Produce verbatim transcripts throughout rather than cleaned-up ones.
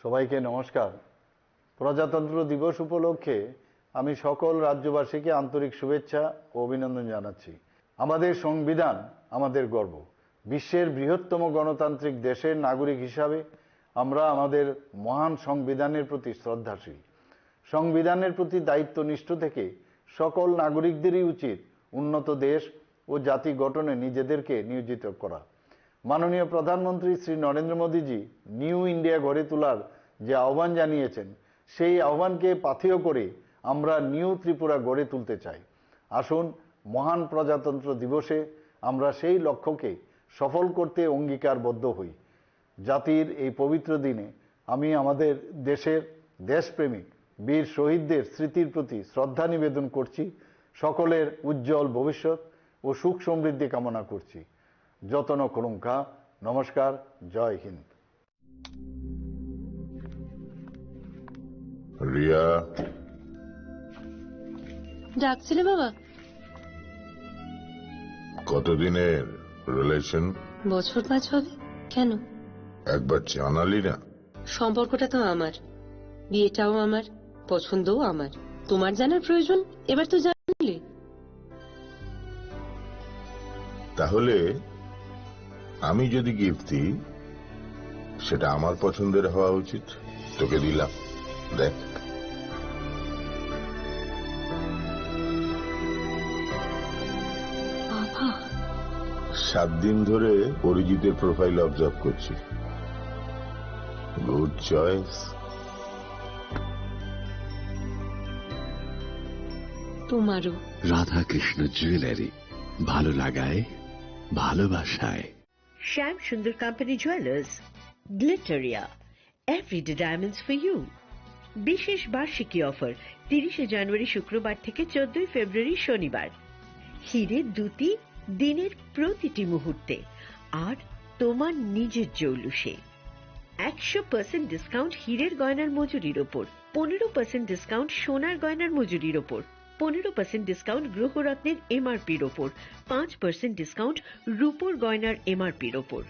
সবাইকে নমস্কার। প্রজাতন্ত্র দিবস উপলক্ষে আমি সকল রাজ্যবাসীকে আন্তরিক শুভেচ্ছা ও অভিনন্দন জানাচ্ছি। আমাদের সংবিধান আমাদের গর্ব। বিশ্বের বৃহত্তম গণতান্ত্রিক দেশের নাগরিক হিসাবে আমরা আমাদের মহান সংবিধানের প্রতি শ্রদ্ধাশীল। সংবিধানের প্রতি দায়িত্বনিষ্ঠ থেকে সকল নাগরিকদেরই উচিত উন্নত দেশ ও জাতি গঠনে নিজেদেরকে নিয়োজিত করা। মাননীয় প্রধানমন্ত্রী শ্রী নরেন্দ্র মোদীজি নিউ ইন্ডিয়া গড়ে তোলার যে আহ্বান জানিয়েছেন, সেই আহ্বানকে পাথেয় করে আমরা নিউ ত্রিপুরা গড়ে তুলতে চাই। আসুন, মহান প্রজাতন্ত্র দিবসে আমরা সেই লক্ষ্যকে সফল করতে অঙ্গীকারবদ্ধ হই। জাতির এই পবিত্র দিনে আমি আমাদের দেশের দেশপ্রেমিক বীর শহীদদের স্মৃতির প্রতি শ্রদ্ধা নিবেদন করছি। সকলের উজ্জ্বল ভবিষ্যৎ ও সুখ সমৃদ্ধি কামনা করছি। যতন খুলুঙ্খা। নমস্কার। জয় হিন্দ। রিয়া। ডাকছিলে বাবা? কতদিনের রিলেশন? বছর পাঁচ হবে। কেন? একবার জানালি না। সম্পর্কটা তো আমার, বিয়েটাও আমার, পছন্দও আমার। তোমার জানার প্রয়োজন, এবার তো জানলে। তাহলে আমি যদি গিফট দিই, সেটা আমার পছন্দের হওয়া উচিত। তোকে দিলাম, দেখ। বাবা। সাত দিন ধরে অরিজিতের প্রোফাইল অবজার্ভ করছি। Good choice. তোমারও। রাধাকৃষ্ণ জুয়েলারি, ভালো লাগায়, ভালোবাসায়। Shyam Sundar company jewellers, Glitteria, everyday diamonds for you. বিশেষ বার্ষিকী অফার, তিরিশে জানুয়ারি শুক্রবার থেকে চোদ্দই ফেব্রুয়ারি শনিবার। হিরে দ্যুতি দিনের প্রতিটি মুহূর্তে, আর তোমার নিজের জৌলুসে। একশো পার্সেন্ট ডিসকাউন্ট হীরের গয়নার মজুরির ওপর, পনেরো পার্সেন্ট ডিসকাউন্ট সোনার গয়নার মজুরির ওপর, পনেরো পার্সেন্ট ডিসকাউন্ট গ্রহরত্নের এমআরপির ওপর, পাঁচ পার্সেন্ট ডিসকাউন্ট রূপোর গয়নার এমআরপির ওপর।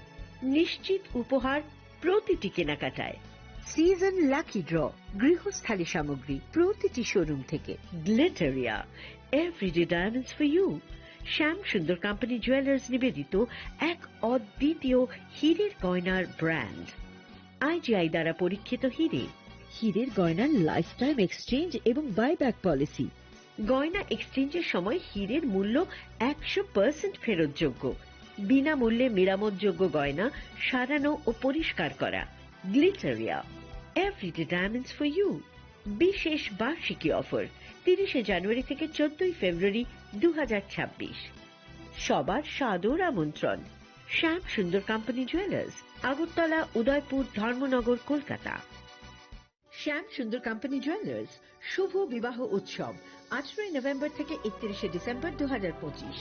নিশ্চিত উপহার প্রতিটি কেনাকাটায়। সিজন লাকি ড্র, গৃহস্থালী সামগ্রী প্রতিটি শোরুম থেকে। Glitteria, everyday diamonds for you. Shyam Sundar company jewellers নিবেদিত এক অদ্বিতীয় হীরের গয়নার ব্র্যান্ড। আইজিআই দ্বারা পরীক্ষিত হিরে। হিরের গয়নার লাইফ টাইম এক্সচেঞ্জ এবং বাইব্যাক পলিসি। গয়না এক্সচেঞ্জের সময় হিরের মূল্য একশো পার্সেন্ট ফেরতযোগ্য। বিনামূল্যে মেরামতযোগ্য গয়না সারানো ও পরিষ্কার করা। Glitteria, everyday diamonds for you. বিশেষ বার্ষিকী অফার, তিরিশে জানুয়ারি থেকে চোদ্দই ফেব্রুয়ারি দু হাজার ছাব্বিশ। সবার সাদর আমন্ত্রণ। শ্যাম সুন্দর কোম্পানি জুয়েলার্স, আগরতলা, উদয়পুর, ধর্মনগর, কলকাতা। শ্যাম সুন্দর কোম্পানি জুয়েলার্স শুভ বিবাহ উৎসব, আঠারোই নভেম্বর থেকে একত্রিশে ডিসেম্বর দু হাজার পঁচিশ।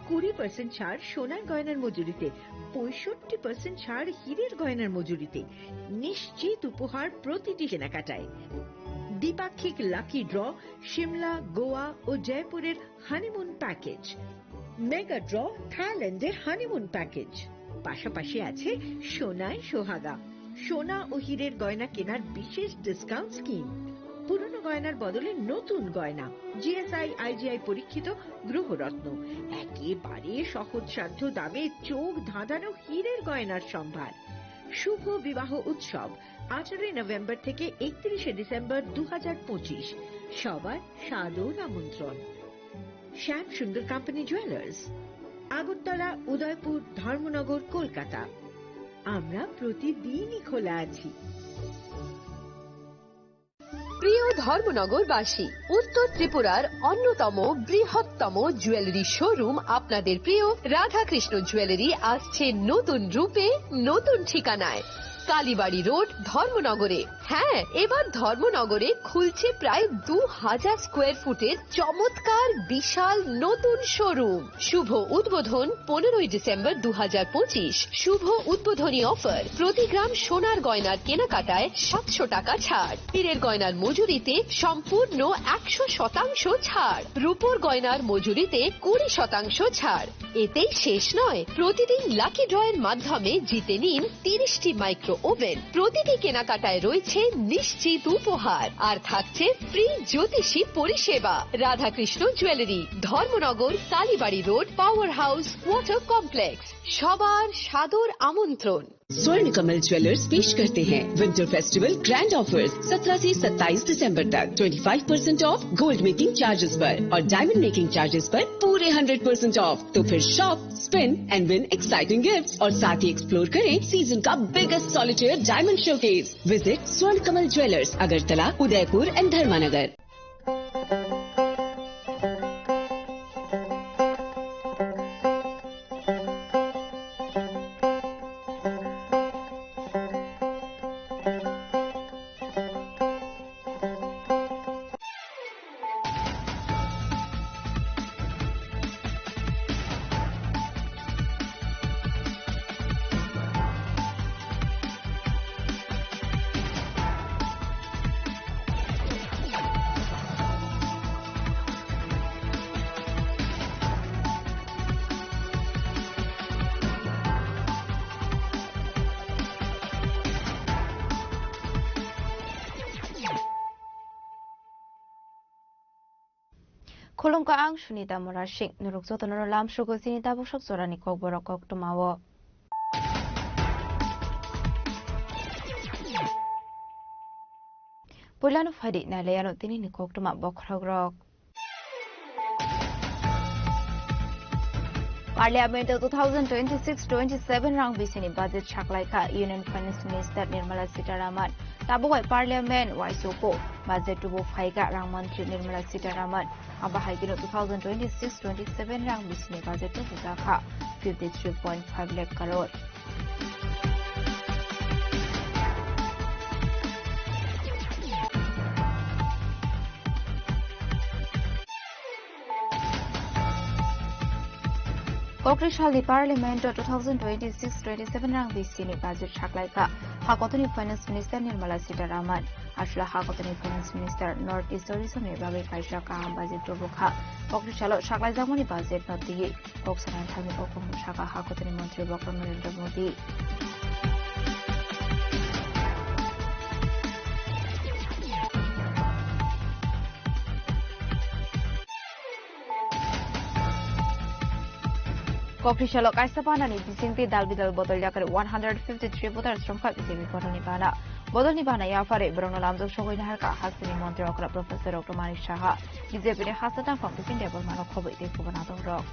কুড়ি পার্সেন্ট ছাড় সোনার গয়নার মজুরিতে, পঁয়ষট্টি পার্সেন্ট ছাড় হীরের গয়নার মজুরিতে। নিশ্চিত উপহার প্রতিটি কেনাকাটায়। দ্বিপাক্ষিক লাকি ড্র, সিমলা, গোয়া ও জয়পুরের হানিমুন প্যাকেজ। মেগা ড্র, থাইল্যান্ডের হানিমুন প্যাকেজ। পাশাপাশি আছে সোনায় সোহাগা, সোনা ও হীরের গয়না কেনার বিশেষ ডিসকাউন্ট স্কিম। পুরনো গয়নার বদলে নতুন গয়না, জিএসআই, আইজিআই পরীক্ষিত গ্রহরত্ন, একেবারে সহজসাধ্য দামে চোখ ধাঁধানো হীরের গয়নার সম্ভার। শুভ বিবাহ উৎসব, আঠারোই নভেম্বর থেকে একত্রিশে ডিসেম্বর দু হাজার পঁচিশ। সবার সাদর আমন্ত্রণ। শ্যাম সুন্দর কোম্পানি জুয়েলার্স, আগরতলা, উদয়পুর, ধর্মনগর, কলকাতা। আমরা প্রতিদিনই খোলা আছি। প্রিয় ধর্মনগরবাসী, উত্তর ত্রিপুরার অন্যতম বৃহত্তম জুয়েলারি শোরুম আপনাদের প্রিয় রাধাকৃষ্ণ জুয়েলারি আসছে নতুন রূপে, নতুন ঠিকানায়। কালীবাড়ি রোড, ধর্মনগরে। হ্যাঁ, এবার ধর্মনগরে খুলছে প্রায় দু হাজার স্কোয়ার ফুটের চমৎকার বিশাল নতুন শোরুম। শুভ উদ্বোধন পনেরোই ডিসেম্বর দু হাজার পঁচিশ। শুভ উদ্বোধনী অফার, প্রতি গ্রাম সোনার গয়নার কেনাকাটায় সাতশো টাকা ছাড়, হীরের গয়নার মজুরিতে সম্পূর্ণ একশো শতাংশ ছাড়, রূপোর গয়নার মজুরিতে কুড়ি শতাংশ ছাড়। এতেই শেষ নয়, প্রতিদিন লাকি ড্রয়ের মাধ্যমে জিতে নিন তিরিশটি মাইক্রো ওভেন। প্রতিটি কেনাকাটায় রয়েছে নিশ্চিত উপহার, আর থাকছে ফ্রি জ্যোতিষী পরিষেবা। Radhakrishna jewellery, Dharmanagar, Kalibari road, power house, water complex. সবার সাদর আমন্ত্রণ। स्वर्ण कमल ज्वेलर्स पेश करते हैं विंटर फेस्टिवल ग्रैंड ऑफर्स। सत्रह से सत्ताईस दिसंबर तक twenty five percent of gold making charges पर और डायमंड मेकिंग चार्जेस पर पूरे हंड्रेड परसेंट ऑफ। तो फिर shop, spin and win exciting gifts और साथ ही एक्सप्लोर करें सीजन का biggest solitaire diamond showcase. Visit स्वर्ण कमल ज्वेलर्स, अगरतला, उदयपुर एंड धर्मानगर। Khulumkha, ang Sunita Murasing. Norok jotono lamsugo chini tabuk sak jorani kokborok koktwmao. Puilano phaidi nailaiano tinini koktwma bokhorokrok. Parliament o two thousand twenty-six twenty-seven rang bisini budget saklaikha Union Finance Minister Nirmala Sitharaman. Tabuk bai Parliament waisugo budget tubu phaikha rang mantri Nirmala Sitharaman. Abo hai kheno two thousand twenty-six twenty-seven rang bisini budget tubu jakha fifty three point five lakh crore. Kokri salni Parliament o two thousand twenty-six twenty-seven rang bisini budget saklaikha. Hakotoni Finance Minister Nirmala Sitharaman, aswla hakotoni Finance Minister North East Tourism ni bagwi kaisa kaham budget tubukha. Kokri salo saklaijakmani budget no twiwi kok sanani thangwi o kokno sakha hakotoni montri Doctor Narendra Modi. Kokri salo kaisa banani bisingtwi dal bidal bodol yakari one hundred fifty three voters romkha B J P kotorni bana. Bodolni bana yaphari borokno lamjak sogwi naharkha hasteni montri okra Professor Doctor Manik Saha. B J P ni hasta tangphang bising debol mano khobwi tei kubun adongrok.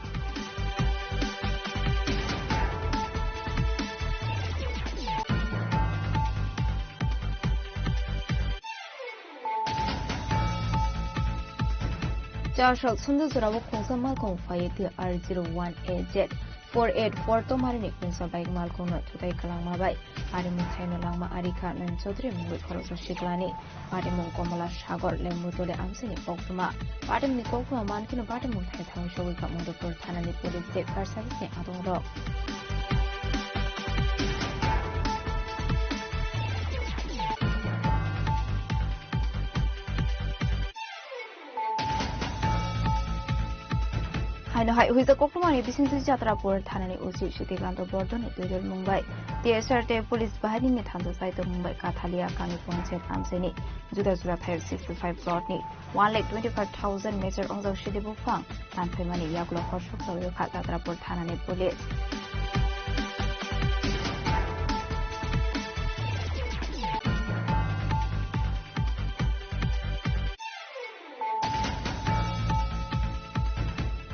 Chasal sunduk jorao khungsa malkhung phaiwi twi R zero one A Z four eight four tomarini khungsa bike malkhungno thutai kwlangma bai parimung thaino langma ari kha Nayan Chaudhary mungwi khoroksa siklani. Patimung Komola Sagor Lengmutole amchaini koktwma. Patimungni koktwma mankheno patimung thai thangwi sogwi kha Madhupur thanani police tei fire service ni adongrok. Haino hai huijak koktwmani bisingtwi Jatrapur thanani O C Srikanto Bordoni twijlmung bai T S R tei police bahirini thansa chai tongmung bai Kathalia kami ponchayat amchaini juda juda thai sixty five plot ni one lakh twenty five thousand meter ongjak sidi buphang tanphaimani yagulo horsok chawi kha Jatrapur thanani police.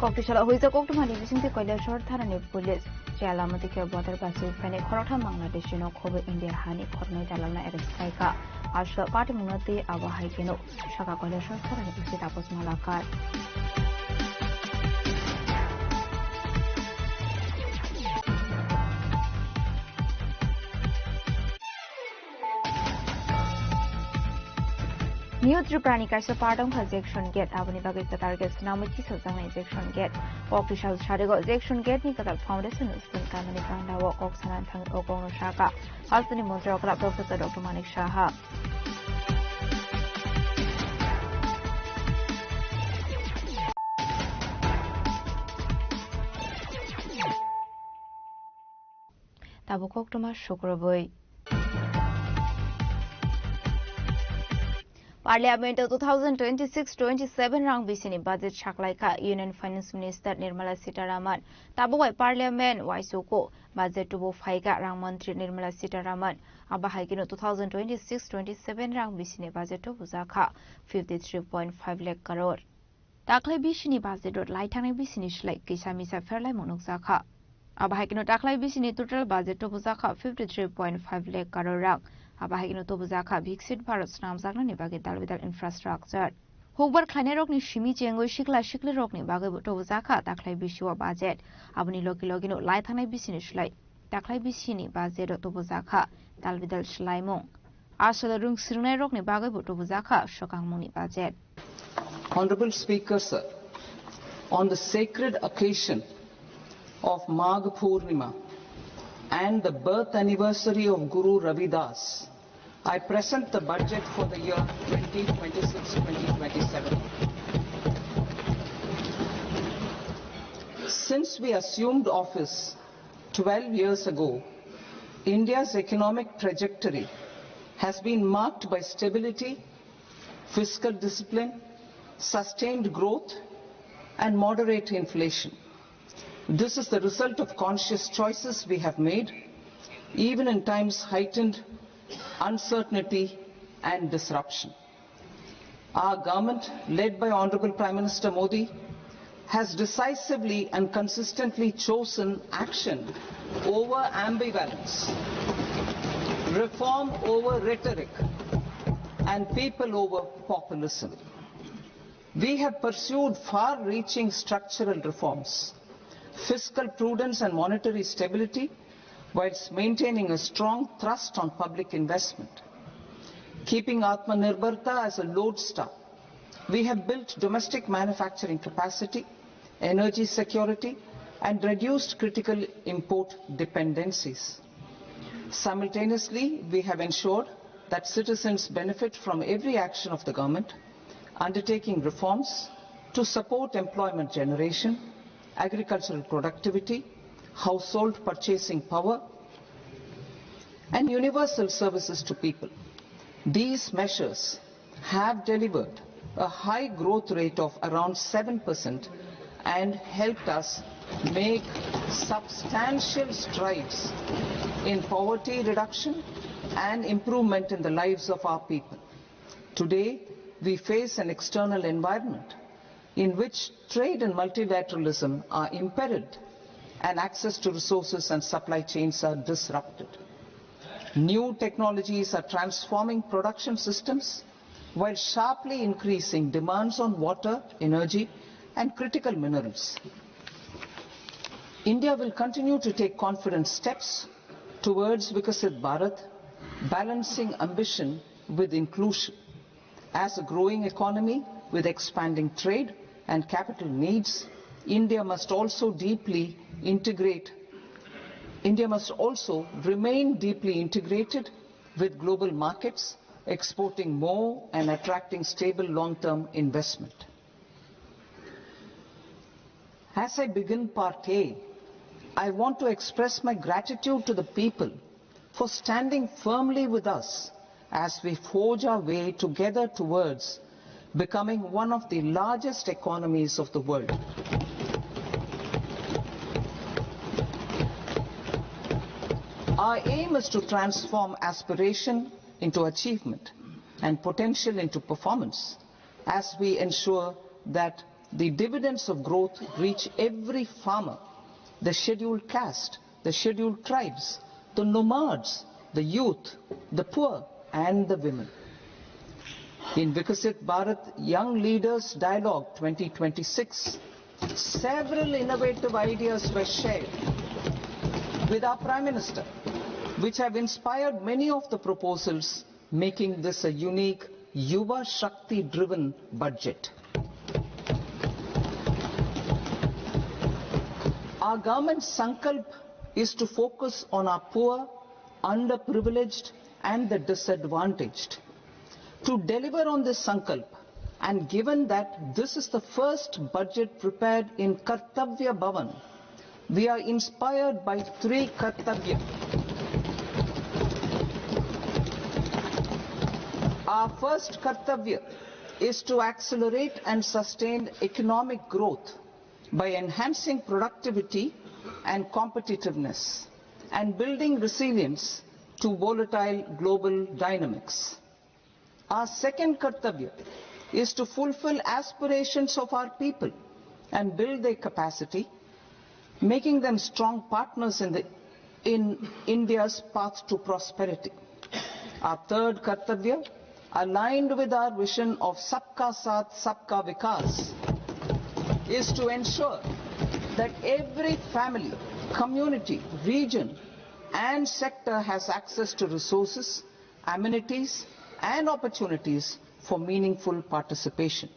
Koktisalo huijak koktwmani bisingtwi Kailasor thanani police chela mati khe bodol bachwi phainai khoroktham Bangladeshi no khobwi India hani khoroknwi dalalno arrest khaikha. Aswk patimungno twi abo hai kheno saka Kailasor thanani O C Taposh Malakar. New Tripura ni kaisa part wngkha Jackson Gate, aboni bagwi kwtal gate swnamwi chisajaknai Jackson Gate. Koktisal sarigo Jackson Gate ni kwtal foundation stone kanani panda o kok sana thangwi o kokno saka hasteni montri okra Professor Doctor Manik Saha. Tabuk koktwma sukrubwi. Parliament o two thousand twenty-six twenty-seven rang bisini budget saklaikha Union Finance Minister Nirmala Sitharaman. Tabuk bai Parliament waisugo budget tubu phaikha rang mantri Nirmala Sitharaman. Abo hai kheno two thousand twenty-six twenty-seven rang bisini budget tubujakha fifty three point five lakh crore. Taklai bisini budget o lai thangnai bisini slai kisa misa pherlaimung nukjakha. Abo hai kheno taklai bisini total budget tubujakha fifty three point five lakh crore rang. Abo hai kheno tubujakha Viksit Bharat swnamjaknani bagwi dalbidal infrastructure. Hukbar khlainairokni simi chengwi sikla siklirokni bagwibo tubujakha taklai bisio budget. Aboni logi logino lai thangnai bisini slai taklai bisini budget o tubujakha dalbidal swlaimung. Aswk rwng swrwngnairokni bagwibo tubujakha swkangmungni budget. Honorable Speaker, sir, on the sacred occasion of Magh Purnima and the birth anniversary of Guru Ravidas, I present the budget for the year twenty twenty-six twenty twenty-seven. Since we assumed office twelve years ago, India's economic trajectory has been marked by stability, fiscal discipline, sustained growth, and moderate inflation. This is the result of conscious choices we have made, even in times heightened uncertainty and disruption. Our government, led by Honorable Prime Minister Modi, has decisively and consistently chosen action over ambivalence, reform over rhetoric, and people over populism. We have pursued far-reaching structural reforms, fiscal prudence and monetary stability, whilst maintaining a strong thrust on public investment. Keeping Atmanirbharta as a lodestar, we have built domestic manufacturing capacity, energy security, and reduced critical import dependencies. Simultaneously, we have ensured that citizens benefit from every action of the government, undertaking reforms to support employment generation, agricultural productivity, household purchasing power, and universal services to people. These measures have delivered a high growth rate of around seven percent and helped us make substantial strides in poverty reduction and improvement in the lives of our people. Today, we face an external environment in which trade and multilateralism are impaired and access to resources and supply chains are disrupted. New technologies are transforming production systems while sharply increasing demands on water, energy, and critical minerals. India will continue to take confident steps towards Viksit Bharat, balancing ambition with inclusion. As a growing economy with expanding trade and capital needs, India must also deeply integrate, India must also remain deeply integrated with global markets, exporting more and attracting stable long-term investment. As I begin Part A, I want to express my gratitude to the people for standing firmly with us as we forge our way together towards becoming one of the largest economies of the world. Our aim is to transform aspiration into achievement and potential into performance as we ensure that the dividends of growth reach every farmer, the scheduled caste, the scheduled tribes, the nomads, the youth, the poor, and the women. In Viksit Bharat Young Leaders Dialogue twenty twenty-six, several innovative ideas were shared with our Prime Minister, which have inspired many of the proposals, making this a unique Yuva Shakti-driven budget. Our government's sankalp is to focus on our poor, underprivileged, and the disadvantaged. To deliver on this sankalp, and given that this is the first budget prepared in Kartavya Bhavan, we are inspired by three kartavya. Our first kartavya is to accelerate and sustain economic growth by enhancing productivity and competitiveness and building resilience to volatile global dynamics. Our second kartavya is to fulfill aspirations of our people and build their capacity, making them strong partners in the, in India's path to prosperity. Our third kartavya, aligned with our vision of Sabka Saath, Sabka Vikas, is to ensure that every family, community, region, and sector has access to resources, amenities, and opportunities for meaningful participation.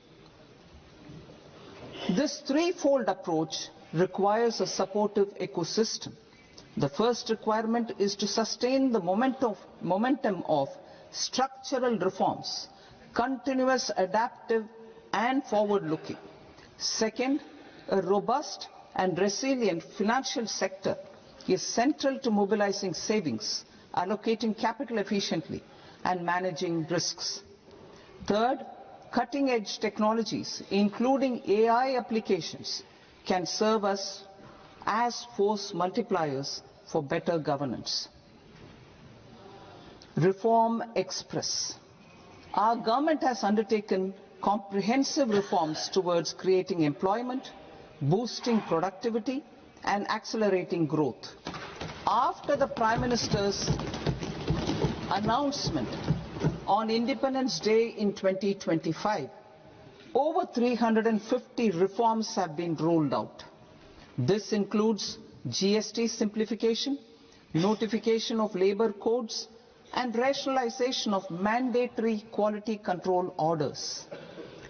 This threefold approach requires a supportive ecosystem. The first requirement is to sustain the moment of, momentum of structural reforms, continuous, adaptive, and forward-looking. Second, a robust and resilient financial sector is central to mobilizing savings, allocating capital efficiently, and managing risks. Third, cutting-edge technologies, including A I applications, can serve us as force multipliers for better governance. Reform Express. Our government has undertaken comprehensive reforms towards creating employment, boosting productivity, and accelerating growth. After the Prime Minister's announcement on Independence Day in twenty twenty-five, over three hundred and fifty reforms have been rolled out. This includes G S T simplification, notification of labour codes, and rationalization of mandatory quality control orders.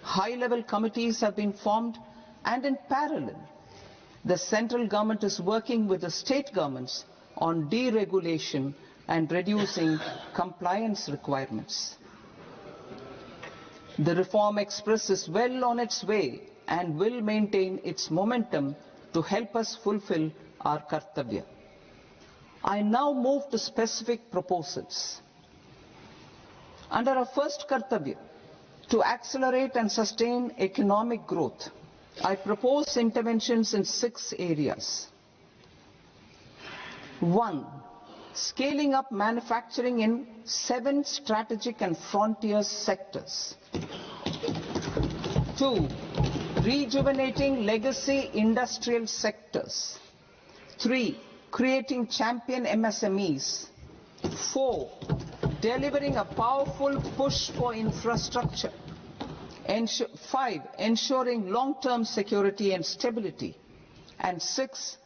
High-level committees have been formed, and in parallel, the central government is working with the state governments on deregulation and reducing compliance requirements. The Reform Express is well on its way and will maintain its momentum to help us fulfill our kartavya. I now move to specific proposals. Under our first kartavya, to accelerate and sustain economic growth, I propose interventions in six areas. One, scaling up manufacturing in seven strategic and frontier sectors. Two, rejuvenating legacy industrial sectors. Three, creating champion M S M Es. Four, delivering a powerful push for infrastructure. Ensu-, five, ensuring long-term security and stability. And six,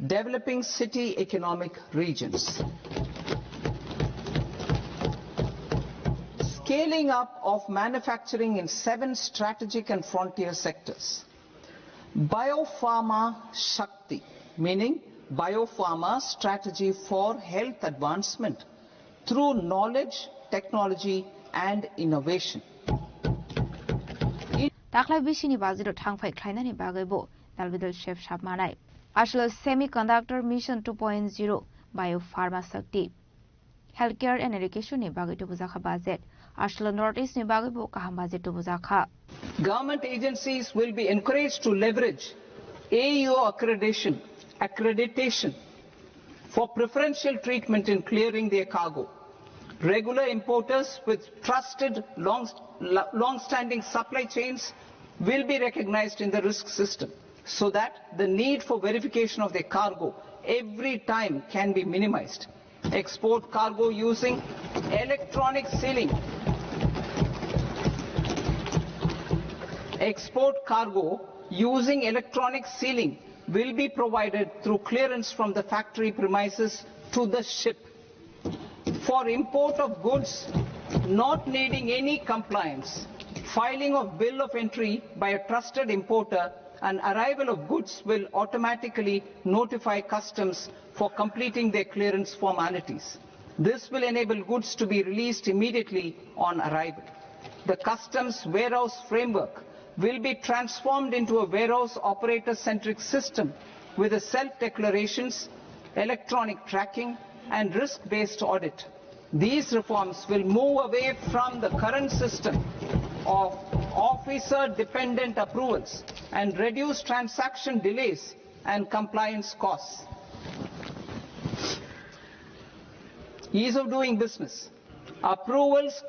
developing city economic regions. Scaling up of manufacturing in seven strategic and frontier sectors. Biopharma Shakti, meaning biopharma strategy for health advancement through knowledge, technology and innovation. Taklai bisini bajiro thangphai khlainani bagwi bo dalbidal sep sap manai. Aswk semiconductor mission two point zero, biopharma Shakti. Healthcare and education ni bagwi tubujakha budget. Aswk North East ni bagwi bo kaham budget tubujakha. Government agencies will be encouraged to leverage A U accreditation, accreditation for preferential treatment in clearing their cargo. Regular importers with trusted long, long-standing supply chains will be recognized in the risk system so that the need for verification of their cargo every time can be minimized. Export cargo using electronic sealing. Export cargo using electronic sealing will be provided through clearance from the factory premises to the ship. For import of goods not needing any compliance, filing of bill of entry by a trusted importer and arrival of goods will automatically notify customs for completing their clearance formalities. This will enable goods to be released immediately on arrival. The customs warehouse framework will be transformed into a warehouse operator-centric system with a self-declarations, electronic tracking, and risk-based audit. These reforms will move away from the current system of officer-dependent approvals and reduce transaction delays and compliance costs. Ease of doing business. Approvals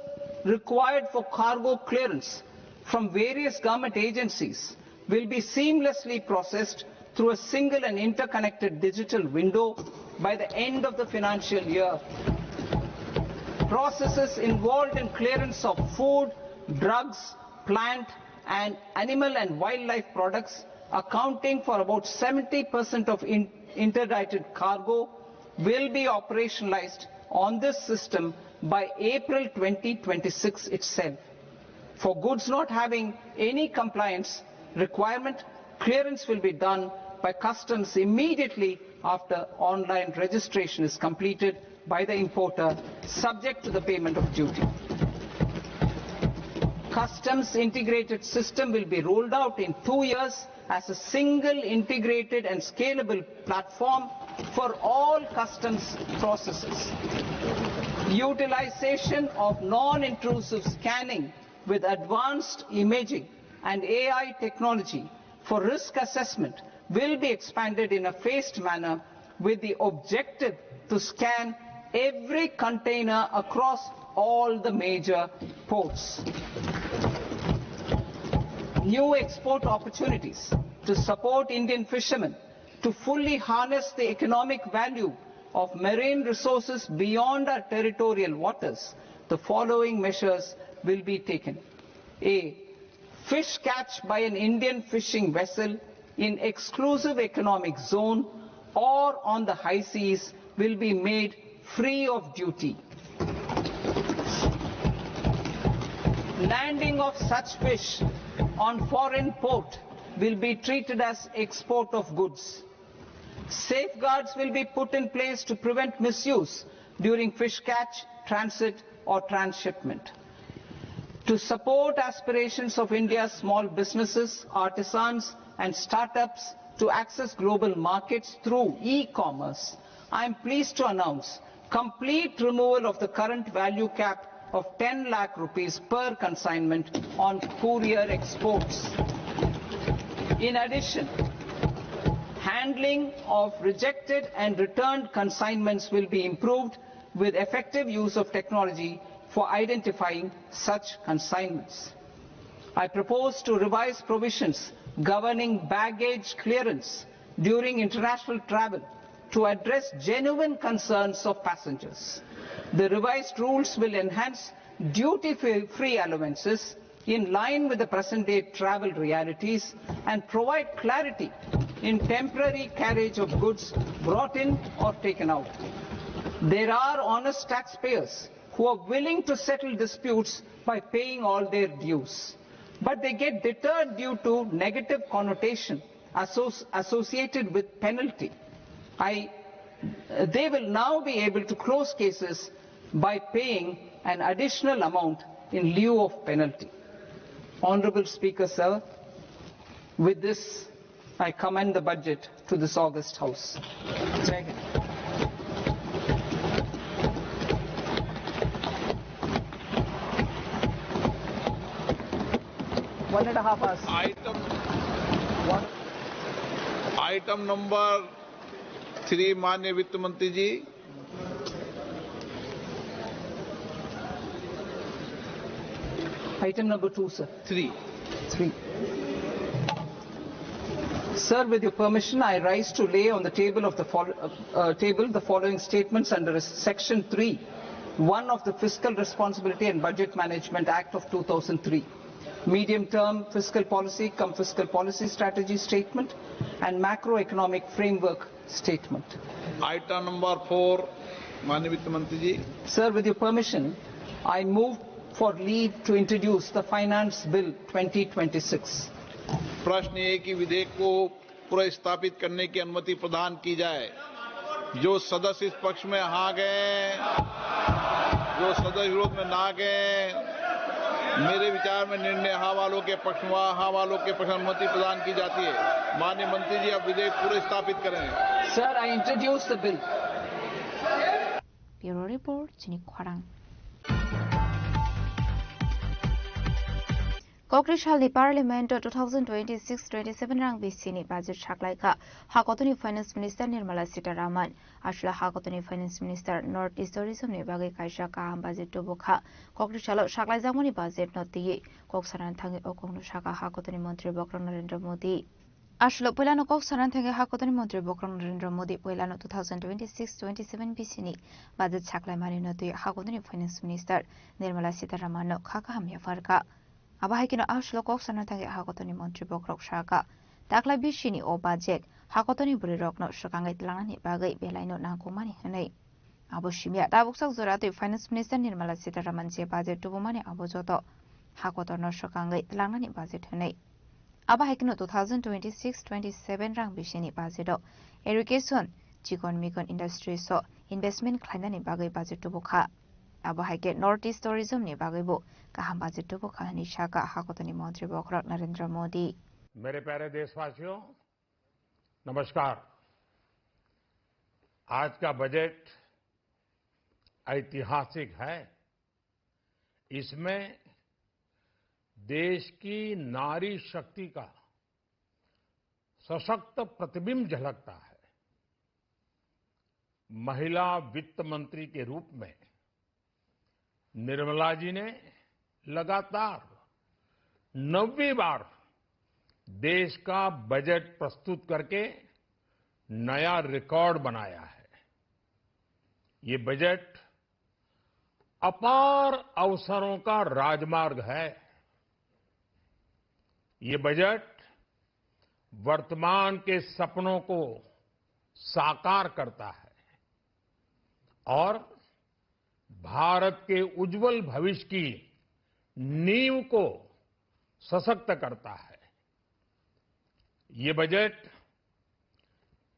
required for cargo clearance from various government agencies will be seamlessly processed through a single and interconnected digital window by the end of the financial year. Processes involved in clearance of food, drugs, plant, and animal and wildlife products, accounting for about seventy percent of in-, interdicted cargo, will be operationalized on this system by April twenty twenty-six itself. For goods not having any compliance requirement, clearance will be done by customs immediately after online registration is completed by the importer, subject to the payment of duty. Customs integrated system will be rolled out in two years as a single integrated and scalable platform for all customs processes. Utilization of non-intrusive scanning with advanced imaging and A I technology for risk assessment will be expanded in a phased manner with the objective to scan every container across all the major ports. New export opportunities to support Indian fishermen to fully harness the economic value of marine resources beyond our territorial waters, the following measures will be taken. A. Fish catch by an Indian fishing vessel in exclusive economic zone or on the high seas will be made free of duty. Landing of such fish on foreign port will be treated as export of goods. Safeguards will be put in place to prevent misuse during fish catch, transit, or transshipment. To support aspirations of India's small businesses, artisans, and startups to access global markets through e-commerce, I am pleased to announce complete removal of the current value cap of ten lakh rupees per consignment on courier exports. In addition, handling of rejected and returned consignments will be improved with effective use of technology for identifying such consignments. I propose to revise provisions governing baggage clearance during international travel to address genuine concerns of passengers. The revised rules will enhance duty-free allowances in line with the present-day travel realities and provide clarity in temporary carriage of goods brought in or taken out. There are honest taxpayers who are willing to settle disputes by paying all their dues, but they get deterred due to negative connotation associ-, associated with penalty. I, they will now be able to close cases by paying an additional amount in lieu of penalty. Honorable Speaker, sir, with this, I commend the budget to this august House. Jai Hind. One and a half hours. Item, one. Item number three, माननीय वित्त मंत्री जी। Item number two, sir. Three. Three. Sir, with your permission, I rise to lay on the table of the fol-, uh, uh, table the following statements under section three one of the Fiscal Responsibility and Budget Management Act of two thousand three. Medium-term fiscal policy cum fiscal policy strategy statement and macroeconomic framework statement. Item number four, माननीय वित्त मंत्री जी। Sir, with your permission, I move for leave to introduce the Finance Bill twenty twenty-six. प्रश्न ये है कि विधेयक को पुनर्स्थापित करने की अनुमति प्रदान की जाए। जो सदस्य इस पक्ष में हाँ गए, जो सदस्य विरोध में ना गए, मेरे विचार में निर्णय हाँ वालों के पक्ष में, हाँ वालों के पक्ष में अनुमति प्रदान की जाती है। माननीय मंत्री जी, आप विधेयक पुनर्स्थापित करें। Sir, I introduce the bill. Bureau Report, chini khorang. Kokri salni Parliament o two thousand twenty-six twenty-seven rang bisini budget saklaikha. Hakotoni Finance Minister Nirmala Sitharaman. Aswla hakotoni Finance Minister North East Tourism ni bagwi kaisa kaham budget tubukha. Kokri salo saklaijakmani budget no twiwi kok sanani thangwi o kokno saka hakotoni Montri Bokrok Narendra Modi. Aswlo puilano kok sanani thangwi hakotoni Montri Bokrok Narendra Modi puilano two thousand twenty-six twenty-seven bisini budget saklaimani no twiwi hakotoni Finance Minister Nirmala Sitharaman no kha kaham yapharkha. Abo hai kheno aswlo kok sana thangwi hakotoni Montri Bokrok saka, taklai bisini o budget hakotoni bwrwirokno swkangwi twlangnani bagwi belaino nangkukmani hwnwi. Abo simya tabuksak jora twi Finance Minister Nirmala Sitharaman je budget tubumani abo joto hakotorno swkangwi twlangnani budget hwnwi. Abo hai kheno two thousand twenty-six twenty-seven rang bisini budget o education, chikon mikon industries o investment khlainani bagwi budget tubukha. Abo hai khe North East Tourism ni bagwi bo kaham budget tubu kha hwnwi sakha hakotoni Montri Bokrok Narendra Modi. मेरे प्यारे देशवासियों, नमस्कार। आज का बजट ऐतिहासिक है। इसमें देश की नारी शक्ति का सशक्त प्रतिबिंब झलकता है। महिला वित्त मंत्री के रूप में निर्मला जी ने लगातार नौवीं बार देश का बजट प्रस्तुत करके नया रिकॉर्ड बनाया है। ये बजट अपार अवसरों का राजमार्ग है। ये बजट वर्तमान के सपनों को साकार करता है और भारत के उज्जवल भविष्य की नींव को सशक्त करता है। ये बजट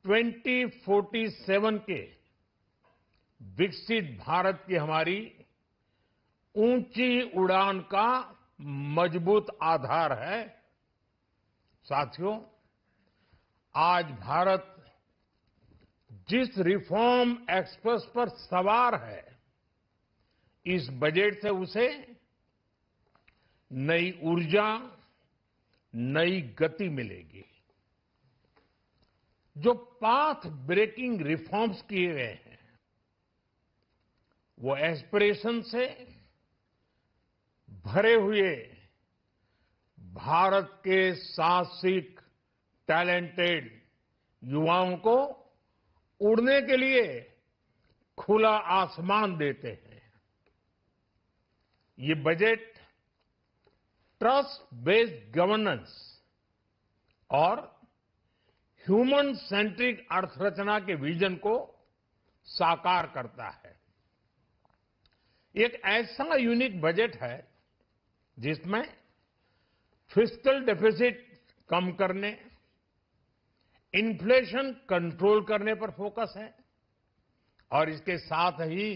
ट्वेंटी फ़ोर्टी सेवन के विकसित भारत की हमारी ऊंची उड़ान का मजबूत आधार है। साथियों, आज भारत जिस रिफॉर्म एक्सप्रेस पर सवार है, इस बजट से उसे नई ऊर्जा, नई गति मिलेगी। जो पाथ ब्रेकिंग रिफॉर्म्स किए गए हैं, वो एस्पिरेशन से भरे हुए भारत के साहसिक, टैलेंटेड युवाओं को उड़ने के लिए खुला आसमान देते हैं। ये बजट ट्रस्ट बेस्ड गवर्नेंस और ह्यूमन सेंट्रिक अर्थरचना के विजन को साकार करता है। एक ऐसा यूनिक बजट है जिसमें फिस्कल डेफिसिट कम करने, इन्फ्लेशन कंट्रोल करने पर फोकस है और इसके साथ ही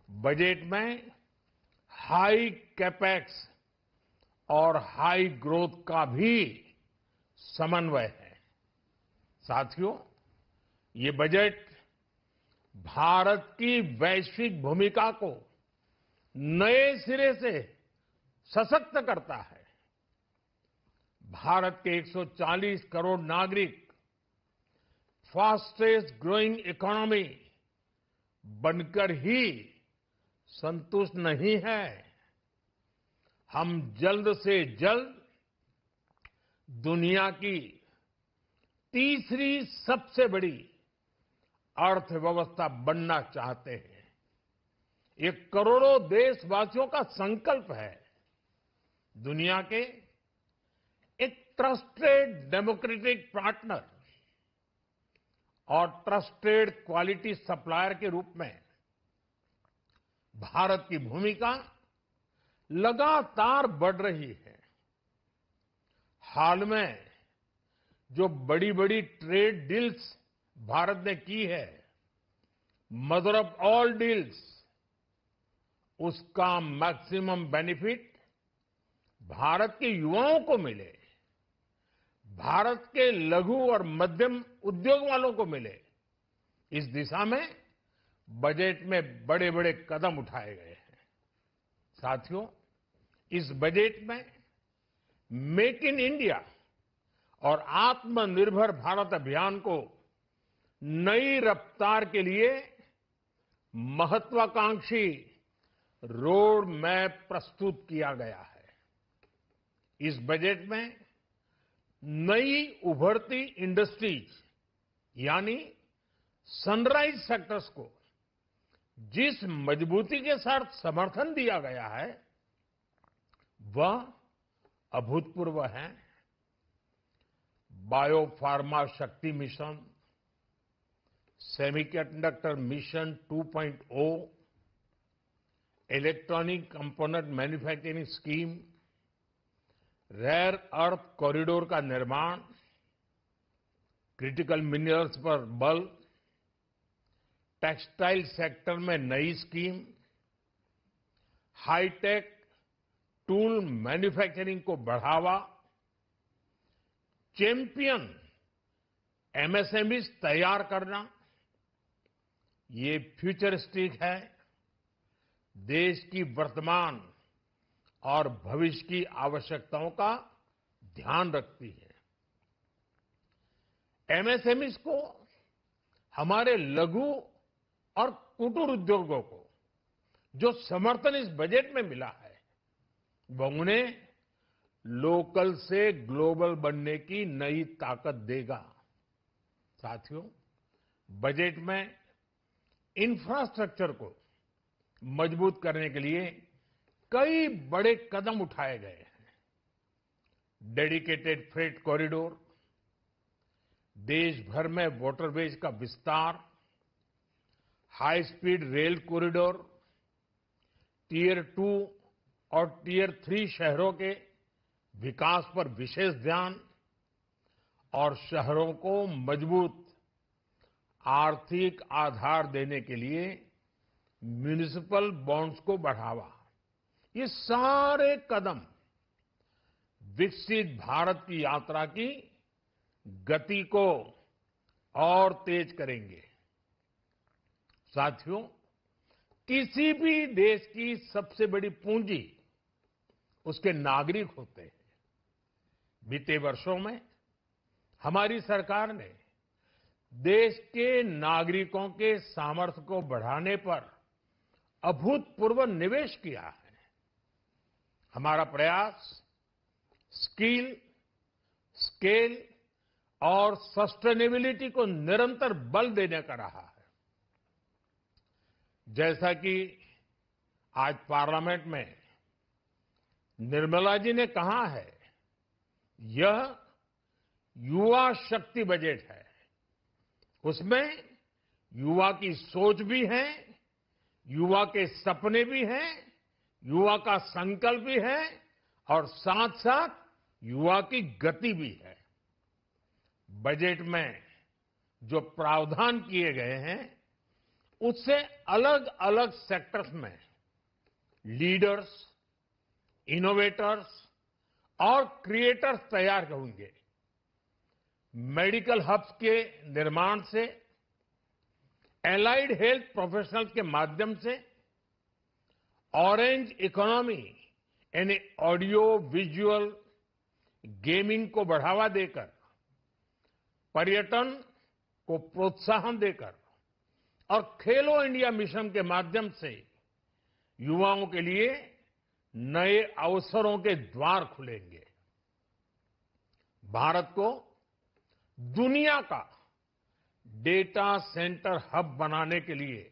बजट में हाई कैपेक्स और हाई ग्रोथ का भी समन्वय है। साथियों, ये बजट भारत की वैश्विक भूमिका को नए सिरे से सशक्त करता है। भारत के एक सौ चालीस करोड़ नागरिक फास्टेस्ट ग्रोइंग इकोनॉमी बनकर ही संतुष्ट नहीं है। हम जल्द से जल्द दुनिया की तीसरी सबसे बड़ी अर्थव्यवस्था बनना चाहते हैं। ये करोड़ों देशवासियों का संकल्प है। दुनिया के एक ट्रस्टेड डेमोक्रेटिक पार्टनर और ट्रस्टेड क्वालिटी सप्लायर के रूप में भारत की भूमिका लगातार बढ़ रही है। हाल में जो बड़ी-बड़ी ट्रेड डील्स भारत ने की है, मदर ऑफ ऑल डील्स, उसका मैक्सिमम बेनिफिट भारत के युवाओं को मिले, भारत के लघु और मध्यम उद्योग वालों को मिले, इस दिशा में बजट में बड़े-बड़े कदम उठाए गए हैं। साथियों, इस बजट में मेक इन इंडिया और आत्मनिर्भर भारत अभियान को नई रफ्तार के लिए महत्वाकांक्षी रोड मैप प्रस्तुत किया गया है। इस बजट में नई उभरती इंडस्ट्रीज यानी सनराइज सेक्टर्स को जिस मजबूती के साथ समर्थन दिया गया है, वह अभूतपूर्व है। Biopharma Shakti mission, semiconductor mission two point O, electronic component manufacturing scheme, rare earth corridor का निर्माण, क्रिटिकल मिनरल्स पर बल, टेक्सटाइल सेक्टर में नई स्कीम, हाईटेक टूल मैन्युफैक्चरिंग को बढ़ावा, चैंपियन एमएसएमईज तैयार करना, ये फ्यूचरिस्टिक है, देश की वर्तमान और भविष्य की आवश्यकताओं का ध्यान रखती है। एमएसएमईज को हमारे लघु और कुटीर उद्योगों को जो समर्थन इस बजट में मिला है, वो उन्हें लोकल से ग्लोबल बनने की नई ताकत देगा। साथियों, बजट में इंफ्रास्ट्रक्चर को मजबूत करने के लिए कई बड़े कदम उठाए गए हैं। डेडिकेटेड फ्रेट कॉरिडोर, देश भर में वाटरवेज का विस्तार, high speed rail corridor, tier two और टियर थ्री शहरों के विकास पर विशेष ध्यान और शहरों को मजबूत आर्थिक आधार देने के लिए म्युनिसिपल बॉन्ड्स को बढ़ावा, ये सारे कदम विकसित भारत की यात्रा की गति को और तेज करेंगे। साथियों, किसी भी देश की सबसे बड़ी पूंजी उसके नागरिक होते हैं। बीते वर्षों में हमारी सरकार ने देश के नागरिकों के सामर्थ्य को बढ़ाने पर अभूतपूर्व निवेश किया है। हमारा प्रयास स्किल, स्केल और सस्टेनेबिलिटी को निरंतर बल देने का रहा है। जैसा कि आज पार्लियामेंट में निर्मला जी ने कहा है, यह युवा शक्ति बजट है। उसमें युवा की सोच भी है, युवा के सपने भी हैं, युवा का संकल्प भी है और साथ-साथ युवा की गति भी है। बजट में जो प्रावधान किए गए हैं, उससे अलग-अलग सेक्टर्स में लीडर्स, इनोवेटर्स और क्रिएटर्स तैयार होंगे। मेडिकल हब्स के निर्माण से, एलाइड हेल्थ प्रोफेशनल्स के माध्यम से, ऑरेंज इकोनॉमी यानी ऑडियो विजुअल गेमिंग को बढ़ावा देकर, पर्यटन को प्रोत्साहन देकर और खेलो इंडिया मिशन के माध्यम से युवाओं के लिए नए अवसरों के द्वार खुलेंगे। भारत को दुनिया का डेटा सेंटर हब बनाने के लिए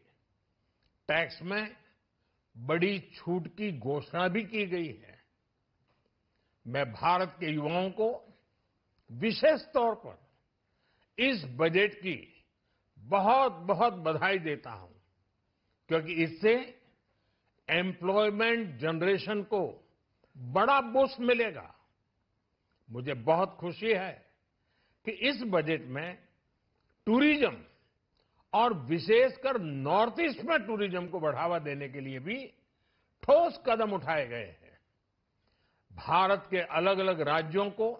टैक्स में बड़ी छूट की घोषणा भी की गई है। मैं भारत के युवाओं को विशेष तौर पर इस बजट की बहुत-बहुत बधाई देता हूं, क्योंकि इससे एम्प्लॉयमेंट जनरेशन को बड़ा बूस्ट मिलेगा। मुझे बहुत खुशी है कि इस बजट में टूरिज्म और विशेषकर नॉर्थ ईस्ट में टूरिज्म को बढ़ावा देने के लिए भी ठोस कदम उठाए गए हैं। भारत के अलग-अलग राज्यों को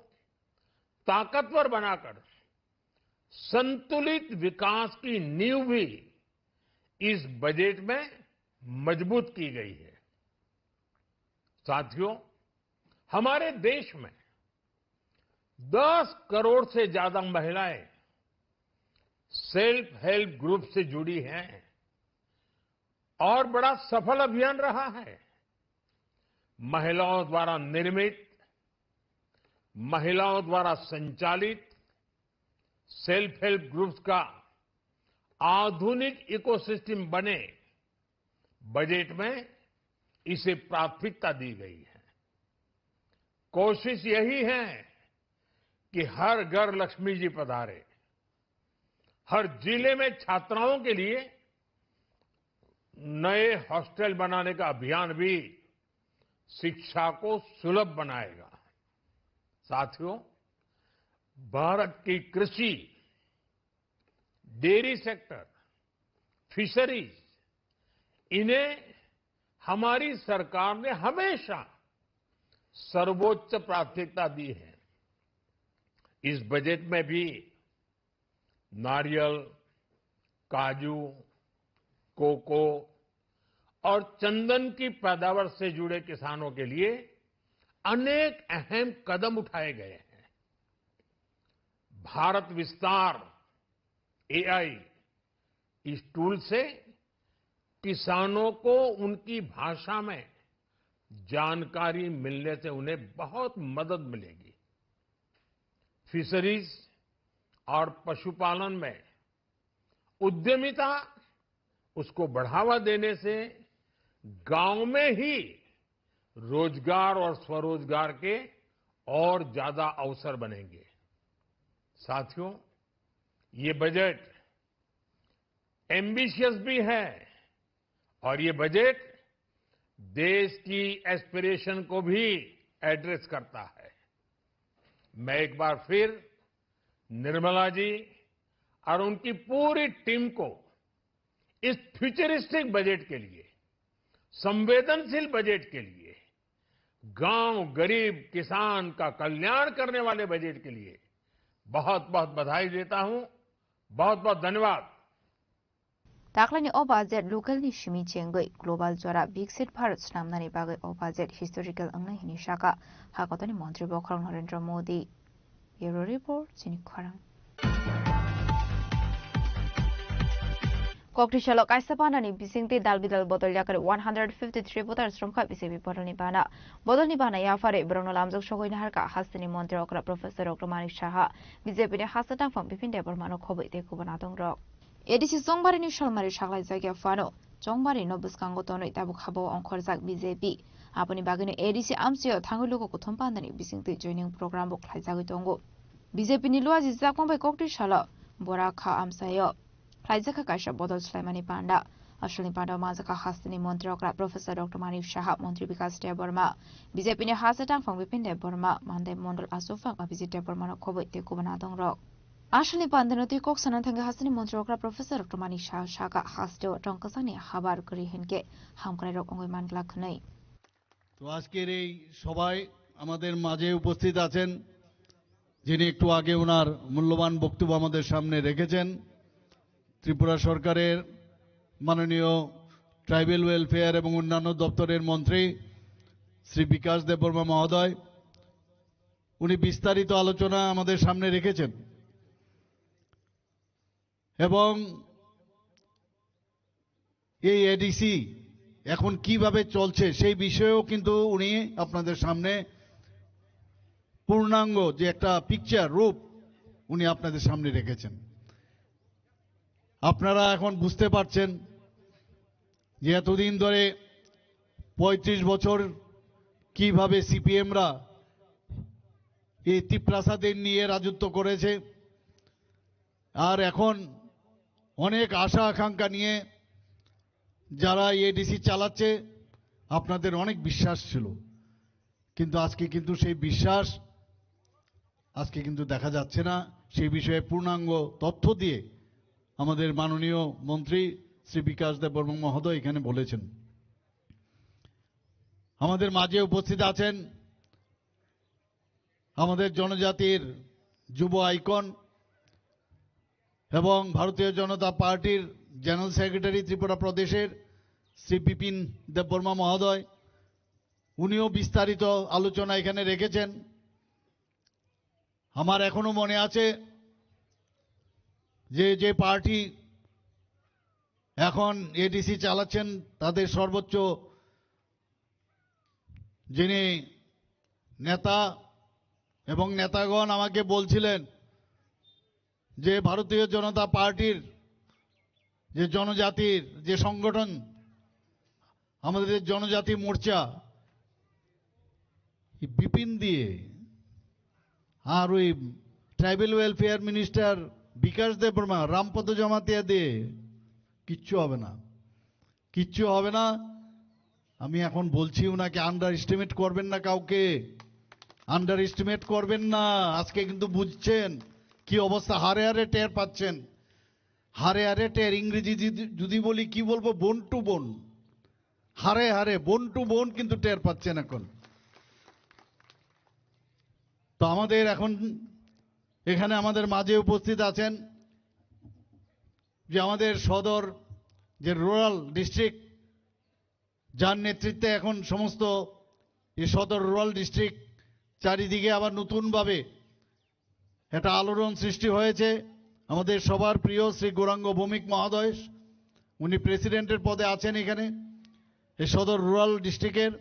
ताकतवर बनाकर संतुलित विकास की नींव भी इस बजट में मजबूत की गई है। साथियों, हमारे देश में दस करोड़ से ज्यादा महिलाएं सेल्फ हेल्प ग्रुप से जुड़ी हैं और बड़ा सफल अभियान रहा है। महिलाओं द्वारा निर्मित, महिलाओं द्वारा संचालित सेल्फ हेल्प ग्रुप्स का आधुनिक इकोसिस्टम बने, बजट में इसे प्राथमिकता दी गई है। कोशिश यही है कि हर घर लक्ष्मी जी पधारे। हर जिले में छात्राओं के लिए नए हॉस्टल बनाने का अभियान भी शिक्षा को सुलभ बनाएगा। साथियों, भारत की कृषि, डेयरी सेक्टर, फिशरीज, इन्हें हमारी सरकार ने हमेशा सर्वोच्च प्राथमिकता दी है। इस बजट में भी नारियल, काजू, कोको और चंदन की पैदावार से जुड़े किसानों के लिए अनेक अहम कदम उठाए गए हैं। भारत विस्तार एआई इस टूल से किसानों को उनकी भाषा में जानकारी मिलने से उन्हें बहुत मदद मिलेगी। फिशरीज और पशुपालन में उद्यमिता, उसको बढ़ावा देने से गांव में ही रोजगार और स्वरोजगार के और ज्यादा अवसर बनेंगे। साथियों, ये बजट एम्बिशियस भी है और ये बजट देश की एस्पिरेशन को भी एड्रेस करता है। मैं एक बार फिर निर्मला जी और उनकी पूरी टीम को इस फ्यूचरिस्टिक बजट के लिए, संवेदनशील बजट के लिए, गांव, गरीब, किसान का कल्याण करने वाले बजट के लिए बहुत बहुत बधाई देता हूं। बहुत बहुत धन्यवाद। Taklaini o budget local ni simi chengwi global jora Viksit Bharat swnamnani bagwi o budget historical wngnai hwnwi sakha Hakotoni Montri Bokhorok Narendra Modi. Bureau Report, chini khorang. Kokthwi salo kaisa panani bisingtwi dal bidal bodol yakari one hundred fifty three voters romkha B J P bodolni pana. Bodolni pana yaphari borokno lamjak sogwi naharkha hasteni montri okra Professor Doctor Manik Saha, B J P ni hasta tangphang Bipin Debbarmano khobwi tei kubun adongrok. A D C Chongbarini salmari saklaijakya phano Chongbarino bwskango tonwi tabuk habo ongkhorjak B J P. Aboni bagwino A D C amchaio thangwi luku kuthum pandani bisingtwi joining program bo khlaijagwi tongo. B J P ni luaji jakmang bai koktwi salo bora kha amchaio khlaijakha kaisa bodol swlaimani panda. Asalni panda o manjakha hasteni montri okra Professor Doctor Manik Saha, Montri Bikas Debbarma, B J P ni hasta tangphang Bipin Debbarma, Mandai Mondol achukphang Abhijit Debbarmano khobwi tei kubun adongrok. Asalni pandano twi kok sana thangwi hasteni montri okra Professor Doctor Manik Saha sakha hasteo tongkwsakni habar kwrwi hinkhe hamkrairok wngwi manglak hwnwi. তো আজকের এই সভায় আমাদের মাঝে উপস্থিত আছেন, যিনি একটু আগে ওনার মূল্যবান বক্তব্য আমাদের সামনে রেখেছেন, ত্রিপুরা সরকারের মাননীয় ট্রাইবেল ওয়েলফেয়ার এবং অন্যান্য দপ্তরের মন্ত্রী শ্রী বিকাশ দেববর্মা মহোদয়। উনি বিস্তারিত আলোচনা আমাদের সামনে রেখেছেন এবং এই এডিসি এখন কিভাবে চলছে সেই বিষয়েও কিন্তু উনি আপনাদের সামনে পূর্ণাঙ্গ যে একটা পিকচার রূপ উনি আপনাদের সামনে রেখেছেন। আপনারা এখন বুঝতে পারছেন যে এতদিন ধরে পঁয়ত্রিশ বছর কিভাবে সিপিএমরা এই তিপ্রাসাদের নিয়ে রাজত্ব করেছে, আর এখন অনেক আশা আকাঙ্ক্ষা নিয়ে যারা এডিসি চালাচ্ছে, আপনাদের অনেক বিশ্বাস ছিল, কিন্তু আজকে কিন্তু সেই বিশ্বাস আজকে কিন্তু দেখা যাচ্ছে না। সেই বিষয়ে পূর্ণাঙ্গ তথ্য দিয়ে আমাদের মাননীয় মন্ত্রী শ্রী বিকাশ দেববর্মা মহোদয় এখানে বলেছেন। আমাদের মাঝে উপস্থিত আছেন আমাদের জনজাতির যুব আইকন এবং ভারতীয় জনতা পার্টির জেনারেল সেক্রেটারি ত্রিপুরা প্রদেশের শ্রী বিপিন দেববর্মা মহোদয়, উনিও বিস্তারিত আলোচনা এখানে রেখেছেন। আমার এখনো মনে আছে যে, যে পার্টি এখন এডিসি চালাচ্ছেন, তাদের সর্বোচ্চ যিনি নেতা এবং নেতাগণ আমাকে বলছিলেন যে ভারতীয় জনতা পার্টির যে জনজাতির যে সংগঠন, আমাদের জনজাতি মোর্চা, এই বিপিন দিয়ে আর ওই ট্রাইবাল ওয়েলফেয়ার মিনিস্টার বিকাশ দেববর্মা, রামপদ জমাতিয়া দিয়ে কিচ্ছু হবে না, কিচ্ছু হবে না। আমি এখন বলছি, ওনাকে আন্ডার এস্টিমেট করবেন না কাউকে, আন্ডার এস্টিমেট করবেন না। আজকে কিন্তু বুঝছেন কি অবস্থা, হাড়ে হাড়ে টের পাচ্ছেন, হাড়ে হাড়ে টের। ইংরেজি যদি, যদি বলি কি বলবো, বোন টু বোন, হাড়ে হাড়ে বোন টু বোন কিন্তু টের পাচ্ছেন এখন। তো আমাদের এখন এখানে আমাদের মাঝে উপস্থিত আছেন যে আমাদের সদর, যে রুরাল ডিস্ট্রিক্ট, যার নেতৃত্বে এখন সমস্ত এই সদর রুরাল ডিস্ট্রিক্ট চারিদিকে আবার নতুনভাবে একটা আলোড়ন সৃষ্টি হয়েছে। আমাদের সবার প্রিয় শ্রী গৌরাঙ্গ ভৌমিক মহোদয়, উনি প্রেসিডেন্টের পদে আছেন এখানে, এই সদর রুরাল ডিস্ট্রিক্টের।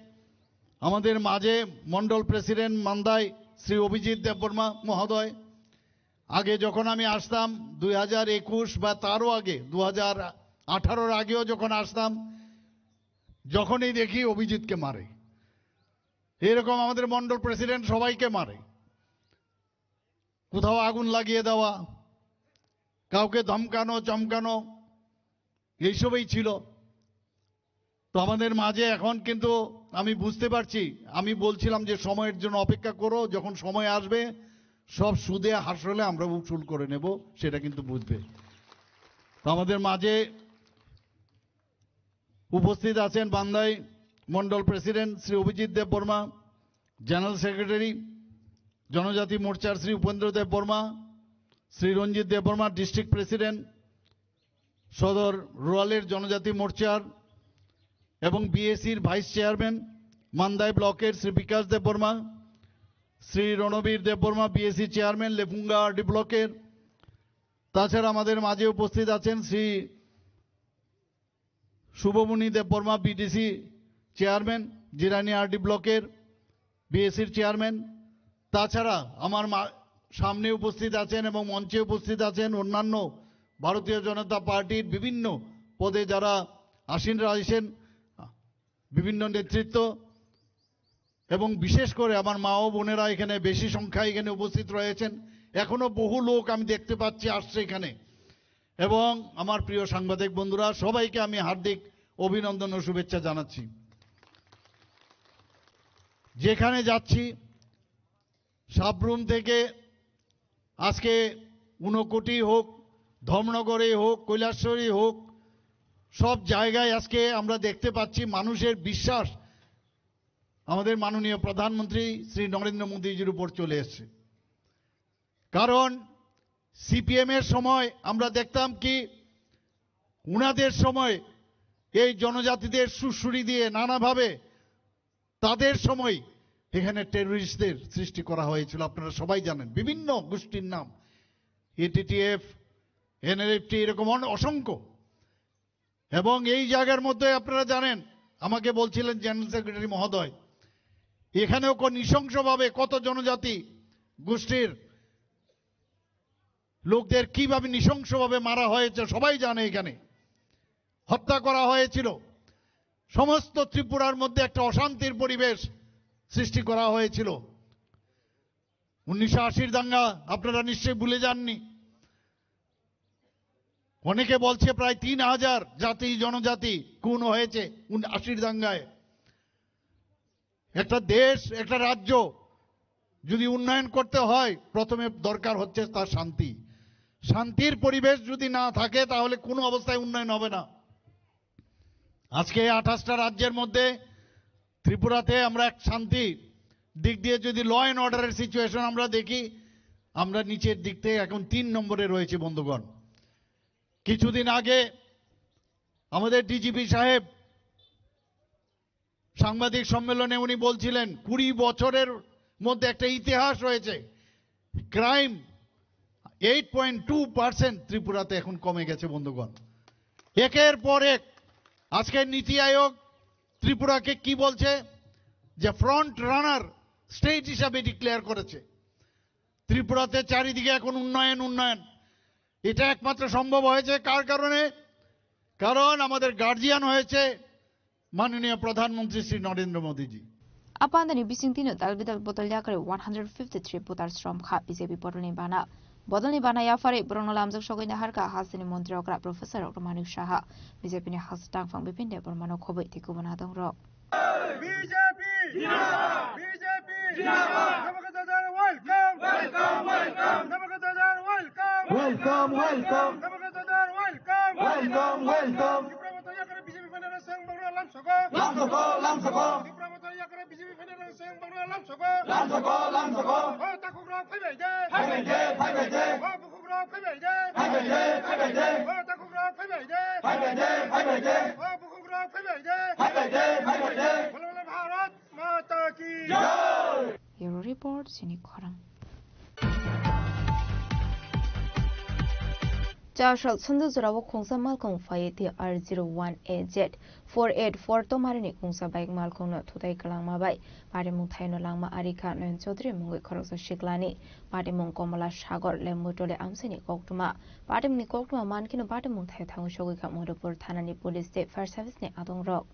আমাদের মাঝে মন্ডল প্রেসিডেন্ট মান্দাই শ্রী অভিজিৎ দেববর্মা মহোদয়। আগে যখন আমি আসতাম দুই হাজার একুশ বা তারও আগে, দু হাজার আঠারোর আগেও যখন আসতাম, যখনই দেখি অভিজিৎকে মারে। এরকম আমাদের মন্ডল প্রেসিডেন্ট সবাইকে মারে, কোথাও আগুন লাগিয়ে দেওয়া, কাউকে ধমকানো চমকানো, এইসবই ছিল। তো আমাদের মাঝে এখন কিন্তু আমি বুঝতে পারছি, আমি বলছিলাম যে সময়ের জন্য অপেক্ষা করো, যখন সময় আসবে সব সুদে হাসলে আমরা উসুল করে নেব, সেটা কিন্তু বুঝবে। তো আমাদের মাঝে উপস্থিত আছেন বান্দাই মন্ডল প্রেসিডেন্ট শ্রী অভিজিৎ দেববর্মা, জেনারেল সেক্রেটারি জনজাতি মোর্চার শ্রী উপেন্দ্র দেববর্মা, শ্রী রঞ্জিত দেববর্মা, ডিস্ট্রিক্ট প্রেসিডেন্ট সদর রুরালের জনজাতি মোর্চার এবং বিএসির ভাইস চেয়ারম্যান মান্দাই ব্লকের শ্রী বিকাশ দেববর্মা, শ্রী রণবীর দেববর্মা, বিএসি চেয়ারম্যান লেফুঙ্গা আরডি ব্লকের। তাছাড়া আমাদের মাঝে উপস্থিত আছেন শ্রী শুভমণি দেববর্মা, বিডিসি চেয়ারম্যান, জিরানি আরডি ব্লকের বিএসির চেয়ারম্যান। তাছাড়া আমার মা-, সামনে উপস্থিত আছেন এবং মঞ্চে উপস্থিত আছেন অন্যান্য ভারতীয় জনতা পার্টির বিভিন্ন পদে যারা আসীন রয়েছেন, বিভিন্ন নেতৃত্ব, এবং বিশেষ করে আমার মা ও বোনেরা এখানে বেশি সংখ্যায় এখানে উপস্থিত রয়েছেন। এখনো বহু লোক আমি দেখতে পাচ্ছি আসছে এখানে। এবং আমার প্রিয় সাংবাদিক বন্ধুরা, সবাইকে আমি হার্দিক অভিনন্দন ও শুভেচ্ছা জানাচ্ছি। যেখানে যাচ্ছি, সাবরুম থেকে আজকে ঊনকোটি হোক, ধর্মনগরে হোক, কৈলাসহরী হোক, সব জায়গায় আজকে আমরা দেখতে পাচ্ছি মানুষের বিশ্বাস আমাদের মাননীয় প্রধানমন্ত্রী শ্রী নরেন্দ্র মোদীজির উপর চলে এসেছে। কারণ সিপিএম এর সময় আমরা দেখতাম কি, উনাদের সময় এই জনজাতিদের সুড়সুড়ি দিয়ে নানাভাবে তাদের সময় এখানে টেররিস্টদের সৃষ্টি করা হয়েছিল, আপনারা সবাই জানেন, বিভিন্ন গোষ্ঠীর নাম, এটিটিএফ, এনএলএফটি, এরকম অন-, অসংখ্য। এবং এই জায়গার মধ্যে আপনারা জানেন, আমাকে বলছিলেন জেনারেল সেক্রেটারি মহোদয়, এখানেও ক-, নৃশংসভাবে কত জনজাতি গোষ্ঠীর লোকদের কিভাবে নৃশংসভাবে মারা হয়েছে, সবাই জানে। এখানে হত্যা করা হয়েছিল, সমস্ত ত্রিপুরার মধ্যে একটা অশান্তির পরিবেশ সৃষ্টি করা হয়েছিল। উনিশশো আশির দাঙ্গা আপনারা নিশ্চয়ই ভুলে যাননি। অনেকে বলছে প্রায় তিন হাজার জাতি জনজাতি খুন হয়েছে উন-, আশির দাঙ্গায়। একটা দেশ, একটা রাজ্য যদি উন্নয়ন করতে হয়, প্রথমে দরকার হচ্ছে তার শান্তি। শান্তির পরিবেশ যদি না থাকে, তাহলে কোনো অবস্থায় উন্নয়ন হবে না। আজকে এই আঠাশটা রাজ্যের মধ্যে ত্রিপুরাতে আমরা এক শান্তি দিক দিয়ে যদি ল অ্যান্ড অর্ডারের সিচুয়েশন আমরা দেখি, আমরা নিচের দিক থেকে এখন তিন নম্বরে রয়েছে, বন্ধুগণ। কিছুদিন আগে আমাদের ডিজিপি সাহেব সাংবাদিক সম্মেলনে উনি বলছিলেন, কুড়ি বছরের মধ্যে একটা ইতিহাস রয়েছে, crime eight point two percent ত্রিপুরাতে এখন কমে গেছে। বন্ধুগণ, একের পর এক আজকে নীতি আয়োগ ত্রিপুরাকে কি বলছে, যে ফ্রন্ট রানার স্টেট হিসাবে ডিক্লেয়ার করেছে। ত্রিপুরাতে চারিদিকে এখন উন্নয়ন, উন্নয়ন। এটা একমাত্র সম্ভব হয়েছে কার কারণে? কারণ আমাদের গার্জিয়ান হয়েছে মাননীয় প্রধানমন্ত্রী শ্রী নরেন্দ্র মোদীজি। Apandani bisingtino dalbidal bodol yakre one hundred fifty three voters romkha B J P bodolni bana. Bodolni bana yaphari borokno lamjak sogwi naharkha hasteni montri okra Professor Doctor Manik Saha, B J P ni hastang phang Bipin Debbarmano khobwi tei kubun adongrok. B J P Jindabad! B J P Jindabad! Welcome! Welcome, welcome! Welcome, welcome! Welcome, welcome! Welcome, welcome! Tipra Motha yakre B J P federal seng bangla lam soko. Lam soko, lam soko. Tipra Motha yakre B J P federal seng bangla lam soko. Lam soko, lam soko. O takhuk rok phaibai de. Phaibai de, phaibai de. O bukhuk rok phaibai de. Phaibai de, phaibai de. O takhuk rok phaibai de. Phaibai de, phaibai de. O bukhuk rok phaibai de. Phaibai de, phaibai de. Bolo bolo Bharat Mata ki jai! Bureau Report, Sini Khorang. Chasal Sundujora o khungsa malkhung phai T R zero one A Z four eight four tomarini khungsa bike malkhungno thutai kwlangma bai patimung thaino langma arikha Noyon Chaudhary mungwi khoroksa siklani. Patimung Komola Sagor Lembutole amchaini koktwma. Patimungni koktwma mankheno patimung thai thangwi sogwikha Madhupur thanani police tei fire service ni adongrok.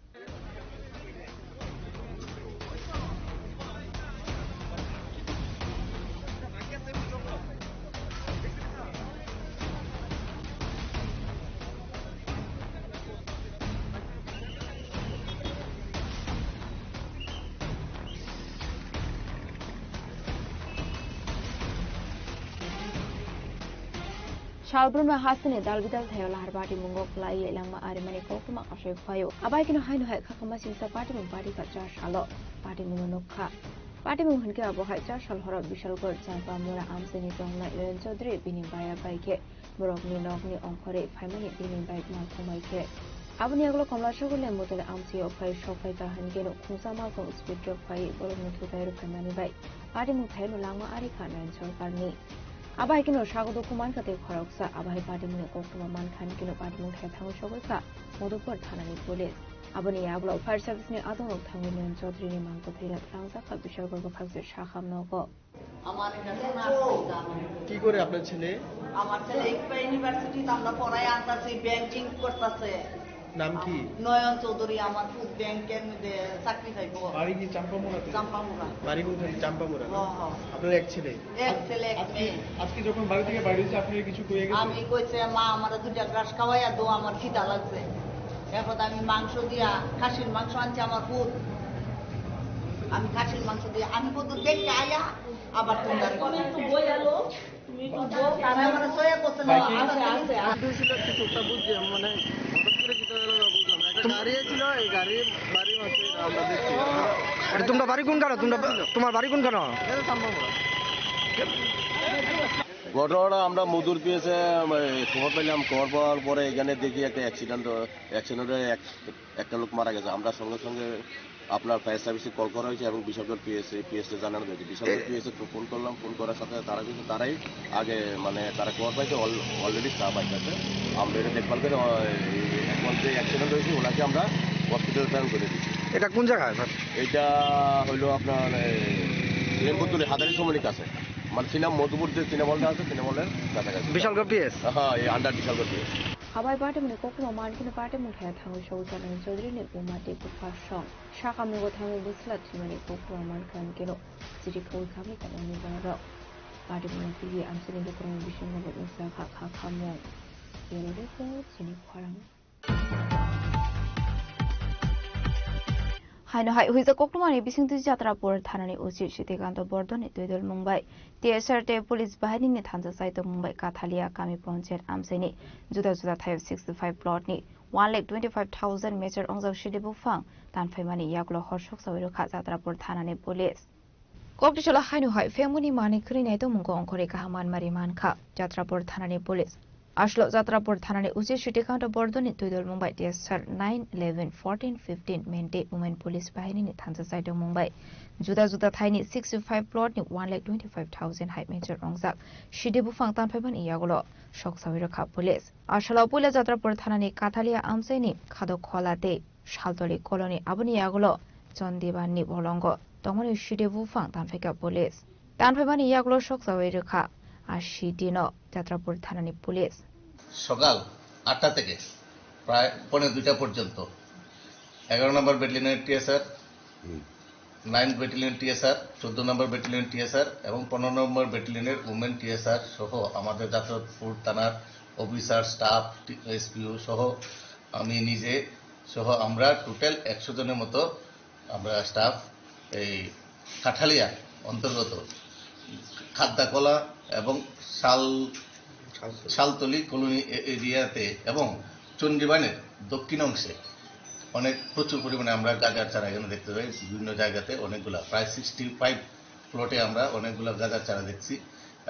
Salbrumno hasteni dalbidal thaio lahar patimungo kwlaiwi langma arimani koktwma aswk phaio. Abaikeno haino hai khakama singsa patimung parikha cha salo patimungno nukha. Patimung hinkhe abo hai cha sal horo Bishalgarh Champamura amchaini tongnai Noyon Chaudhary bini baya bai khe borokni nokni ongkhorwi phaimani bini bike malkhung bai khe. Aboni yagulo Komlasagor Lembutole amchaio phai sok phaikha hinkhe khungsa malkhung speed rok phaiwi borokno thutai rwphaimani bai patimung thaino langma arikha Noyon Sorkarni. Abo hai kheno sago dukhu mankha tei khoroksa. Abo hai patimungni koktwma mankha hinkhe patimung thai thangwi sogwikha Madhupur thanani police. Aboni yagulo fire service ni adongrok thangwi Noyon Chaudhary ni mangkwthwi rok tlangjak kha Bishalgarh bwkhakse Sakham nogo. আমার এটা শোনা আছে জানো। কি করে আপনার ছেলে? আমার ছেলে ইউনিভার্সিটিতে আমরা পড়াই আনতাছি, ব্যাংকিং করতেছে। নাম কি? নয়ন চৌধুরী। আমার পুত ব্যাংকের মধ্যে চাকরি পাইবো। বাড়ি কি চাম্পামুড়াতে? চাম্পামুড়া। বাড়ি কোনখানে? চাম্পামুড়া না? হ, হ। আপনার এক ছেলে? এক ছেলে, এক আজকে, মেয়ে। আজকে যখন বাড়ি থেকে বাইরে হয়েছে, আপনাকে কিছু কয়ে গেছে? আমি কইছে, "মা, আমার দুইটা ঘাস খাওয়াইয়া দো, আমার খিদা লাগছে।" এরপর আমি মাংস দিয়া, খাসির মাংস আনছে আমার পুত। আমি খাসির মাংস দিয়ে, আমি কত দেখতে আয়া, আবার তোমরা তুমি একটু বই আলো, তুমি একটু বই, তারা মানে সয়া করছে না, আছে, আছে, আছে। দুই ছিল কিছু একটা বুঝছি, মানে, হঠাৎ করে কি হলো না বুঝলাম না। একটা গাড়ি ছিল, এই গাড়ি বাড়ি হচ্ছে, আমরা দেখছি। আরে, তোমরা বাড়ি কোনখানে? তোমরা, তোমার বাড়ি কোনখানে? এটা তো সম্ভব না। ঘটনাটা আমরা মধুর পিএসে, মানে, খবর পেলাম, খবর পাওয়ার পরে এখানে দেখি একটা অ্যাক্সিডেন্ট, অ্যাক্সিডেন্টে এক, একটা লোক মারা গেছে। আমরা সঙ্গে সঙ্গে আপনার ফায়ার সার্ভিসে কল করা হয়েছে এবং বিশালগড় পিএসএ, পিএসএ জানানো হয়েছে। বিশালগড় পিএসএ তো ফোন করলাম, ফোন করার সাথে তারা কিন্তু তারাই আগে, মানে, তারা খবর পাইছে, অল-, অলরেডি স্টাফ আইতাছে। আমরা এটা দেখভাল করে, অ, এই এখন যে অ্যাক্সিডেন্ট হয়েছে, ওনাকে আমরা হসপিটাল প্রেরণ করে দিচ্ছি। এটা কোন জায়গায়, স্যার? এটা হইলো আপনার, এই, লেম্বুতলি হাজারি সমনিক আছে, মানে, সিনেমা মধুপুর যে সিনেমা হলটা আছে, সিনেমা হলের কাছাকাছি। বিশালগড় পিএস? হ্যাঁ, এই under Bishalgarh PS. Abai patimungni koktwma mankhe patimung thaya thangwi sogwi Chaudhary ni buma tei bupha song. Sakam nogo thangwi bwsla thwimani koktwma mankha hinkhe no chiri khawi khamwi tongmani borok. Patimungno twiwi amchaini lukurokni bisingo bo nukjakha kha khamung. Bureau Report, Chini Khorang. Haino hai huijak koktwmani bisingtwi Jatrapur thanani O C Srikanto Bordoni twidulmung bai T S R tei police bahinini thansa chai tongmung bai Kathalia kami ponchayat amchaini juda juda thaio sixty five plot ni one lakh twenty five thousand meter ongjak sidi buphang tanphaimani yagulo hor soksawi rwkha Jatrapur thanani police. Koktisolo haino hai phengmani manwi khwnwi nai tongmungo ongkhorwi kaham manmari mankha Jatrapur thanani police. Aswk Jatrapur thanani usi Sritikanta Bordoni twidulmung bai T S R nine, eleven, fourteen, fifteen Mende Women Police Bahinini thansa chaitokmung bai juda juda thaini sixty-five plot ni one lakh twenty-five thousand hai mechar wngjak sidi buphang tanphaimani yagulo sok sawi rwkha police. Aswk puila Jatrapur thanani Kathalia amchaini Khado Khola tei Saltoli colony aboni yagulo Chondibani bolongo tongmani sidi buphang tanphaikha police. Tanphaimani yagulo sok sawi rwkha a sidi no Jatrapur thanani police. সকাল আটটা থেকে প্রায় পৌনে দুইটা পর্যন্ত এগারো নম্বর ব্যাটালিয়নের TSR, nine battalion TSR, চোদ্দ নম্বর ব্যাটালিয়ন টিএসআর এবং পনেরো নম্বর ব্যাটালিয়নের উমেন টিএসআর সহ আমাদের যাদবপুর থানার অফিসার, স্টাফ, এসপিও সহ আমি নিজে সহ আমরা টোটাল একশো জনের মতো আমরা স্টাফ এই কাঠালিয়া অন্তর্গত খাদ্দাকলা এবং শাল, শালতলি কলোনি এ-, এরিয়াতে এবং চণ্ডীবানের দক্ষিণ অংশে অনেক প্রচুর পরিমাণে আমরা গাজার চারা এখানে দেখতে পাই। বিভিন্ন জায়গাতে অনেকগুলা, প্রায় সিক্সটি ফাইভ প্লটে আমরা অনেকগুলা গাজার চারা দেখছি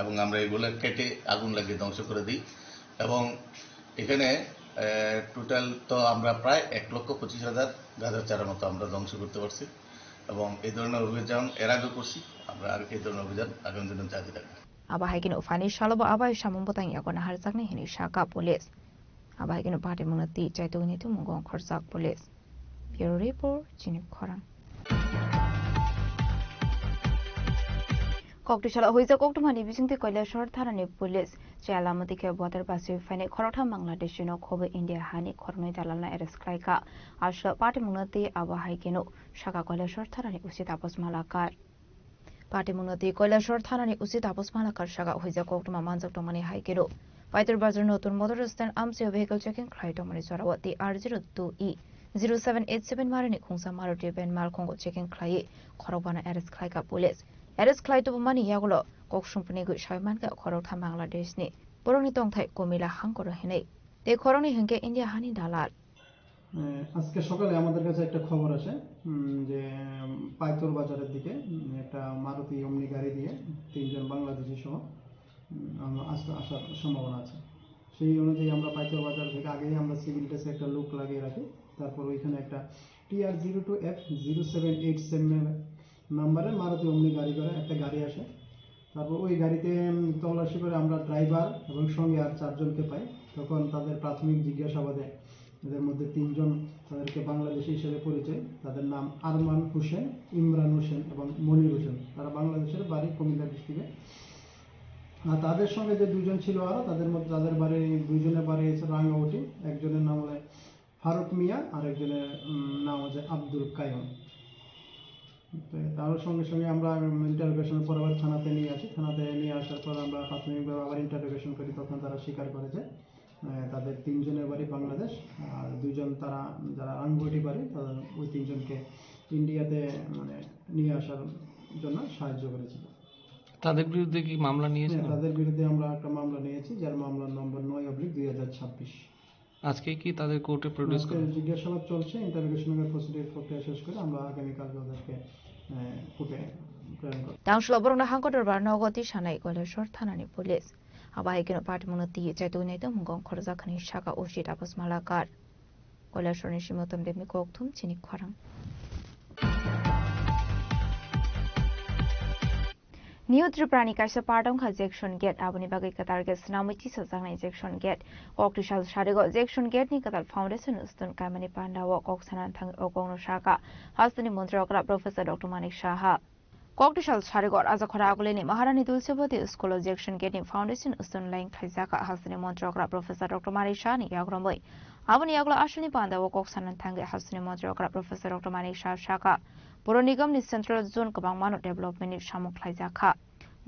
এবং আমরা এগুলো কেটে আগুন লাগিয়ে ধ্বংস করে দিই। এবং এখানে, আহ, টোটাল তো আমরা প্রায় এক লক্ষ পঁচিশ হাজার গাজার চারা মতো আমরা ধ্বংস করতে পারছি। এবং এই ধরনের অভিযান এর আগেও করছি, আমরা আর এই ধরনের অভিযান আগামী দিনে জারি রাখবো। Abo hai kheno phani salo bo abai samung bwtang yago naharjaknai hinwi sakha police. Abo hai kheno patimungno twi chaitokni tongmungo khorjak police. Bureau Report, Chini Khorang. Koktwsalo huijak koktwmani bisingtwi Koilashahar thanani police chaya lama dikhe buatar bachwi phainai khoroktham Bangladeshi no khobwi India hani khoroknwi dalalno arrest khlaikha. Aswk patimungno twi abo hai kheno sakha Koilashahar thanani O C Tapas Malakar. Patimungno twi Koilashahar thanani O C Tapas Malakar sakha huijak koktwma manjak tongmani hai kheno Paitor Bazar Notun Motor Stand amchaio vehicle checking khlai tongmani jorao T R zero two E zero seven eight seven marini khungsa Maruti van malkhungo checking khlaiwi khorokbano arrest khlaikha police. Arrest khlai tubumani yagulo kok sungpuni gwi sawi mankha khoroktham Bangladeshni borokni tongthai Komila hangkoro hinwi tei khoroknwi hinkhe India hani dalal. আহ, আজকে সকালে আমাদের কাছে একটা খবর আসে, উম, যে, উম, পাইতর বাজারের দিকে, উম, একটা মারুতি ওমনি গাড়ি দিয়ে তিনজন বাংলাদেশি সহ, উম, আম-, আসতে, আসার সম্ভাবনা আছে। সেই অনুযায়ী আমরা পাইতর বাজার থেকে আগেই আমরা সিভিল ড্রেসে একটা লুক লাগিয়ে রাখি। তারপর ওইখানে একটা T R zero two F zero seven eight seven নাম্বারে মারুতি ওমনি গাড়ি করে একটা গাড়ি আসে। তারপর ওই গাড়িতে, উম, তল্লাশি করে আমরা ড্রাইভার এবং সঙ্গে আর চারজনকে পাই। তখন তাদের প্রাথমিক জিজ্ঞাসাবাদে এদের মধ্যে তিনজন তাদেরকে বাংলাদেশি হিসেবে পরিচয়। তাদের নাম আরমান হোসেন, ইমরান হোসেন এবং মনির হোসেন। তারা বাংলাদেশের, বাড়ি কুমিল্লা ডিস্ট্রিক্টে। আর তাদের সঙ্গে যে দুজন ছিল আরও, তাদের মধ্যে, তাদের বাড়ি, দুইজনের বাড়ি হচ্ছে রাঙ্গামাটি, একজনের নাম হলো ফারুক মিয়া আর একজনের, উম, নাম হচ্ছে আব্দুল কায়ুম। তো তারও সঙ্গে সঙ্গে আমরা, উম, ইন্টারোগেশনের পর আবার থানাতে নিয়ে আসি। থানাতে নিয়ে আসার পর আমরা প্রাথমিকভাবে আবার ইন্টারোগেশন করি, তখন তারা স্বীকার করে যে, আহ, তাদের তিনজনের বাড়ি বাংলাদেশ, আর দুইজন তারা যারা রাঙ্গুটি বাড়ি, তারা ওই তিনজনকে ইন্ডিয়াতে, মানে, নিয়ে আসার জন্য সাহায্য করেছিল। তাদের বিরুদ্ধে কি মামলা নিয়েছেন? হ্যাঁ, তাদের বিরুদ্ধে আমরা একটা মামলা নিয়েছি, যার মামলার নম্বর নয় অবলিক দুই হাজার ছাব্বিশ। আজকে কি তাদের কোর্টে প্রডিউস আজকে করা? জিজ্ঞাসাবাদ চলছে, ইন্টারোগেশন প্রসিডিউর প্রক্রিয়া শেষ করে আমরা আগামীকাল তাদেরকে, আহ, কোর্টে প্রেরণ করব। Tangshlo borokno hangko dorbar nogo tisanai Koilashahar thanani police. Abo hai kheno patimungno twi chaitoknai tongmungo khorjak hinwi sakha O C Tapas Malakar. Koilashahar ni simi Uttam Debni kokthum chini khorang. New Tripura ni kaisa part wngkha Jackson Gate, aboni bagwi kwtal khe swnamwi tisajaknai Jackson Gate. Koktwisa sarigo Jackson Gate ni kwtal foundation stone kaimani pandao kok sanani thangwi o kokno sakha hasteni montri okra Professor Doctor Manik Saha. Koktwisa sarigo Rajakhora Agulini Maharani Tulsibati School o Jackson Gate ni foundation stone laying khlaijakha hasteni montri okra Professor Doctor Manik Saha ni yagromwi. Aboni yagulo aswkni pandao kok sanani thangwi hasteni montri okra Professor Doctor Manik Saha sakha, Puro Nigam ni Central Zone kwbangmano development ni samung khlaijakha.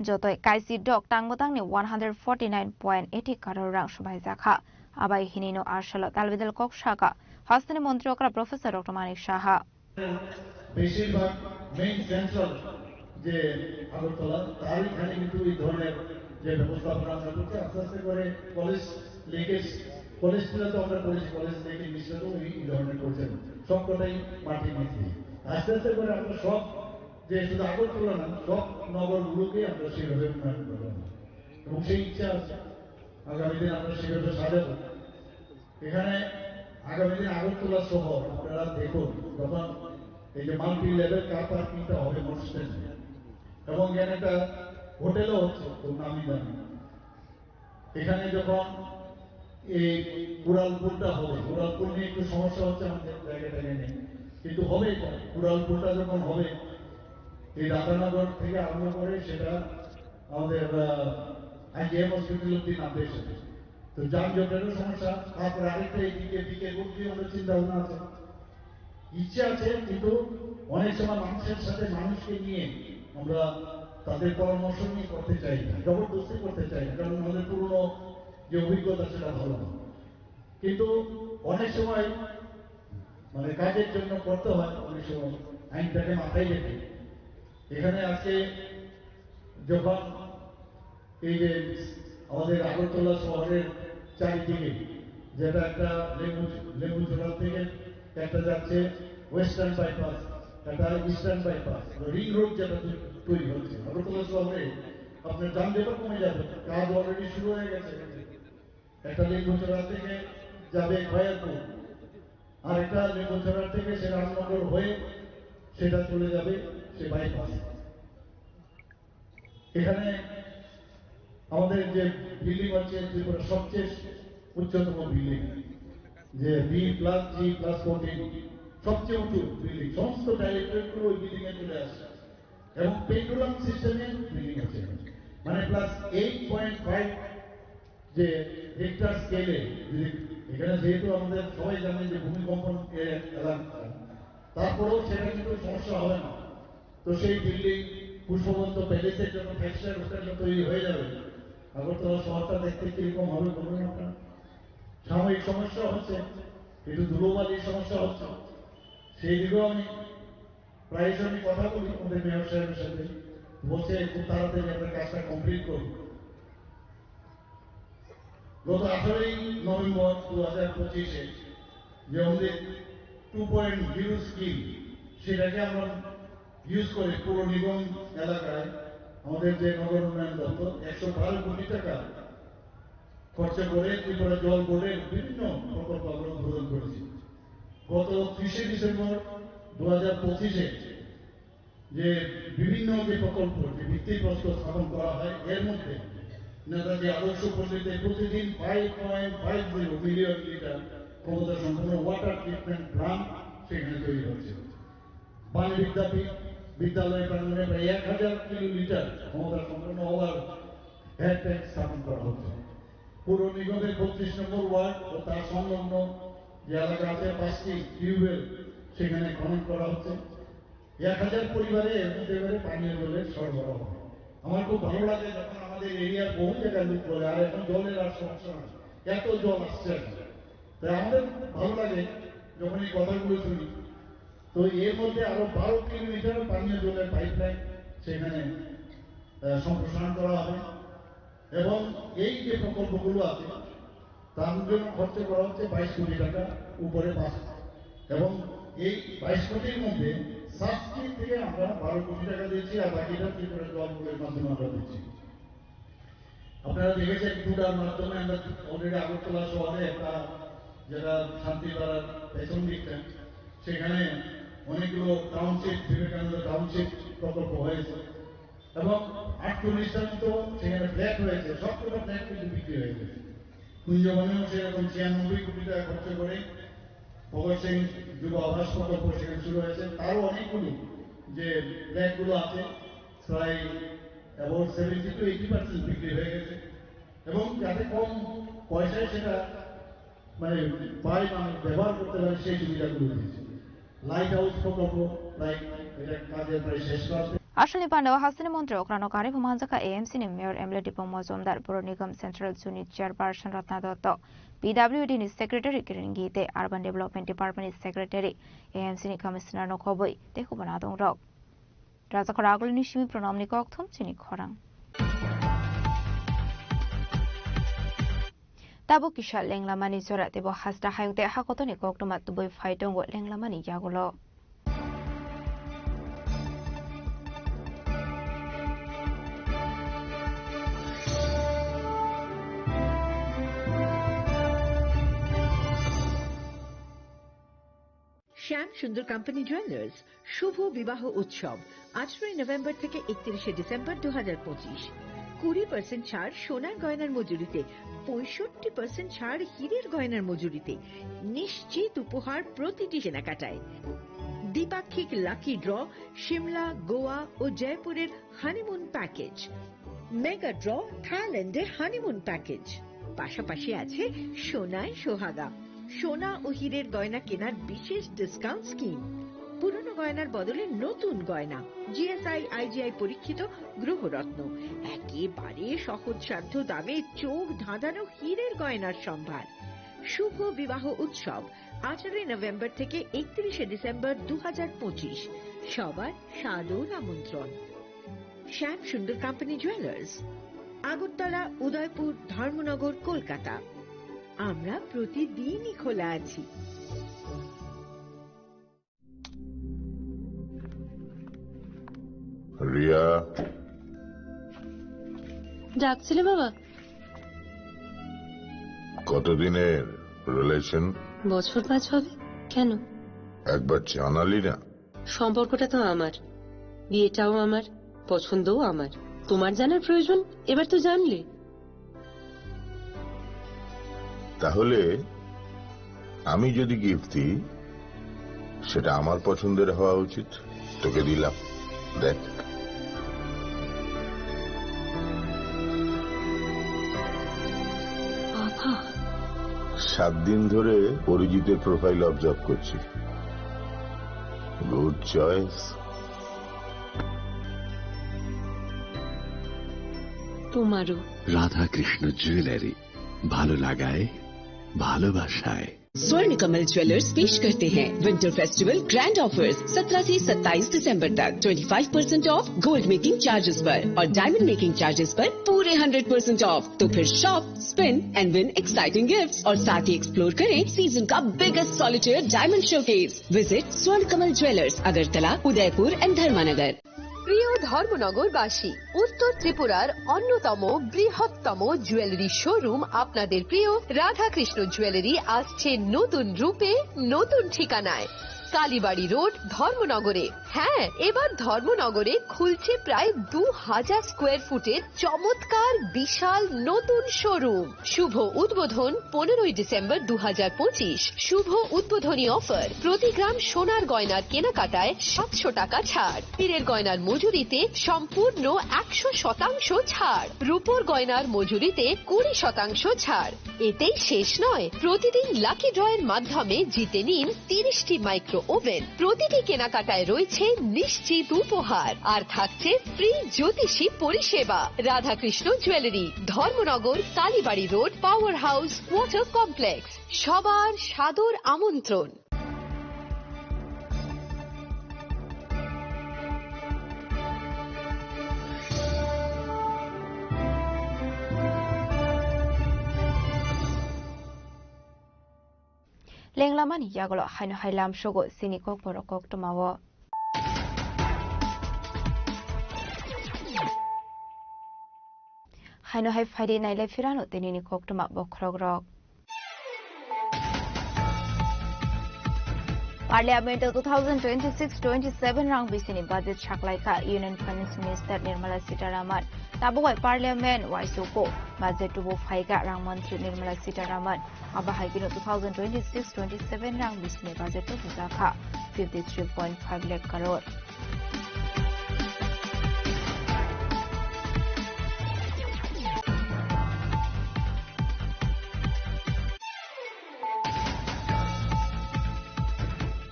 Jotoi kaisi dok tang mwtangni one hundred forty nine point eighty crore rang swbaijak kha. Abai hinino asalo talbidal kok sakha hasteni montri okra Professor Doctor Manik Saha. বেশিরভাগ main central যে আগরতলা, তার এখানে কিন্তু এই ধরনের যে ব্যবস্থাপনা আমরা করছি, আস্তে আস্তে করে কলেজ লেকে, কলেজ স্কুলে তো আমরা করেছি, কলেজ লেকে নিশ্চিত এই ধরনের করছেন, সবকটাই মাটির নিচ দিয়ে। আস্তে আস্তে করে আমরা সব যে শুধু আগরতলা না, সব নগরগুলোকে আমরা সেইভাবে উন্নয়ন করবো এবং সেই ইচ্ছা আছে। আগামী দিন আমরা সেভাবে সাজাবো। এখানে আগামী দিন আগরতলা শহর আপনারা দেখুন, যখন এই যে মাল্টি লেভেল কার পার্কিংটা হবে মোটর স্ট্যান্ডে, এবং এখানে একটা হোটেলও হচ্ছে খুব নামি দামি। এখানে যখন এই উড়ালপুলটা হবে, উড়ালপুল নিয়ে একটু সমস্যা হচ্ছে আমাদের জায়গাটাকে নিয়ে, কিন্তু হবে এটা। উড়ালপুলটা যখন হবে, এই রাধানগর থেকে আরম্ভ করে সেটা আমাদের আইজিএম হসপিটাল অব্দি নামবে সেটা। তো যানজটেরও সমস্যা। তারপরে আরেকটা এদিকে বিকে রোড দিয়ে আমাদের চিন্তা ভাবনা আছে, ইচ্ছে আছে, কিন্তু অনেক সময় মানুষের সাথে মানুষকে নিয়ে আমরা তাদের পরামর্শ নিয়ে করতে চাই না, জবরদস্তি করতে চাই না, কারণ আমাদের পুরনো যে অভিজ্ঞতা সেটা ভালো না। কিন্তু অনেক সময় মানে কাজের জন্য করতে হয়, অনেক সময় আইনটাকে মাথায় রেখে। এখানে আজকে যখন এই যে আমাদের আগরতলা শহরের চারিদিকে, যেটা একটা লেবু, লেবুছড়া থেকে একটা যাচ্ছে ওয়েস্টার্ন বাইপাস, একটা ইস্টার্ন বাইপাস, রিং রোড যেটা তৈ-, তৈরি হচ্ছে আগরতলা শহরে, আপনার যানজটও কমে যাবে, কাজ অলরেডি শুরু হয়ে গেছে। একটা লেবুছড়া থেকে যাবে খয়েরপুর, আর একটা লেবুছড়া থেকে সে রামনগর হয়ে সেটা চলে যাবে সে বাইপাস। এখানে আমাদের যে বিল্ডিং হচ্ছে ত্রিপুরা সবচেয়ে উচ্চতম বিল্ডিং, যে B plus G plus fourteen, সবচেয়ে উঁচু বিল্ডিং, সমস্ত ডাইরেক্টরেটগুলো ওই বিল্ডিং এ চলে আসে। এবং পেন্ডুলাম সিস্টেমে বিল্ডিং হচ্ছে, মানে প্লাস এইট পয়েন্ট ফাইভ যে রিক্টার স্কেলে যদি, এখানে যেহেতু আমাদের সবাই জানেন যে ভূমিকম্পন এ-, এলাকা, তারপরেও সেটা কিন্তু সমস্যা হবে না। তো সেই বিল্ডিং পুষ্পবন্ত প্যালেসের জন্য ফাইভ স্টার হোটেল তৈরি হয়ে যাবে। আগরতলা শহরটা দেখতে কিরকম হবে বলুন আপনারা? সাময়িক সমস্যা হচ্ছে, একটু ধুলোবালির সমস্যা হচ্ছে, সেই দিকেও আমি প্রায় সময় কথা বলি আমাদের মেয়র সাহেবের সাথে, বলছে খুব তাড়াতাড়ি আমরা কাজটা কমপ্লিট করব। গত আঠারোই নভেম্বর দু হাজার পঁচিশে যে আমাদের টু পয়েন্ট জিরো স্কিম, সেটাকে আমরা ইউজ করে পৌর নিগম এলাকায় আমাদের যে নগর উন্নয়ন দপ্তর একশো বারো কোটি টাকা খরচা করে ত্রিপুরা জল বোর্ডের বিভিন্ন প্রকল্প আমরা উদ্বোধন করেছি। গত ত্রিশে ডিসেম্বর দু হাজার পঁচিশে যে বিভিন্ন যে প্রকল্প, যে ভিত্তিপ্রস্তর স্থাপন করা হয়, এর মধ্যে নেতাজি আদর্শ পল্লীতে প্রতিদিন five point five zero million litre ক্ষমতা সম্পন্ন ওয়াটার ট্রিটমেন্ট প্ল্যান্ট সেখানে তৈরি হচ্ছে। বাণী বিদ্যাপীঠ বিদ্যালয় প্রাঙ্গণে প্রায় এক হাজার কিলো লিটার ক্ষমতা সম্পন্ন ওভার হেড ট্যাঙ্ক স্থাপন করা হচ্ছে। পৌর নিগমের বত্রিশ নম্বর ওয়ার্ড ও তার সংলগ্ন যে এলাকা আছে, পাঁচটি টিউবওয়েল সেখানে খনন করা হচ্ছে। এক হাজার পরিবারে এর মধ্যে এবারে পানীয় জলের সরবরাহ হবে। আমার খুব ভালো লাগে যখন আমাদের এরিয়ার বহু জায়গায় লোক বলে, "আর এখন জলের আর সমস্যা নেই, এত জল আসছে এখন।" তাই আমাদের ভালো লাগে যখন এই কথাগুলো শুনি। তো এর মধ্যে আরো বারো কিলোমিটার পানীয় জলের পাইপলাইন সেখানে, আহ, সম্প্রসারণ করা হবে। এবং এই যে প্রকল্পগুলো আছে, তার জন্য খরচ করা হচ্ছে বাইশ কোটি টাকা, উপরে পাঁচ। এবং এই বাইশ কোটির মধ্যে সাবসিডি থেকে আমরা বারো কোটি টাকা দিয়েছি, আর বাকিটা ত্রিপুরা জল বোর্ডের মাধ্যমে আমরা দিচ্ছি। আপনারা দেখেছেন, টুডার মাধ্যমে আমরা অলরেডি আগরতলা শহরে একটা, যেটা শান্তিপাড়ার পেছন দিকটা, সেখানে অনেকগুলো টাউনশিপ, বিবেকানন্দ টাউনশিপ প্রকল্প হয়েছে এবং আটচল্লিশটার মতো সেখানে ফ্ল্যাট হয়েছে, সবকটা ফ্ল্যাট কিন্তু বিক্রি হয়ে গেছে। কুঞ্জবনেও সেরকম ছিয়ানব্বই কোটি টাকা খরচ করে ভগৎ সিং যুব আবাস প্রকল্প সেখানে শুরু হয়েছে, তারও অনেকগুলো যে ফ্ল্যাটগুলো আছে, প্রায় about seventy to eighty percent বিক্রি হয়ে গেছে। এবং যাতে কম পয়সায় সেটা মানে পায়, মানে ব্যবহার করতে পারে, সেই সুবিধাগুলো দিয়েছে। লাইট হাউস প্রকল্প প্রায়, এটা কাজের প্রায় শেষ প্রান্তে। Aswkni panda o hasteni montri okrano karwi phuma hanjakha A M C ni mayor M L A Dipang Majumdar, Puro Nigam Central Unit Chairperson Ratna Dotto, P W D ni Secretary Kiran Gite, Urban Development Department ni Secretary, A M C ni Commissioner no khobwi tei kubun adongrok. Rajakhor agulini simi pranamni kokthum chini khorang. Tabuk kisa lenglamani jora teibo hasta hayung tei hakotoni koktwma tubui phai tongo lenglamani yagulo. Shyam Sundar company jewellers শুভ বিবাহ উৎসব, আঠারোই নভেম্বর থেকে একত্রিশে ডিসেম্বর দু হাজার পঁচিশ। কুড়ি পার্সেন্ট ছাড় সোনার গয়নার মজুরিতে, পঁয়ষট্টি পার্সেন্ট ছাড় হীরের গয়নার মজুরিতে। নিশ্চিত উপহার প্রতিটি কেনাকাটায়। দ্বিপাক্ষিক লাকি ড্র, সিমলা, গোয়া ও জয়পুরের হানিমুন প্যাকেজ। মেগা ড্র, থাইল্যান্ডের হানিমুন প্যাকেজ। পাশাপাশি আছে সোনায় সোহাগা, সোনা ও হীরের গয়না কেনার বিশেষ ডিসকাউন্ট স্কিম। পুরনো গয়নার বদলে নতুন গয়না, জিএসআই, আইজিআই পরীক্ষিত গ্রহরত্ন, একেবারে সহজসাধ্য দামে চোখ ধাঁধানো হীরের গয়নার সম্ভার। শুভ বিবাহ উৎসব, আঠারোই নভেম্বর থেকে একত্রিশে ডিসেম্বর দু হাজার পঁচিশ। সবার সাদর আমন্ত্রণ। শ্যাম সুন্দর কোম্পানি জুয়েলার্স, আগরতলা, উদয়পুর, ধর্মনগর, কলকাতা। আমরা প্রতিদিনই খোলা আছি। রিয়া। ডাকছিলে বাবা? কতদিনের রিলেশন? বছর পাঁচ হবে। কেন? একবার জানালি না। সম্পর্কটা তো আমার, বিয়েটাও আমার, পছন্দও আমার। তোমার জানার প্রয়োজন? এবার তো জানলে। তাহলে আমি যদি গিফট দিই, সেটা আমার পছন্দের হওয়া উচিত। তোকে দিলাম, দেখ। বাবা। সাত দিন ধরে অরিজিতের প্রোফাইল অবজার্ভ করছি। Good choice. তোমারও। রাধাকৃষ্ণ জুয়েলারি, ভালো লাগায়, ভালোবাসায়। स्वर्ण कमल ज्वेलर्स पेश करते हैं विंटर फेस्टिवल ग्रैंड ऑफर्स। सत्रह से सत्ताईस दिसंबर तक twenty five percent of gold making charges पर और डायमंड मेकिंग चार्जेस पर पूरे हंड्रेड परसेंट ऑफ। तो फिर shop, spin and win exciting gifts और साथ ही एक्सप्लोर करें सीजन का biggest solitaire diamond showcase. Visit स्वर्ण कमल ज्वेलर्स, अगरतला, उदयपुर एंड धर्मानगर। প্রিয় ধর্মনগরবাসী, উত্তর ত্রিপুরার অন্যতম বৃহত্তম জুয়েলারি শোরুম আপনাদের প্রিয় রাধাকৃষ্ণ জুয়েলারি আসছে নতুন রূপে, নতুন ঠিকানায়। কালীবাড়ি রোড, ধর্মনগরে। হ্যাঁ, এবার ধর্মনগরে খুলছে প্রায় দু হাজার স্কোয়ার ফুটের চমৎকার বিশাল নতুন শোরুম। শুভ উদ্বোধন পনেরোই ডিসেম্বর দু হাজার পঁচিশ। শুভ উদ্বোধনী অফার, প্রতি গ্রাম সোনার গয়নার কেনাকাটায় সাতশো টাকা ছাড়, হীরের গয়নার মজুরিতে সম্পূর্ণ একশো শতাংশ ছাড়, রূপোর গয়নার মজুরিতে কুড়ি শতাংশ ছাড়। এতেই শেষ নয়, প্রতিদিন লাকি ড্রয়ের মাধ্যমে জিতে নিন তিরিশটি মাইক্রো ওভেন। প্রতিটি কেনাকাটায় রয়েছে নিশ্চিত উপহার, আর থাকছে ফ্রি জ্যোতিষী পরিষেবা। Radhakrishna jewellery, Dharmanagar, Kalibari road, power house, water complex. সবার সাদর আমন্ত্রণ। Lenglamani yagulo haino hai lamsogo chini kokborok koktwmao. Haino hai phaidi nailai phirano tinini koktwma bokhorokrok. Parliament o two thousand twenty-six twenty-seven rang bisini budget saklaikha Union Finance Minister Nirmala Sitharaman. Tabuk bai Parliament waisugo budget tubu phaikha rang mantri Nirmala Sitharaman. Abo hai bini two thousand twenty-six twenty-seven rang bisini budget o bujakha fifty three point five lakh crore.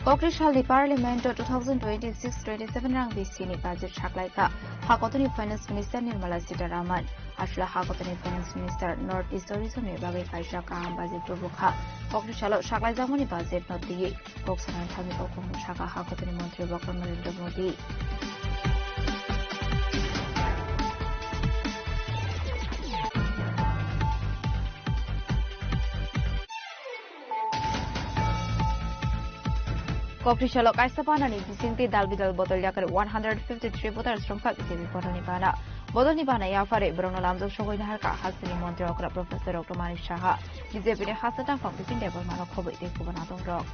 Kokri salni Parliament o two thousand twenty-six twenty-seven rang bisini budget saklaikha. Hakotoni Finance Minister Nirmala Sitharaman. Aswla hakotoni Finance Minister North East Tourism ni bagwi kaisa kaham budget tubukha. Kokri salo saklaijakmani budget no twiwi kok sanani thangwi o kokno sakha hakotoni Montri Bokra Narendra Modi. Kokri salo kaisa banani bisingtwi dal bidal bodol yakar one hundred fifty three voters rwngkha B J P bodolni bana. Bodolni bana yaphari borokno lamjak sogwi naharkha hasteni montri okra Professor Doctor Manik Saha, B J P ni hasteni tangphang bising Debbarma rok khobwi tei kubun adongrok.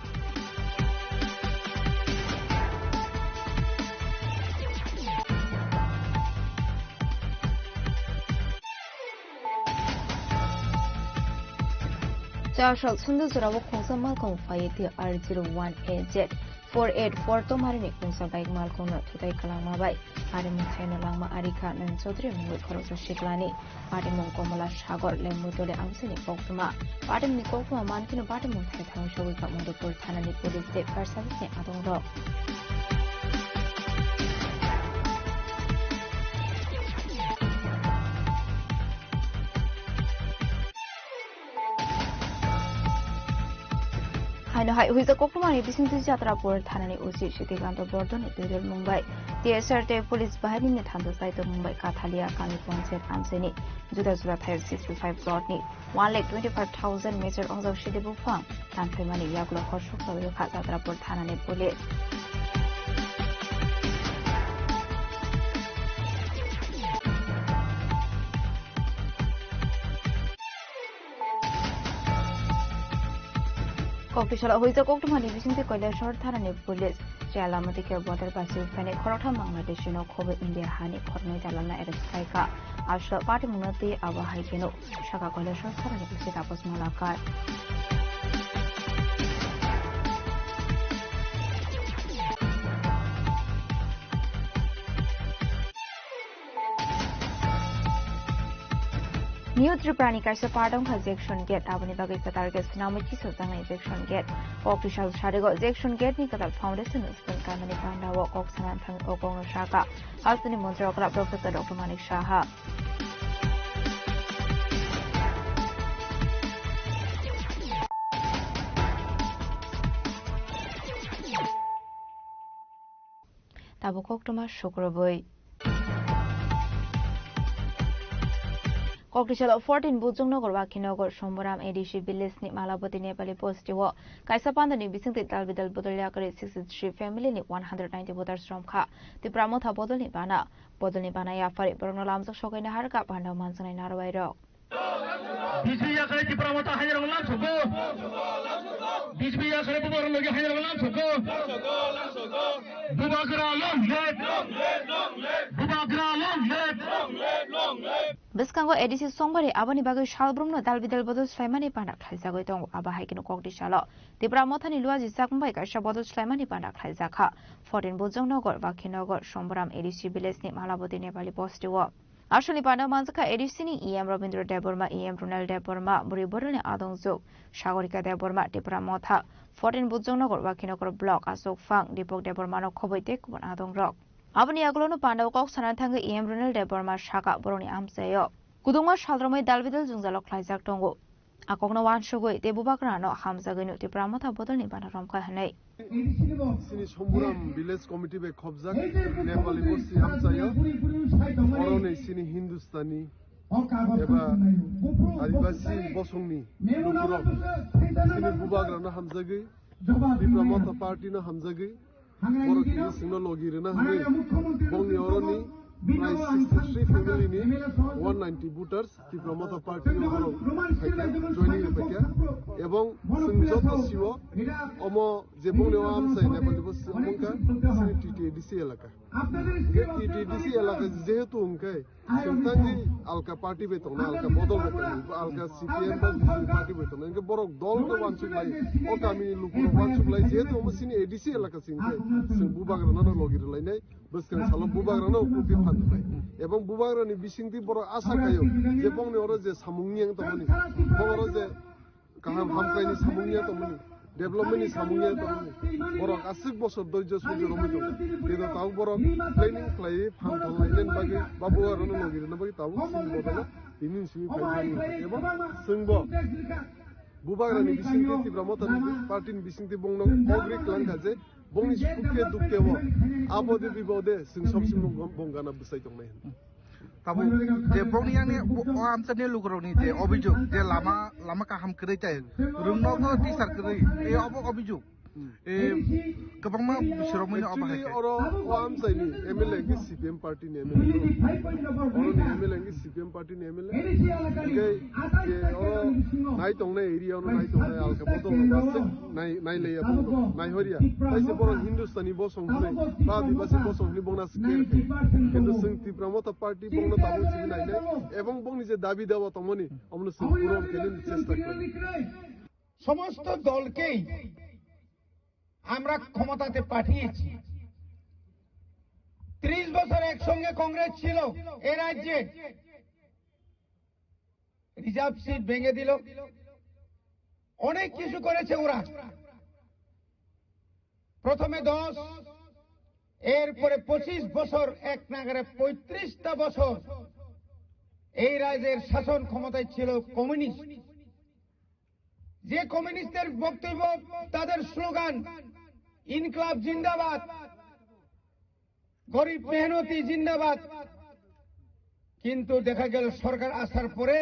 Yasol sunduk jorao khungsa malkhung phaiwi T R zero one A Z four eight four tomarini khungsa bike malkhungno thutai kwlangma bai ari mwthaino langma ari kha Nayan Chaudhary mungwi khoroksa siklani. Patimung Komola Sagor Lembutoli amchaini koktwma. Patimungni koktwma mankheno patimung thaithang sogwi kha Madhupur thanani police tei fire service ni adongrok. Haino hai huijak koktwmani bisingtwi Jatrapur thanani O C Srikanto Bordoni twijlmung bai T S R tei police bahirini thansa chai tongmung bai Kathalia kami panchayat amchaini juda juda thaio sixty five plot ni one lakh twenty five thousand meter ojak sidi buphang tanphaimani yagulo hor sukjawi kha Jatrapur thanani police. Koktisalo huijak koktwmani bisingtwi Kailashahar thanani police chaya lama dikhe border basi phani khoroktham Bangladeshi no khobwi India hani khoroknwi dalalno arrest khlaikha. Aswk patimungno twi abo hai kheno saka Kailashahar thanani police tapos malakar. New Tripura ni kaisa part wngkha Jackson Gate, aboni bagwi kwtal khe swnamwi kisu tangnai Jackson Gate. Koktisal sarigo Jackson Gate ni kwtal foundation stone kaimani pandao kok sana thang o kokno saka Hasteni montri okra Professor Doctor Manik Saha. Tabuk koktwma sukrubwi. Koktisalo fourteen Bujongnagar Wakhinagar Somboram A D C village ni Malabati Nepali bosti o kaisa pandani bisingtwi dalbidal bodol yakarwi sixty three family ni one hundred ninety voters romkha. Tipra Motha bodolni bana, bodolni bana yaphari borokno lamjak sokaina harkha pandao manjaknai narwai rok. Bijbi yakhai Tipra Motha hainrok lam sokgo. Bijbi yakhai Bubagra logi hainrok lam sokgo. Bubagra long live. Bubagra long live. Bwskango A D C Songbari aboni bagwi salbrumno dalbidal bodol swlaimani panda khlaijagwi tongo. Abo hai kheno Koktisalo Tipra Mothani luaji chakmung bai kaisa bodol swlaimani panda khlaijakha. Fourteen Bujongnagar, Bakhinagar, Somboram A D C village ni Malabati Nepali bosti o. Aswkni panda manjakha A D C ni E M Rabindra Debbarma, E M Runal Debbarma, bwrwi bororni adongjwk Sagorika Debbarma, Tipra Motha, fourteen Bujongnagar, Bakhinagar block, Achukphang, Deepak Debbarmano khobwi tei kubun adongrok. Aboni yagulono pandao kok sana thangwi E M Runal Debbarma saka borokni amchaio kwdwngma salromwi dalbidal jwngjalo khlaijak tongo. A kokno uansugwi tei Bubagrano hamjagwino Tipra Motha bodolni bana romkha hwnwi. Sini Somburam Village Committee bai khobjak Nepali bosti amchaio. Oroni sini Hindustani eba Adibasi bosongni lukurok sini Bubagrano hamjagwi, Tipra Motha Party no hamjagwi, borok tini chwngno logi rwna hwnwi bongni oroni prai sixty three family ni one ninety voters Tipra Motha Party o borok phaikha, joining rwphaikha, ebong chwng joto sio omo je bongni o amchai Nepal Dibo se omo wngkha chini T T A D C elaka. Hwnkhe T T A D C elaka jehetu hwnkhe chwng tangwi alka party bai tongnai, alka bodol bai tongnai, alka C P M ba B J P party bai tongnai, hwnkhe borok dol khe uansuk lai, o kamini lukurok uansuk lai, jehetu omo chini A D C elaka se hwnkhe chwng Bubagrano logi rwlainai, bwskang salo Bubagrano kuphi phan rwnai. Ebong Bubagrani bisingtwi borok asa khaio je bongni oro je samung yang tongmani, bong oro je kaham hamkraini samung ya tongmani, development ni samung ya tongmani. Borok aswk bosor doijo soijo romwi tongo. Kebo tabuk borok planning khlaiwi phan thang lainani bagwi ba Bubagrano logi rwna bagwi tabuk chini bodolo tini ni simi phai thangwi tongo. Ebong chwngbo Bubagrani bisingtwi Tipra Motha ni party ni bisingtwi bongno kok ri kwlangkha je bongni sukhe dukhe o abode bibode chwng sob chwng bong gana bwsai tongnai hwnwi. Tabuk je bongni yang ni o amchani lukurokni je obijok je lama, lama kaham kwrwi tai rwngnogo tisar kwrwi, e obo obijok. E kwbangma bisirokmani obo hai khe. Actually, oro o amchaini M L A hwnkhe C P M party ni M L A. Oroni M L A hwnkhe C P M party ni M L A. Hwnkhe je oro nai tongnai area, ono nai tongnai alka bodol rok aswk nai, nai laiya bongno, nai horya. Taise borok Hindustani bosong hwnwi ba Adibasi bosong hwnwi bongno aswk khe. Kintu chwng Tipra Motha party bongno tabuk simi nainai. Ebong bongni je dabi dawa tongmani, omono chwng puron khainani chesta khlainai. সমস্ত দলকেই আমরা ক্ষমতাতে পাঠিয়েছি। ত্রিশ বছর একসঙ্গে কংগ্রেস ছিল এ রাজ্যে, রিজার্ভ সিট ভেঙে দিল, অনেক কিছু করেছে ওরা। প্রথমে দশ, এরপরে পঁচিশ বছর, এক নাগারে পঁয়ত্রিশটা বছর এই রাজ্যের শাসন ক্ষমতায় ছিল কমিউনিস্ট। যে কমিউনিস্টদের বক্তব্য, তাদের স্লোগান ইনকলাব জিন্দাবাদ, গরিব মেহনতি জিন্দাবাদ। কিন্তু দেখা গেল সরকার আসার পরে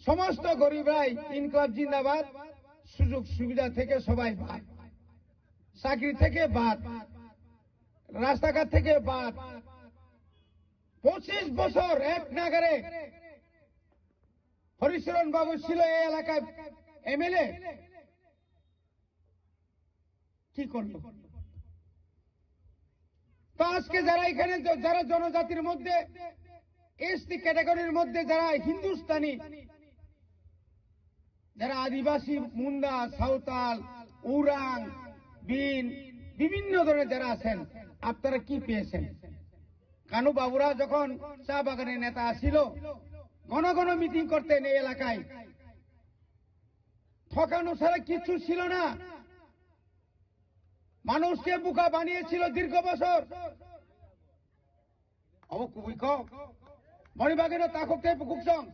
সমস্ত গরিবরাই ইনকলাব জিন্দাবাদ, সুযোগ সুবিধা থেকে সবাই বাদ, চাকরি থেকে বাদ, রাস্তাঘাট থেকে বাদ। পঁচিশ বছর এক নাগারে হরিচরণ বাবু ছিল এই এলাকায় এমএলএ, কি করলো? তো আজকে যারা এখানে জ-, যারা জনজাতির মধ্যে, এসটি ক্যাটাগরির মধ্যে যারা হিন্দুস্তানি, যারা আদিবাসী, মুন্ডা, সাঁওতাল, উরাং, বিন, বিভিন্ন ধরনের যারা আছেন, আপনারা কি পেয়েছেন? কানু বাবুরা যখন চা বাগানের নেতা আসিল, ঘন ঘন মিটিং করতেন এই এলাকায়, ঠকানো ছাড়া কিচ্ছু ছিল না। মানুষকে বোকা বানিয়েছিল দীর্ঘ বছর। Abo kubui kok. Boni bagwino takhuk tei bukhuk song.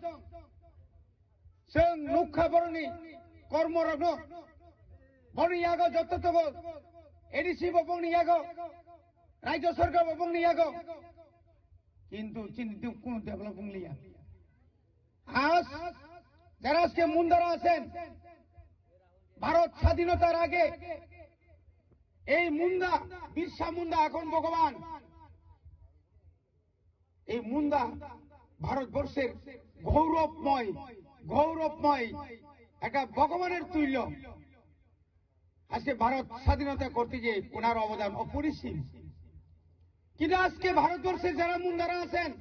Chwng nukha borokni kormo rokno. Boni yago joto tongo. ADC bo bongni yago. Rajya sarkar bo bongni yago. Kintu chini de-, kunu develop wngliya. আজ যারা আজকে মুন্ডারা আছেন, ভারত স্বাধীনতার আগে এই মুন্ডা, বিরসা মুন্ডা এখন ভগবান, এই মুন্ডা ভারতবর্ষের গৌরবময়, গৌরবময় একটা ভগবানের তুল্য। আজকে ভারত স্বাধীনতা করতে গিয়ে ওনার অবদান অপরিসীম। কিন্তু আজকে ভারতবর্ষে যারা মুন্ডারা আছেন,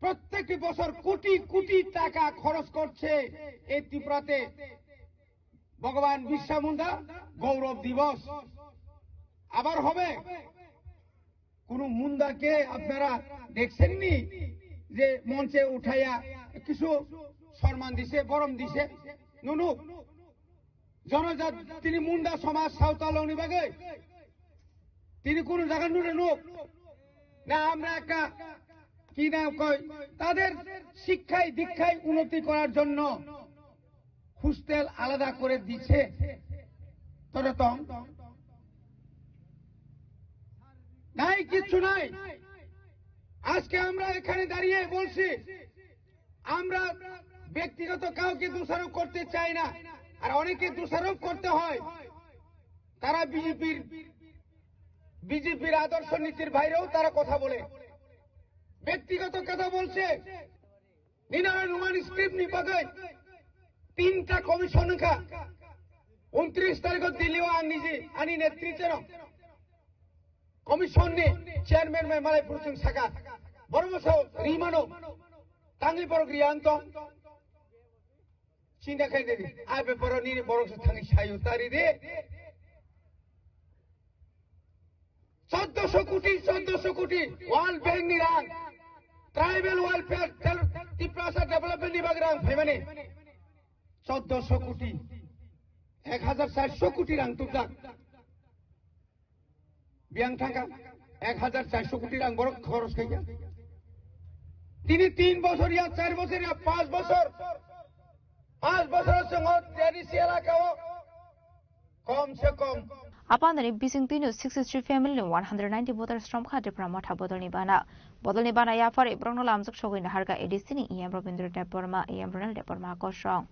প্রত্যেকটি বছর কোটি কোটি টাকা খরচ করছে এই ত্রিপুরাতে। ভগবান বিরসা মুন্ডা গৌরব দিবস আবার হবে। কোনো মুন্ডাকে আপনারা দেখছেননি যে মঞ্চে উঠাইয়া কিছু সম্মান দিছে, গরম দিছে? নুনু, জনজাত, তিনি মুন্ডা সমাজ সাঁওতালনি বাগে তিনি কোনো জায়গা নুরে নুক না? আমরা একটা কি নাম কই, তাদের শিক্ষায় দীক্ষায় উন্নতি করার জন্য হোস্টেল আলাদা করে দিছে। তোরা তো নাই, কিচ্ছু নাই। আজকে আমরা এখানে দাঁড়িয়ে বলছি, আমরা ব্যক্তিগত কাউকে দোষারোপ করতে চাই না। আর অনেকে দোষারোপ করতে হয়, তারা বিজেপির, বিজেপির আদর্শ নীতির বাইরেও তারা কথা বলে, ব্যক্তিগত কথা বলছে। Nina numan script ni bagwi tinta commission wngkha. Untris tarikh o Delhi o ang niji ani netritwno commission ni chairman bai malai phursung saka, borok bwsao rimano, tangwi borok riya wng tong. Chinta khai de, a beparo nini borok se thangwi sayo tari de. Choddoso koti, choddoso koti, World Bank ni rang, Tribal Welfare, Tel-, Tiprasa Development ni bagwi rang phaimani. Choddoso koti, ek hajar charso koti rang tubjak. Biyang thangkha, ek hajar charso koti rang borok khoros khaikha. Tini tin bosor ya, char bosor ya, panch bosor, panch bosor swngo A D C elaka o kom se kom. Apandani bising tino sixty three family ni one hundred ninety voters romkha Tipra Motha bodolni bana. Bodolni bana yaphari borokno lamjak sogwi naharkha A D C ni E M Robindra Debbarma, E M Ronel Debbarma kosong.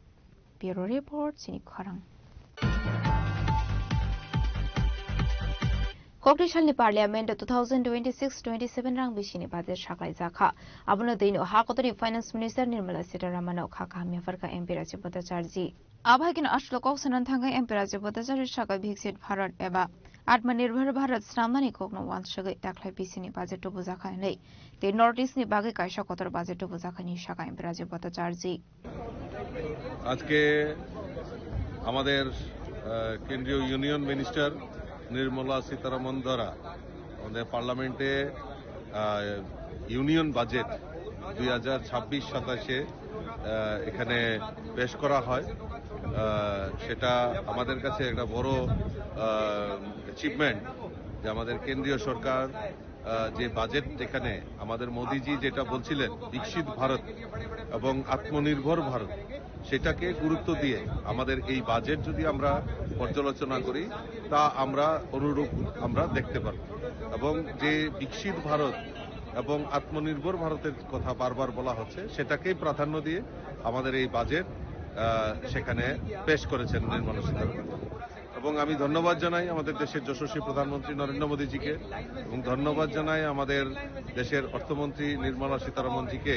Bureau Report, chini khorang. Kokri salni Parliament o two thousand twenty-six twenty-seven rang bisini budget saklaijakha. Abono dino ha kotorni Finance Minister Nirmala Sitharaman no kha kaham yapharkha M P Rajib Bhattacharjee. Abo hai kheno aswk kok sanani thangwi M P Rajib Bhattacharjee sakha Viksit Bharat eba Atmanirbhar Bharat swnamnani kokno uansugwi dakhlai bisini budget tubujakha hinwi tei North East ni bagwi kaisa kotor budget tubujakha hinwi sakha M P Rajib Bhattacharjee. আজকে আমাদের আহ, কেন্দ্রীয় union minister Nirmala সীতারামন দ্বারা আমাদের পার্লামেন্টে আহ, union budget দুই হাজার ছাব্বিশ সাতাশে আহ, এখানে পেশ করা হয়। আহ, সেটা আমাদের কাছে একটা বড় অ্যাচিভমেন্ট যে আমাদের কেন্দ্রীয় সরকার আহ, যে বাজেট, যেখানে আমাদের মোদিজি যেটা বলছিলেন, বিকশিত ভারত এবং আত্মনির্ভর ভারত, সেটাকে গুরুত্ব দিয়ে আমাদের এই বাজেট যদি আমরা পর্যালোচনা করি, তা আমরা অনুরূপ আমরা দেখতে পারব। এবং যে বিকশিত ভারত এবং আত্মনির্ভর ভারতের কথা বারবার বলা হচ্ছে, সেটাকেই প্রাধান্য দিয়ে আমাদের এই বাজেট আহ, সেখানে পেশ করেছেন নির্মলা সীতারামন। এবং আমি ধন্যবাদ জানাই আমাদের দেশের যশস্বী প্রধানমন্ত্রী নরেন্দ্র মোদীজিকে এবং ধন্যবাদ জানাই আমাদের দেশের অর্থমন্ত্রী নির্মলা সীতারামনজিকে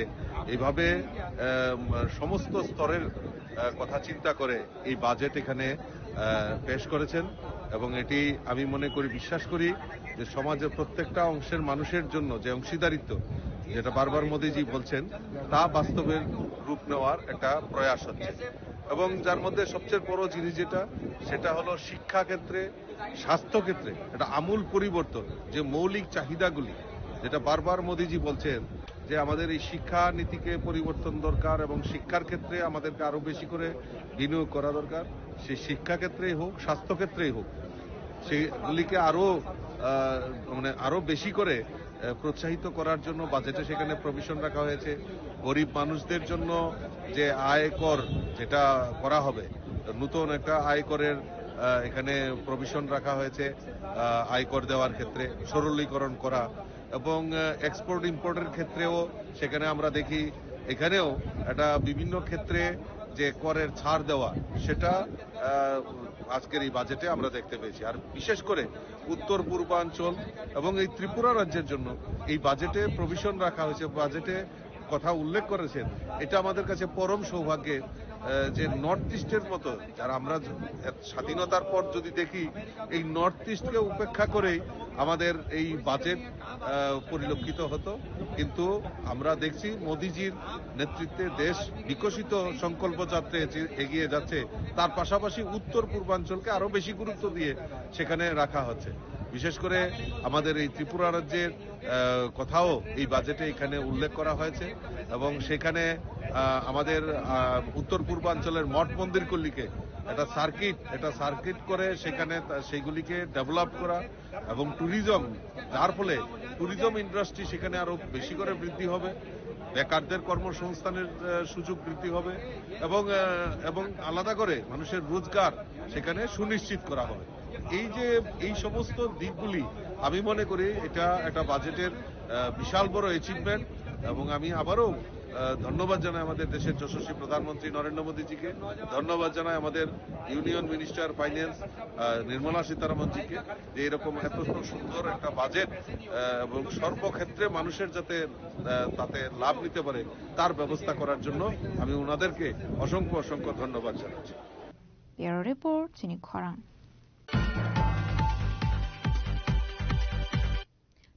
এইভাবে আহ, সমস্ত স্তরের আহ, কথা চিন্তা করে এই বাজেট এখানে আহ, পেশ করেছেন। এবং এটি আমি মনে করি, বিশ্বাস করি যে সমাজের প্রত্যেকটা অংশের মানুষের জন্য যে অংশীদারিত্ব, যেটা বারবার মোদীজি বলছেন, তা বাস্তবের রূপ নেওয়ার একটা প্রয়াস হচ্ছে। এবং যার মধ্যে সবচেয়ে বড় জিনিস যেটা, সেটা হলো শিক্ষা ক্ষেত্রে, স্বাস্থ্য ক্ষেত্রে একটা আমূল পরিবর্তন, যে মৌলিক চাহিদাগুলি, যেটা বারবার মোদীজি বলছেন যে আমাদের এই শিক্ষা নীতিকে পরিবর্তন দরকার এবং শিক্ষার ক্ষেত্রে আমাদেরকে আরো বেশি করে বিনিয়োগ করা দরকার। সে শিক্ষা ক্ষেত্রেই হোক, স্বাস্থ্য ক্ষেত্রেই হোক, সেগুলিকে আরো আহ, মানে আরো বেশি করে আহ, প্রোৎসাহিত করার জন্য বাজেটে সেখানে প্রভিশন রাখা হয়েছে। গরিব মানুষদের জন্য যে আয়কর যেটা করা হবে, নতুন একটা আয়করের আহ, এখানে প্রভিশন রাখা হয়েছে। আহ, আয়কর দেওয়ার ক্ষেত্রে সরলীকরণ করা এবং এক্সপোর্ট ইম্পোর্টের ক্ষেত্রেও সেখানে আমরা দেখি, এখানেও একটা বিভিন্ন ক্ষেত্রে যে করের ছাড় দেওয়া, সেটা আহ, আজকের এই বাজেটে আমরা দেখতে পেয়েছি। আর বিশেষ করে উত্তর পূর্বাঞ্চল এবং এই ত্রিপুরা রাজ্যের জন্য এই বাজেটে প্রভিশন রাখা হয়েছে, বাজেটে কথা উল্লেখ করেছেন, এটা আমাদের কাছে পরম সৌভাগ্যের আহ, যে নর্থ ইস্টের মতো, যারা আমরা য- এত স্বাধীনতার পর যদি দেখি, এই নর্থ ইস্টকে উপেক্ষা করেই আমাদের এই বাজেট আহ, পরিলক্ষিত হতো। কিন্তু আমরা দেখছি মোদিজির নেতৃত্বে দেশ বিকশিত সংকল্প যাত্রায় এগিয়ে যাচ্ছে। তার পাশাপাশি উত্তর পূর্বাঞ্চলকে আরো বেশি গুরুত্ব দিয়ে সেখানে রাখা হচ্ছে। বিশেষ করে আমাদের এই ত্রিপুরা রাজ্যের আহ, কথাও এই বাজেটে এখানে উল্লেখ করা হয়েছে এবং সেখানে আহ, আমাদের আহ, উত্তর পূর্বাঞ্চলের মঠ মন্দিরগুলিকে একটা সার্কিট একটা সার্কিট করে সেখানে তা- সেইগুলিকে ডেভেলপ করা এবং ট্যুরিজম, যার ফলে ট্যুরিজম ইন্ডাস্ট্রি সেখানে আরো বেশি করে বৃদ্ধি হবে, বেকারদের কর্মসংস্থানের আহ, সুযোগ বৃদ্ধি হবে এবং আহ, এবং আলাদা করে মানুষের রোজগার সেখানে সুনিশ্চিত করা হবে। এই যে এই সমস্ত দিকগুলি, আমি মনে করি এটা একটা বাজেটের আহ, বিশাল বড় অ্যাচিভমেন্ট। এবং আমি আবারও আহ, ধন্যবাদ জানাই আমাদের দেশের যশস্বী প্রধানমন্ত্রী নরেন্দ্র মোদীজিকে, ধন্যবাদ জানাই আমাদের ইউনিয়ন মিনিস্টার ফাইন্যান্স নির্মলা সীতারামনজিকে, যে এরকম এত সুন্দর একটা বাজেট আহ, এবং সর্বক্ষেত্রে মানুষের যাতে আহ, তাতে লাভ নিতে পারে, তার ব্যবস্থা করার জন্য আমি ওনাদেরকে অসংখ্য অসংখ্য ধন্যবাদ জানাচ্ছি। Bureau Report, Chini Khorang.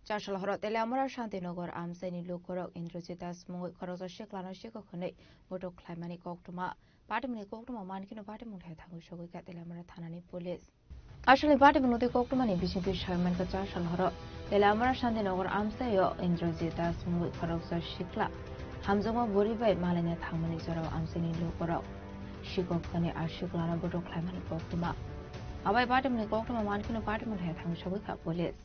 Chasal horo Teliamura Shantinagar amchaini lukurok Indrajit Das mungwi khoroksa siklano sikok hwnwi botok khlaimani koktwma. Patimungni koktwma mankheno patimung thai thangwi sogwi kha Teliamura thanani police. Asalni patimung nutwi koktwmani bisingtwi sawi mankha Chasal horo Teliamura Shantinagar amchaio Indrajit Das mungwi khoroksa sikla hamjakma bwrwi bai malaina thangmani jorao amchaini lukurok sikok hwnwi a siklano botok khlaimani koktwma. Abai patimungni koktwma mankheno patimung thai thangwi sogwi kha police.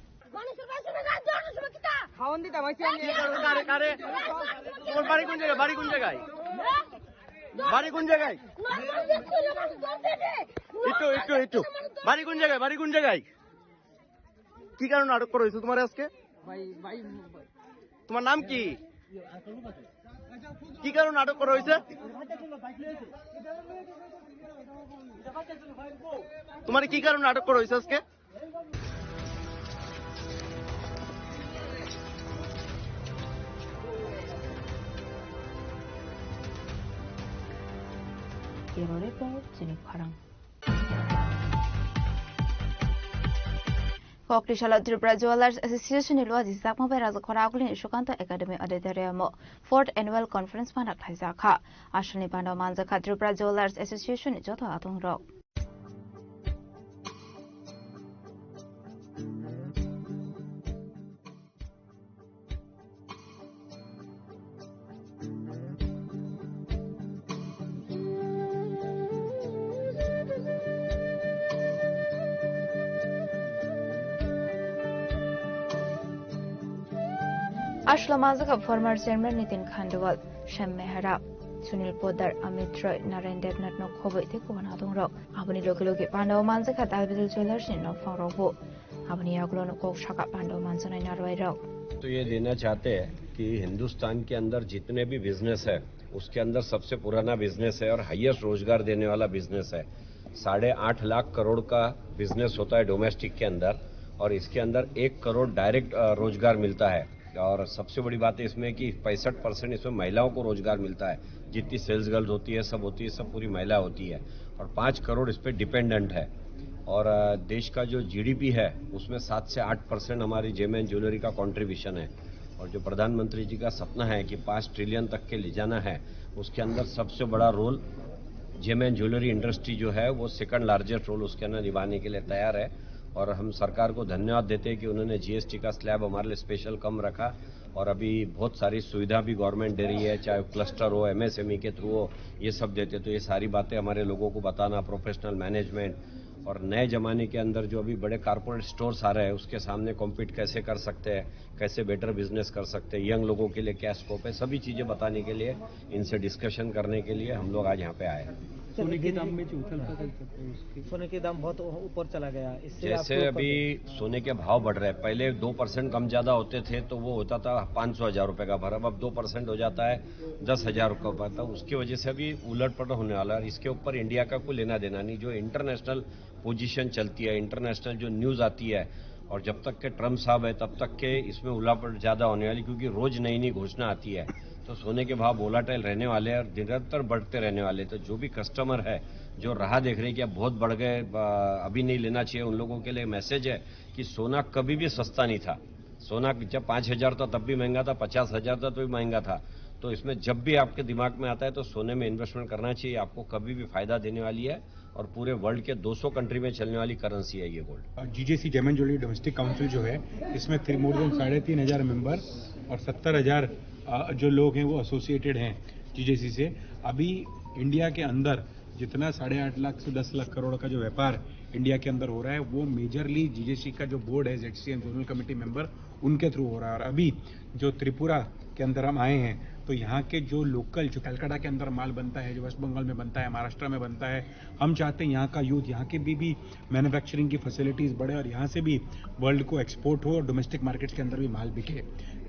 খাওয়ান দিতাম আইছি আমি। কারে, কারে? তোমার বাড়ি কোন জায়গায়? বাড়ি কোন জায়গায়? বাড়ি কোন জায়গায়? একটু, একটু, একটু। বাড়ি কোন জায়গায়? বাড়ি কোন জায়গায়? কি কারণে আটক করা হয়েছে তোমার আজকে? তোমার নাম কি? কি কারণে আটক করা হয়েছে? তোমার কি কারণে আটক করা হয়েছে আজকে? Bureau Report, Chini Khorang. Kokli salo Tripura Jewelers Association ni luwa jisakma bai Raja Khora Aguli ni Sukanto Academy Auditorium o fourth Annual Conference panak khlaijak kha. Aswk ni pando manjak kha Tripura Jewelers Association ni joto adong rok. Aswk manjak kha former chairman Nitin Khandelwal, Shyam Mehra, Sunil Poddar, Amit Roy, Narayan Debnath no khobwi tei kubun adong rok. Aboni loge loge pando manjak kha Dalbidal Jewelers ni nokphang rok bo. Aboni yagulo no kok saka pando manjaknai narwai rok. तो ये देना चाहते हैं कि हिंदुस्तान के अंदर जितने भी बिजनेस है, उसके अंदर सबसे पुराना बिजनेस है और हाईएस्ट रोजगार देने वाला बिजनेस है। साढ़े आठ लाख करोड़ का बिजनेस होता है डोमेस्टिक के अंदर, और इसके अंदर एक करोड़ डायरेक्ट, अ, रोजगार मिलता है। और सबसे बड़ी बात है इसमें कि पैंसठ परसेंट इसमें महिलाओं को रोजगार मिलता है। जितनी सेल्स गर्ल्स होती है, सब होती है, सब पूरी महिला होती है। और पाँच करोड़ इस पे डिपेंडेंट है। और, अ, देश का जो जीडीपी है, उसमें सात से आठ परसेंट हमारी जेम एंड ज्वेलरी का कंट्रीब्यूशन है। और जो प्रधानमंत्री जी का सपना है कि पाँच ट्रिलियन तक के ले जाना है, उसके अंदर सबसे बड़ा role gem and jewellery industry जो है, वो सेकंड लार्जेस्ट रोल उसके अंदर निभाने के लिए तैयार है। और हम सरकार को धन्यवाद देते हैं कि उन्होंने जीएसटी का स्लैब हमारे लिए स्पेशल कम रखा। और अभी बहुत सारी सुविधा भी गवर्नमेंट दे रही है, चाहे क्लस्टर हो, एमएसएमई के थ्रू हो, ये सब देते। तो ये सारी बातें हमारे लोगों को बताना, प्रोफेशनल मैनेजमेंट, और नए जमाने के अंदर जो अभी बड़े कॉरपोरेट स्टोर्स आ रहे हैं, उसके सामने कॉम्पीट कैसे कर सकते हैं, कैसे बेटर बिजनेस कर सकते हैं, यंग लोगों के लिए क्या स्कोप है, सभी चीज़ें बताने के लिए, इनसे डिस्कशन करने के लिए हम लोग आज यहाँ पे आए हैं। सोने के दाम में जो उथल पुथल चलता है उसके सोने के दाम बहुत ऊपर चला गया, इससे जैसे आपको अभी सोने के भाव बढ़ रहे हैं, पहले दो परसेंट कम ज़्यादा होते थे तो वो होता था पाँच सौ हज़ार रुपये का भर, अब दो परसेंट हो जाता है दस हज़ार रुपये का, तो उसकी वजह से अभी उलट पलट होने वाला है। और इसके ऊपर इंडिया का कोई लेना देना नहीं। जो इंटरनेशनल पोजीशन चलती है, इंटरनेशनल जो न्यूज़ आती है, और जब तक के ट्रम्प साहब है तब तक के इसमें उलट पलट ज़्यादा होने वाली, क्योंकि रोज़ नई नई घोषणा आती है। तो सोने के भाव वोलाटाइल रहने वाले हैं और निरंतर बढ़ते रहने वाले हैं। तो जो भी कस्टमर है, जो राह देख रहे हैं कि अब बहुत बढ़ गए, अ, अभी नहीं लेना चाहिए, उन लोगों के लिए मैसेज है कि सोना कभी भी सस्ता नहीं था। सोना जब पाँच हज़ार था तब भी महंगा था, पचास हज़ार था तो भी महंगा था। तो इसमें जब भी आपके दिमाग में आता है तो सोने में इन्वेस्टमेंट करना चाहिए, आपको कभी भी फ़ायदा देने वाली है। और पूरे वर्ल्ड के दो सौ कंट्री में चलने वाली करेंसी है ये gold. GJC gem and jewellery domestic council जो है, इसमें मोर देन साढ़े तीन हज़ार मेंबर और सत्तर हज़ार, अ, जो लोग हैं वो एसोसिएटेड हैं जीजेसी से। अभी इंडिया के अंदर जितना साढ़े आठ लाख से दस लाख करोड़ का जो व्यापार इंडिया के अंदर हो रहा है, वो मेजरली जीजेसी का जो बोर्ड है, जेडसीएम जोनल कमेटी मेंबर, उनके थ्रू हो रहा है। और अभी जो त्रिपुरा के अंदर हम आए हैं, तो यहाँ के जो लोकल, जो कलकत्ता के अंदर माल बनता है, जो वेस्ट बंगाल में बनता है, महाराष्ट्र में बनता है, हम चाहते हैं यहाँ का यूथ, यहाँ के भी, भी मैन्युफैक्चरिंग की फैसिलिटीज़ बढ़े और यहाँ से भी वर्ल्ड को एक्सपोर्ट हो और डोमेस्टिक मार्केट्स के अंदर भी माल बिके।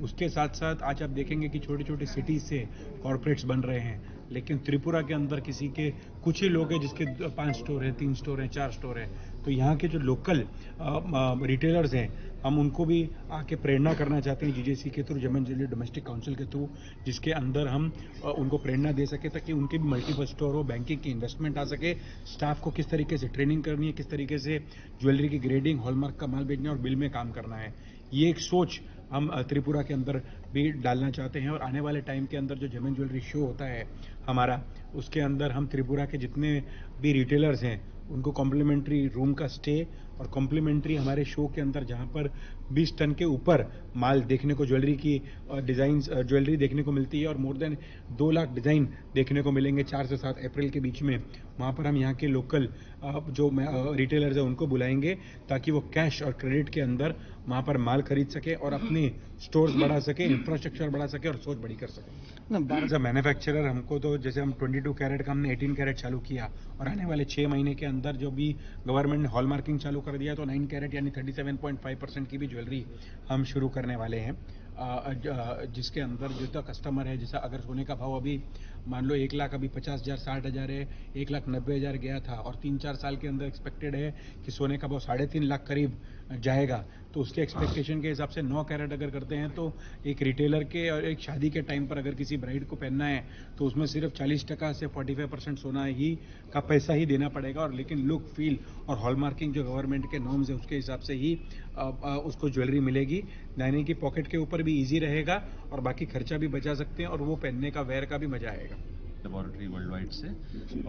उसके साथ साथ आज आप देखेंगे कि छोटे-छोटे सिटीज़ से कॉरपोरेट्स बन रहे हैं, लेकिन त्रिपुरा के अंदर किसी के, कुछ ही लोग हैं जिसके द-, पाँच स्टोर हैं, तीन स्टोर हैं, चार स्टोर हैं। तो यहाँ के जो लोकल, अ, अ, रिटेलर्स हैं, हम उनको भी आके प्रेरणा करना चाहते हैं जीजेसी के through, gem and jewellery domestic council के थ्रू, जिसके अंदर हम, अ, उनको प्रेरणा दे सके ताकि उनके भी मल्टीपल स्टोर हो, बैंकिंग की इन्वेस्टमेंट आ सके, स्टाफ को किस तरीके से ट्रेनिंग करनी है, किस तरीके से ज्वेलरी की ग्रेडिंग, हॉलमार्क का माल बेचना है और बिल में काम करना है। ये एक सोच हम, अ, त्रिपुरा के अंदर भी डालना चाहते हैं और आने वाले टाइम के अंदर जो जेम एंड ज्वेलरी शो होता है हमारा, उसके अंदर हम त्रिपुरा के जितने भी रिटेलर्स हैं, उनको कॉम्प्लीमेंट्री रूम का स्टे और कॉम्प्लीमेंट्री हमारे शो के अंदर, जहाँ पर बीस टन के ऊपर माल देखने को, ज्वेलरी की, अ, डिज़ाइंस, अ, ज्वेलरी देखने को मिलती है और मोर देन दो लाख डिज़ाइन देखने को मिलेंगे चार से सात अप्रैल के बीच में। वहाँ पर हम यहाँ के लोकल, अ, जो मैं, अ, रिटेलर्स हैं, उनको बुलाएंगे, ताकि वो कैश और क्रेडिट के अंदर वहाँ पर माल खरीद सके और अपने स्टोर्स बढ़ा सके, इंफ्रास्ट्रक्चर बढ़ा सके और सोच बड़ी कर सके। ना, बात एज अ मैन्युफैक्चरर हमको तो, जैसे हम ट्वेंटी टू कैरेट का हमने एटीन कैरेट चालू किया और आने वाले छः महीने के अंदर जो भी गवर्नमेंट ने हॉलमार्किंग चालू कर दिया, तो नाइन कैरेट यानी thirty seven point five percent की भी ज्वेलरी हम शुरू करने वाले हैं। अ, अ, ज-, अ, जिसके अंदर जितना कस्टमर है, जैसा अगर सोने का भाव अभी मान लो एक लाख अभी पचास हज़ार, साठ हज़ार है, एक लाख नब्बे हज़ार गया था और तीन चार साल के अंदर एक्सपेक्टेड है कि सोने का भाव साढ़े तीन लाख करीब जाएगा, तो उसके एक्सपेक्टेशन के हिसाब से नौ कैरेट अगर करते हैं, तो एक रिटेलर के और एक शादी के टाइम पर अगर किसी ब्राइड को पहनना है, तो उसमें सिर्फ चालीस टका से फोर्टी फाइव परसेंट सोना ही का पैसा ही देना पड़ेगा। और लेकिन लुक, फील और हॉलमार्किंग जो गवर्नमेंट के नॉर्म्स है, उसके हिसाब से ही अ, अ, उसको ज्वेलरी मिलेगी। यानी कि पॉकेट के ऊपर भी ईजी रहेगा और बाकी खर्चा भी बचा सकते हैं और वो पहनने का, वेयर का भी मजा आएगा। लेबोरेटरी वर्ल्ड वाइड से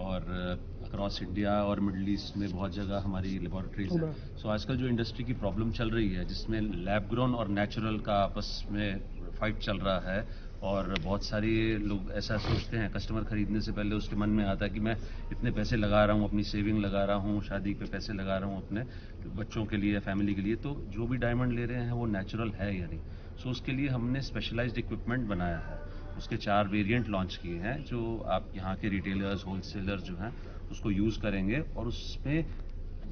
और अक्रॉस इंडिया और मिडिल ईस्ट में बहुत जगह हमारी लेबोरेटरीज है। सो आजकल जो इंडस्ट्री की प्रॉब्लम चल रही है, जिसमें लैब ग्रोन और नेचुरल का आपस में फाइट चल रहा है, और बहुत सारे लोग ऐसा सोचते हैं, कस्टमर खरीदने से पहले उसके मन में आता है कि मैं इतने पैसे लगा रहा हूँ, अपनी सेविंग लगा रहा हूँ, शादी पे पैसे लगा रहा हूँ अपने बच्चों के लिए, फैमिली के लिए, तो जो भी डायमंड ले रहे हैं वो नेचुरल है या नहीं। सो उसके लिए हमने स्पेशलाइज्ड इक्विपमेंट बनाया है, उसके चार वेरिएंट लॉन्च किए हैं, जो आप यहाँ के रिटेलर्स, होलसेलर जो हैं, उसको यूज़ करेंगे और उसमें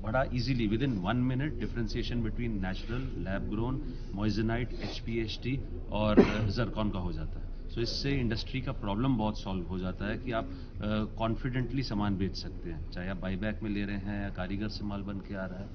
बड़ा easily, within one minute, differentiation between natural, lab grown, moissanite, H P H T और जरकॉन का हो जाता है। सो इससे इंडस्ट्री का प्रॉब्लम बहुत सॉल्व हो जाता है कि आप कॉन्फिडेंटली सामान बेच सकते हैं, चाहे आप बाईबैक में ले रहे हैं या कारीगर से माल बन के आ रहा है।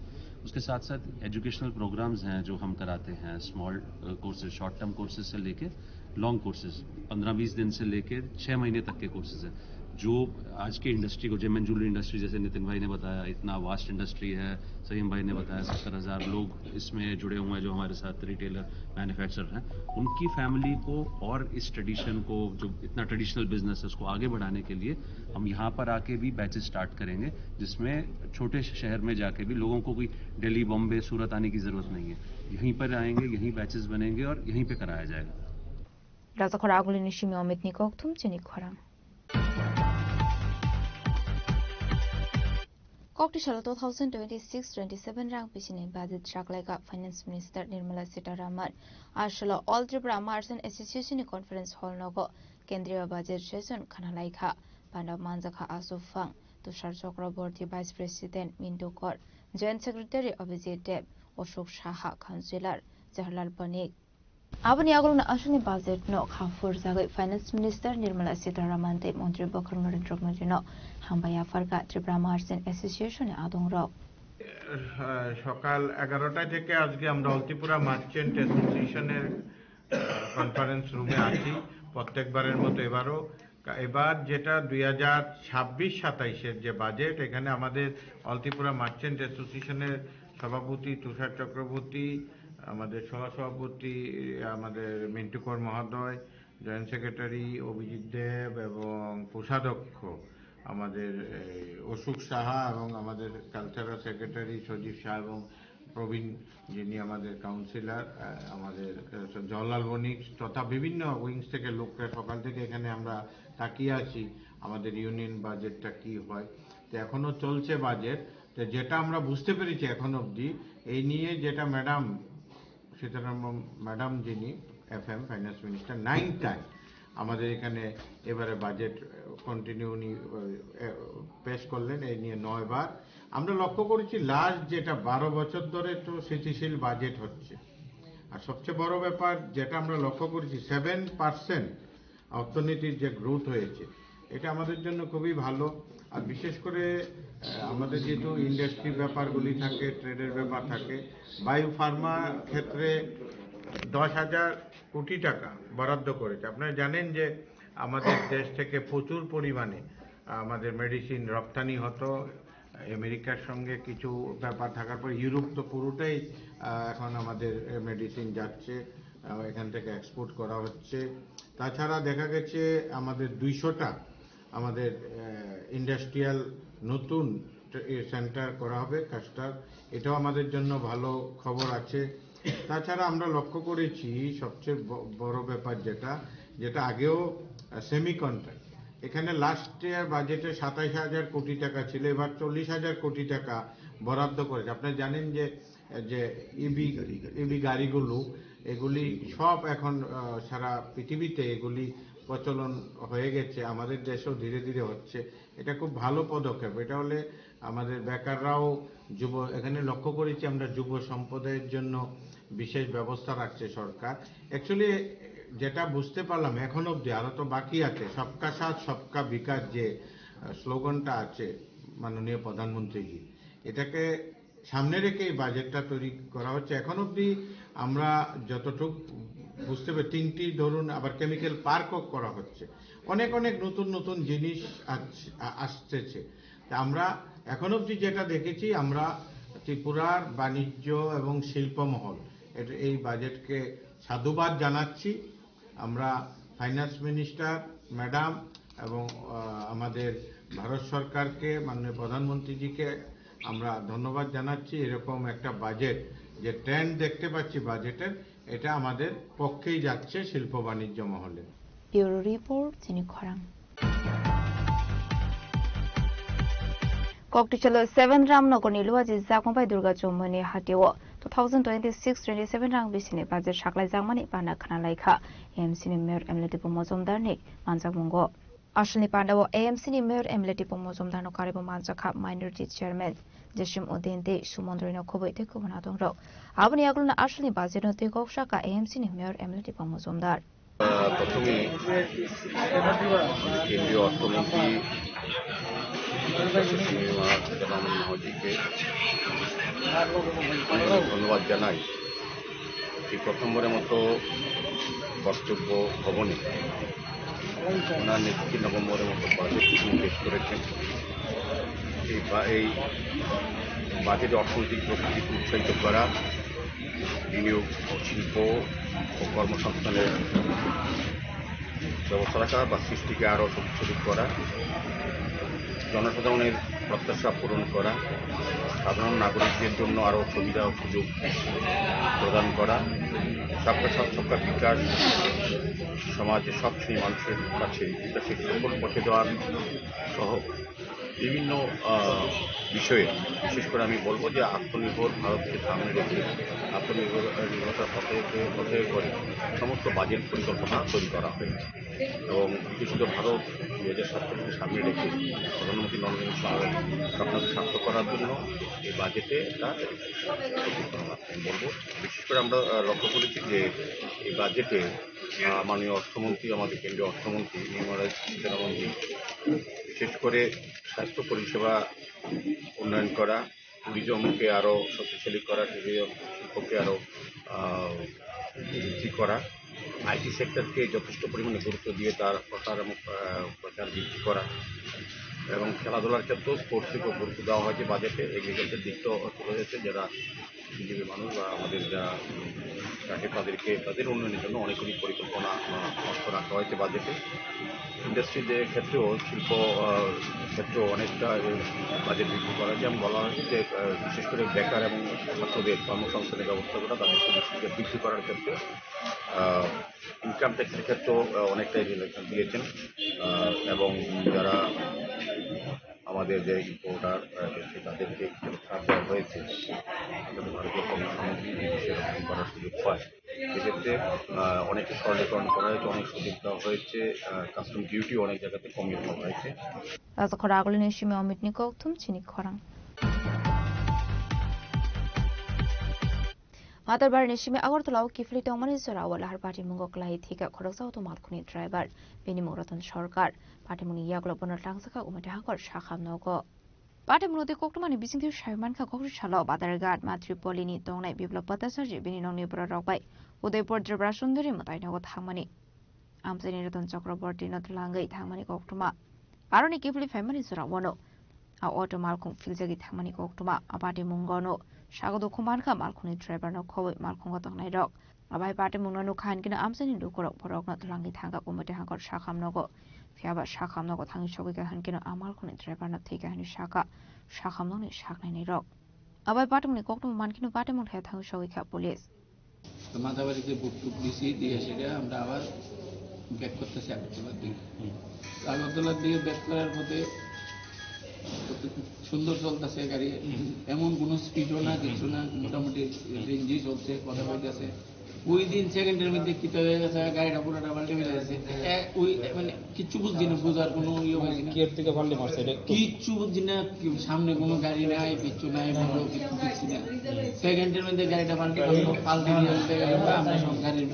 उसके साथ साथ एजुकेशनल प्रोग्राम्स हैं जो हम कराते हैं, small courses, short term courses से लेके लॉन्ग कोर्सेज, पन्द्रह बीस दिन से लेके छः महीने तक के कोर्सेज हैं। जो आज के इंडस्ट्री को, जेम एंड ज्वेलरी इंडस्ट्री, जैसे नितिन भाई ने बताया, इतना वास्ट इंडस्ट्री है, सहीम भाई ने बताया, सत्तर हज़ार लोग इसमें जुड़े हुए हैं जो हमारे साथ रिटेलर, मैन्युफैक्चरर हैं, उनकी फैमिली को और इस ट्रेडिशन को, जो इतना ट्रेडिशनल बिजनेस है, उसको आगे बढ़ाने के लिए हम यहाँ पर आके भी बैचेस स्टार्ट करेंगे, जिसमें छोटे शहर में जाके भी लोगों को कोई दिल्ली, बॉम्बे, सूरत आने की ज़रूरत नहीं है। यहीं पर आएंगे, यहीं बैचेस बनेंगे और यहीं पे कराया जाएगा। Rajakhor agulini simi Amit ni kokthum chini khorang. Kokti salo two thousand twenty-six twenty-seven rang pisini budget raklaika Finance Minister Nirmala Sitharaman. Asolo All Tripura Merchant Association ni conference hall nogo kendriya budget session khana laikha. Panda manjakha Asu Phang, Tushar Chakraborty, Vice President Mintu Kor, Joint Secretary Abhijit Deb, Ashok Saha, Councillor Jaharlal Panik. Aboni agulni aswkni budget no kha phurjagwi Finance Minister Nirmala Sitharaman tei Montri Bokhorok Narendra Modi no hambai yapharkha Tripura Merchant Association ni adongrok. আহ, সকাল এগারোটা থেকে আজকে আমরা অল ত্রিপুরা মার্চেন্ট অ্যাসোসিয়েশনের, আহ, কনফারেন্স রুমে আছি। প্রত্যেকবারের মতো এবারও কা-, এবার যেটা দুই হাজার ছাব্বিশ সাতাইশের যে বাজেট, এখানে আমাদের অল ত্রিপুরা মার্চেন্ট অ্যাসোসিয়েশনের সভাপতি তুষার চক্রবর্তী, আমাদের সহসভাপতি আমাদের মিন্টু কর মহোদয়, জয়েন্ট সেক্রেটারি অভিজিৎ দেব এবং কোষাধ্যক্ষ আমাদের, এই, অশোক সাহা এবং আমাদের কালচারাল সেক্রেটারি সজীব শাহ এবং প্রবীণ, যিনি আমাদের কাউন্সিলর, আহ, আমাদের, আহ, জওহরলাল বণিক তথা বিভিন্ন উইংস থেকে লোকরা সকাল থেকে এখানে আমরা তাকিয়ে আছি আমাদের ইউনিয়ন বাজেটটা কি হয়। তো এখনো চলছে বাজেট। তো যেটা আমরা বুঝতে পেরেছি এখন অবধি, এই নিয়ে যেটা ম্যাডাম সীতারামন ম্যাডাম, যিনি FM, finance minister, nine time আমাদের এখানে এবারে বাজেট কন্টিনিউ উনি, আহ, পেশ করলেন, এই নিয়ে নয় বার। আমরা লক্ষ্য করেছি লাস্ট যেটা বারো বছর ধরে তো স্থিতিশীল বাজেট হচ্ছে। আর সবচেয়ে বড় ব্যাপার যেটা আমরা লক্ষ্য করেছি, সেভেন পার্সেন্ট অর্থনীতির যে গ্রোথ হয়েছে, এটা আমাদের জন্য খুবই ভালো। আর বিশেষ করে, আহ, আমাদের যেহেতু ইন্ডাস্ট্রির ব্যাপারগুলি থাকে, ট্রেডের ব্যাপার থাকে, বায়োফার্মা ক্ষেত্রে দশ হাজার কোটি টাকা বরাদ্দ করেছে। আপনারা জানেন যে আমাদের দেশ থেকে প্রচুর পরিমাণে আমাদের মেডিসিন রপ্তানি হতো, আমেরিকার সঙ্গে কিছু ব্যাপার থাকার পর ইউরোপ তো পুরোটাই, আহ, এখন আমাদের, এ, মেডিসিন যাচ্ছে, আহ, এখান থেকে এক্সপোর্ট করা হচ্ছে। তাছাড়া দেখা গেছে আমাদের দুইশোটা আমাদের, আহ, ইন্ডাস্ট্রিয়াল নতুন ট্রে-, এ, সেন্টার করা হবে, ক্লাস্টার। এটাও আমাদের জন্য ভালো খবর আছে। তাছাড়া আমরা লক্ষ্য করেছি সবচেয়ে ব-, বড় ব্যাপার যেটা, যেটা আগেও, আহ, সেমিকন্ডাক্টর, এখানে লাস্ট ইয়ার বাজেটে সাতাইশ হাজার কোটি টাকা ছিল, এবার চল্লিশ হাজার কোটি টাকা বরাদ্দ করেছে। আপনারা জানেন যে, যে ইভি, ইভি গাড়িগুলো, এগুলি সব এখন, আহ, সারা পৃথিবীতে এগুলি প্রচলন হয়ে গেছে, আমাদের দেশেও ধীরে ধীরে হচ্ছে। এটা খুব ভালো পদক্ষেপ। এটা হলে আমাদের বেকাররাও যুব, এখানে লক্ষ্য করেছি আমরা যুব সম্প্রদায়ের জন্য বিশেষ ব্যবস্থা রাখছে সরকার। অ্যাকচুয়ালি যেটা বুঝতে পারলাম এখন অবধি, আরও তো বাকি আছে, সবকা সাথ সবকা বিকাশ যে, আহ, স্লোগানটা আছে মাননীয় প্রধানমন্ত্রীজি, এটাকে সামনে রেখে এই বাজেটটা তৈরি করা হচ্ছে। এখন অবধি আমরা যতটুক বুঝতে পারি, তিনটি ধরুন আবার কেমিক্যাল পার্কও করা হচ্ছে, অনেক অনেক নতুন নতুন জিনিস আছ-, আ-, আসতেছে। তা আমরা এখন অবধি যেটা দেখেছি, আমরা ত্রিপুরার বাণিজ্য এবং শিল্প মহল এর এই বাজেটকে সাধুবাদ জানাচ্ছি। আমরা ফাইন্যান্স মিনিস্টার ম্যাডাম এবং, আহ, আমাদের ভারত সরকারকে, মাননীয় প্রধানমন্ত্রীজিকে আমরা ধন্যবাদ জানাচ্ছি। এরকম একটা বাজেট, যে ট্রেন্ড দেখতে পাচ্ছি বাজেটের, এটা আমাদের পক্ষেই যাচ্ছে শিল্প বাণিজ্য মহলে। Bureau report, Chini Khorang. Koktichalo seven Ramnogorni Luaji Jakongbai Durga Chowmani hatio two thousand twenty-six twenty-seven rang bisini budget saklaijakmani pana khnalaikha A M C ni Mayor M L A Diphu Mojumdarni manjakmungo. Asalni pandao A M C ni Mayor M L A Diphu Mojumdarno karibo manjakha Minority Chairman Jasim Uddin tei Sumon Royno khoboi tei kubun adongrok. Aboni yagulono asalni budgetno twi kok sakha A M C ni Mayor M L A Diphu Mojumdar. আহ, প্রথমেই কেন্দ্রীয় অর্থমন্ত্রী যশস্বী নির্মলা সীতারামন মহোদয়কে আমি ধন্যবাদ জানাই। এই প্রথমবারের মতো কর্তব্য ভবনে ওনার নেতৃত্বে নভেম্বরের মতো বাজেট তিনি পেশ করেছেন। এই বা-, এই বাজেটে অর্থনৈতিক প্রবৃদ্ধিকে উৎসাহিত করা, বিনিয়োগ, শিল্প ও কর্মসংস্থানের ব্যবস্থা রাখা বা সৃষ্টিকে আরও শক্তিশালী করা, জনসাধারণের প্রত্যাশা পূরণ করা, সাধারণ নাগরিকদের জন্য আরও সুবিধা ও সুযোগ প্রদান করা, সবকা সাথ সবকা বিকাশ, সমাজে সব শ্রেণীর মানুষের কাছে বিকাশের সুফল পৌঁছে দেওয়ার সহ বিভিন্ন, আহ, বিষয়ে বিশেষ করে আমি বলবো যে আত্মনির্ভর ভারতকে সামনে রেখে আত্মনির্ভর, আহ, নির্ভরতার পথে, পথে করে সমস্ত বাজেট পরিকল্পনা তৈরি করা হয়েছে এবং বিকশিত ভারত দুই হাজার সাতচল্লিশকে সামনে রেখে প্রধানমন্ত্রী নরেন্দ্র মোদীর স্বপ্নকে সার্থক করার জন্য এই বাজেটে একটা পরিকল্পনা আমি বলবো। বিশেষ করে আমরা, আহ, লক্ষ্য করেছি যে এই বাজেটে, আহ, মাননীয় অর্থমন্ত্রী, আমাদের কেন্দ্রীয় অর্থমন্ত্রী নির্মলা সীতারামনজি বিশেষ করে স্বাস্থ্য পরিষেবা উন্নয়ন করা, ট্যুরিজমকে আরও শক্তিশালী করা, ট্যুরিজম শিল্পকে আরও, আহ, বৃদ্ধি করা, আইটি সেক্টরকে যথেষ্ট পরিমাণে গুরুত্ব দিয়ে তার প্রসার এবং, আহ, প্রচার বৃদ্ধি করা এবং খেলাধুলার ক্ষেত্রেও স্পোর্টসকে খুব গুরুত্ব দেওয়া হয়েছে বাজেটে। এগ্রিকালচার দিকটাও তুলে ধরেছে, যারা বুদ্ধিজীবী মানুষ বা আমাদের যারা, উম, চাকরি তাদেরকে, তাদের উন্নয়নের জন্য অনেকগুলি পরিকল্পনা, আহ, অর্থ রাখা হয়েছে বাজেটে। ইন্ডাস্ট্রির ক্ষেত্রেও, শিল্প, আহ, ক্ষেত্রেও অনেকটা এই বাজেট বৃদ্ধি করা হয়েছে এবং বলা হয়েছে যে, আহ, বিশেষ করে বেকার এবং ছাত্রদের কর্মসংস্থানের ব্যবস্থা করা, তাদের সুযোগ সুবিধা বৃদ্ধি করার ক্ষেত্রে, আহ, ইনকাম ট্যাক্সের ক্ষেত্রেও, আহ, অনেকটাই রিল্যাক্সেশন দিয়েছেন, আহ, এবং যারা আমাদের যে ইম্পোর্টার, আহ, রয়েছে, তাদেরকে একটু ছাড় দেওয়া হয়েছে, যাতে ভারতীয় পণ্য সামগ্রী এই দেশে রপ্তানি করার সুযোগ হয়। সেক্ষেত্রে, আহ, অনেকে সরলীকরণ করা হয়েছে, অনেক সুযোগ দেওয়া হয়েছে, আহ, কাস্টম ডিউটি অনেক জায়গাতে কমিয়ে দেওয়া হয়েছে। Rajakhor agulini simi Omitni kokthum chini khorang. Matarbarni simi Agartala o kiphilwi tongmani jora o lahar patimungo kwlai thika khoroksa auto malkhungni driver, bini mung Ratan Sarkar. Patimungni yagulo bono tlangsakha Umati Hangkor sakham nogo. Patimungno tei koktwmani bisingtwi sai mankha, kokri salo Badarghat Matripolini tongnai Biplab Bhattacharjee bini nokni bororok bai Udaipur Tripura Sundari mwtai nogo thangmani. Amchaini Ratan Chakrabortino twlangwi thangmani koktwma. Aroni kiphilwi phaimani jora wano a auto malkhung philjagwi thangmani koktwma. A patimungno sago dukhu mankha malkhungni driverno khobwi malkhungo tongnairok. Abai patimungno nukha hinkhe no amchaini lukurok borokno twlangwi thangkha Umati Hangkor sakham nogo. Phiyaba sakham nogo thangwi sogwi kha hinkhe no a malkhungni driverno thwikha hinwi sakha sakham nokni saknainirok. Abai patimungni koktwma mankhe no patimung thaya thangwi sogwi kha police. তো মাথাবাড়িতে বুক টুক দিছি, দিয়ে সেটা আমরা আবার ব্যাক করতেছি আগরতলার দিকে। তো আগরতলার দিকে ব্যাক করার পথে সুন্দর চলতেছে গাড়ি, এমন কোনো স্পিডও না, কিছু না, মোটামুটি রেঞ্জেই চলছে, কথা বলতেছে। ওই দিন সেকেন্ডের মধ্যে কিতা হয়ে গেছে, গাড়িটা পুরোটা পাল্টে ফেলে গেছে। এ, ওই, মানে, কিচ্ছু বুঝছি না, বুঝার কোনো ইয়ে হয়েছে না। কি এর থেকে পাল্টে মারছে এটা একটু? কিচ্ছু বুঝছি না, কি সামনে কোনো গাড়ি নাই, কিচ্ছু নাই, বড় কিচ্ছু দেখছি না। সেকেন্ডের মধ্যে গাড়িটা পাল্টে, পাল্টে দিয়ে হচ্ছে গেল, আমরা সব গাড়ির,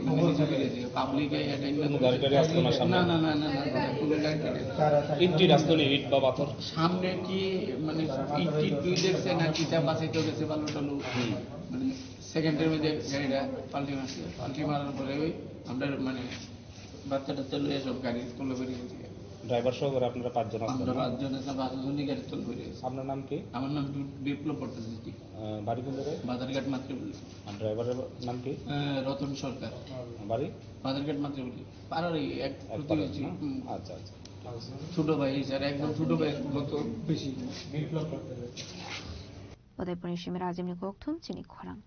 মানে, নিচে ফেলে দিয়ে, পাবলিকে এটা কোনো গাড়ি টাড়ি আসলো না সামনে? না, না, না, না, না, না, কোনো গাড়ি টাড়ি আসলো না। ইট টিট আসলো নি, ইট বা পাথর? সামনে কি, মানে, ইট টিট দুই দেখছে না, কিতা বাঁচাইতে গেছে, বালু টালু, হুম। মানে, সেকেন্ডের মধ্যে গাড়িটা পাল্টি মারছে। পাল্টি মারার পরে ওই আমরা মানে বাচ্চা টাচ্চা লইয়া সব গাড়ি তুলে বেরিয়ে গেছি। ড্রাইভার সহ করে আপনারা পাঁচজন আসলেন আমরা না? পাঁচজন আছি, পাঁচজনই গাড়ি তুলে বেরিয়ে গেছি। আপনার নাম কি? আমার নাম বি-, বিপ্লব ভট্টাচার্য। আহ, বাড়ি কোন জায়গায়? বাজারঘাট মাতৃপল্লী। আর ড্রাইভারের নাম কি? আহ, রতন সরকার। বাড়ি? বাজারঘাট মাতৃপল্লী। পাড়ার এই এক এক পাড়ার প্রতিবেশী। না? হুম। আচ্ছা, আচ্ছা। ছোট ভাই, স্যার, একদম ছোট ভাই, গত বেশি। Udaipurni simi Rajimni kokthum chini khorang.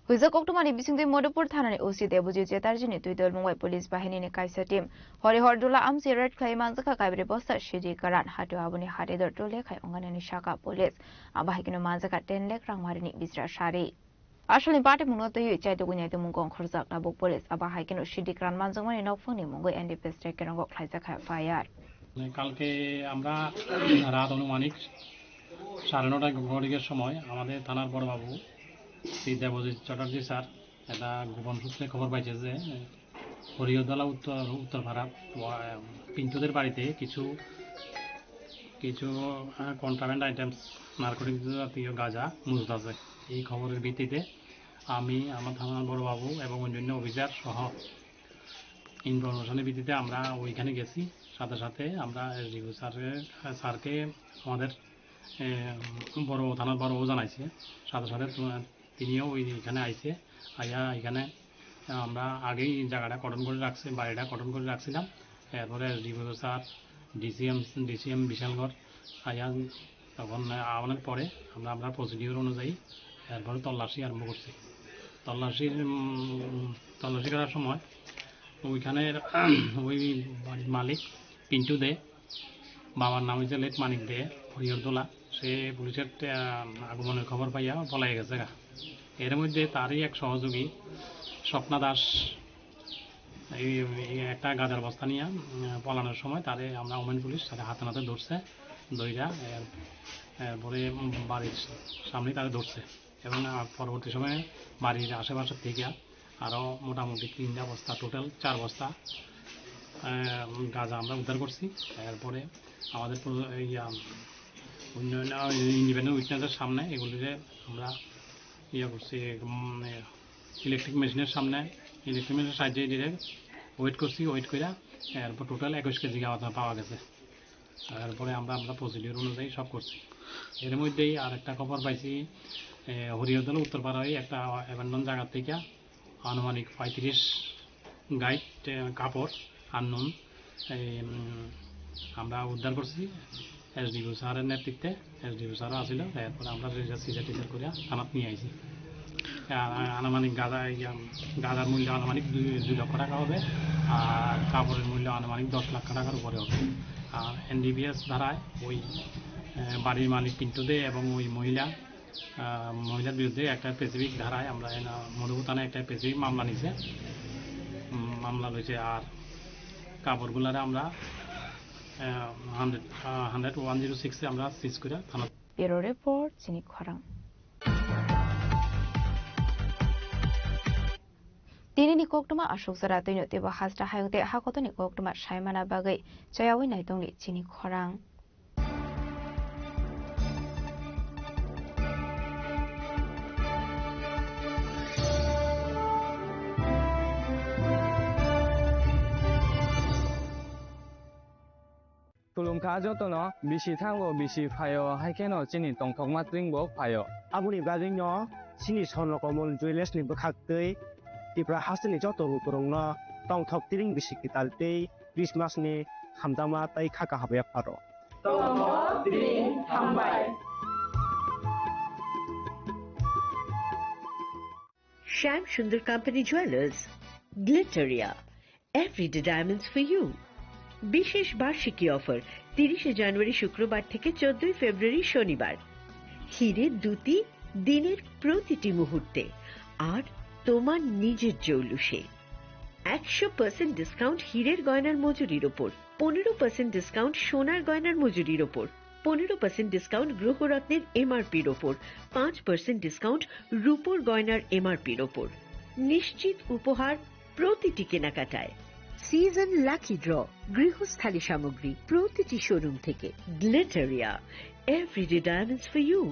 Huijak koktwmani bisingtwi Madhupur thanani O C Debojit Chatterjee ni twi dol mungbai police bahinini kaisa team Horihor Dola amchi raid khlai manjakha kaibri bosta sidi karan hatio aboni hati dor tole khai onganani saka police. Abo hai kheno manjakha ten lakh rangmarini bijra sari. Asalni patimungno twiwi chaitugwi naitumung kong khorjak tabuk police. Abo hai kheno sidik ran manjakmani nokphangni mungwi N D P S track kerongkok khlaijak kha F I R. কালকে আমরা রাত আনুমানিক সাড়ে নটায় ঘড়িকের সময় আমাদের থানার বড়বাবু শ্রী দেবজিৎ চ্যাটার্জি স্যার একটা গোপন সূত্রে খবর পাইছে যে হরিহরদলা উত্তর, উত্তরপাড়া, আহ, পিন্টুদের বাড়িতে কিছু, কিছু, আহ, কন্ট্রাব্যান্ড আইটেমস, নারকোটিক জাতীয় গাঁজা মজুদ আছে। এই খবরের ভিত্তিতে আমি, আমার থানার বড়বাবু এবং অন্যান্য অফিসার সহ ইনফরমেশনের ভিত্তিতে আমরা ওইখানে গেছি। সাথে সাথে আমরা এসডিপিও স্যারের, স্যারকে আমাদের, এ, বড়বাবু, থানার বড়বাবু জানাইছে। সাথে সাথে তো তিনিও ওই এখানে আইছে, আইয়া এখানে আমরা আগেই জায়গাটা কর্ডন করে রাখছি, বাড়িটা কর্ডন করে রাখছিলাম। এরপরে SDPO sir, DCM, DCM Bishalgarh আইয়া তখন আওয়ানোর পরে আমরা, আমরা প্রসিডিউর অনুযায়ী এরপরে তল্লাশি আরম্ভ করছি। তল্লাশির, উম, তল্লাশি করার সময় ওইখানে ওই বাড়ির মালিক পিন্টু দে, বাবার নাম হচ্ছে লেট মানিক দে, হরিহরদোলা। সে পুলিশের, আহ, আগমনের খবর পাইয়া পলাই গেছে গা। এর মধ্যে তারই এক সহযোগী স্বপ্না দাস এই, এই একটা গাজার বস্তা নিয়ে, উম, পলানোর সময় তারে আমরা ওমেন পুলিশ তারে হাতে নাতে ধরছে, ধইরা এর, এরপরে বাড়ির সামনেই তারে ধরছে। এবং, আহ, পরবর্তী সময়ে বাড়ির আশেপাশে থেকে আরও মোটামুটি তিনটা বস্তা, টোটাল চার বস্তা, আহ, গাঁজা আমরা উদ্ধার করছি। এরপরে আমাদের পুরো এই, আম, অন্যান্য ইন্ডিপেন্ডেন্ট উইটনেসের সামনে এগুলিকে আমরা ইয়ে করছি, উম, ইলেকট্রিক মেশিনের সামনে, ইলেকট্রিক মেশিনের সাহায্যে এটিকে ওয়েট করছি, ওয়েট করে এরপর টোটাল একুশ কেজি গাঁজা পাওয়া গেছে। তারপরে আমরা, আমরা প্রসিডিউর অনুযায়ী সব করছি। এর মধ্যেই আর একটা খবর পাইছি, এ, হরিহরদল উত্তরপাড়ায় একটা অ্যাবান্ডন জায়গা থেকে আনুমানিক পঁয়ত্রিশ গাইট, এ, কাপড় আননোন, এই, উম, আমরা উদ্ধার করছি এসডিপিও স্যারের নেতৃত্বে। এসডিপিও স্যারও আসিল, এরপরে আমরা সিজার টিজার করে থানাত নিয়ে আইছি। আ-, আ-, আনুমানিক গাঁজা, ইয়া, গাঁজার মূল্য আনুমানিক দুই, দুই লক্ষ টাকা হবে, আর কাপড়ের মূল্য আনুমানিক দশ লাখ টাকার উপরে হবে। আর এনডিপিএস ধারায় ওই, আহ, বাড়ির মালিক পিন্টু দে এবং ওই মহিলা, আহ, মহিলার বিরুদ্ধে একটা স্পেসিফিক ধারায় আমরা এনা-, মধুপুর থানায় একটা স্পেসিফিক মামলা নিছে। উম, মামলা লইছে। আর কাপড়গুলারে আমরা, আহ, হান্ড্রেড, আহ, হান্ড্রেড ওয়ান জিরো সিক্সে আমরা সিজ করে থানা Bureau Report, chini khorang. Tinini koktwma aswk jora twino teibo hasta hayung tei hakotoni koktwma saimana bagwi chayawi naitongni chini khorang. Khulumkha jotono, bisi thango, bisi phaio, hai kheno chini tongthokma twingbo phaio. Aboni bagwino chini Swarno Komol Jewellers ni bwkhaktwi Tripura hasteni joto lukurokno tongthok tring bisi kwtal tei Christmas ni hamjakma tei kha kaham yapharo. Tongthok tring hambai. Shyam Sundar Company Jewellers, Glitteria, Everyday Diamonds for You. বিশেষ বার্ষিকী অফার, তিরিশে জানুয়ারি শুক্রবার থেকে চোদ্দই ফেব্রুয়ারি শনিবার। হিরে ধুতি, দিনের প্রতিটি মুহূর্তে আর তোমার নিজের জৌলুসে। একশো পার্সেন্ট ডিসকাউন্ট হীরের গয়নার মজুরির ওপর, পনেরো পার্সেন্ট ডিসকাউন্ট সোনার গয়নার মজুরির ওপর, পনেরো পার্সেন্ট ডিসকাউন্ট গ্রহরত্নের এমআরপির ওপর, পাঁচ পার্সেন্ট ডিসকাউন্ট রূপোর গয়নার এমআরপির ওপর। নিশ্চিত উপহার প্রতিটি কেনাকাটায়। সিজন লাকি ড্র, গৃহস্থালী সামগ্রী প্রতিটি শোরুম থেকে। Glitteria, everyday diamonds for you.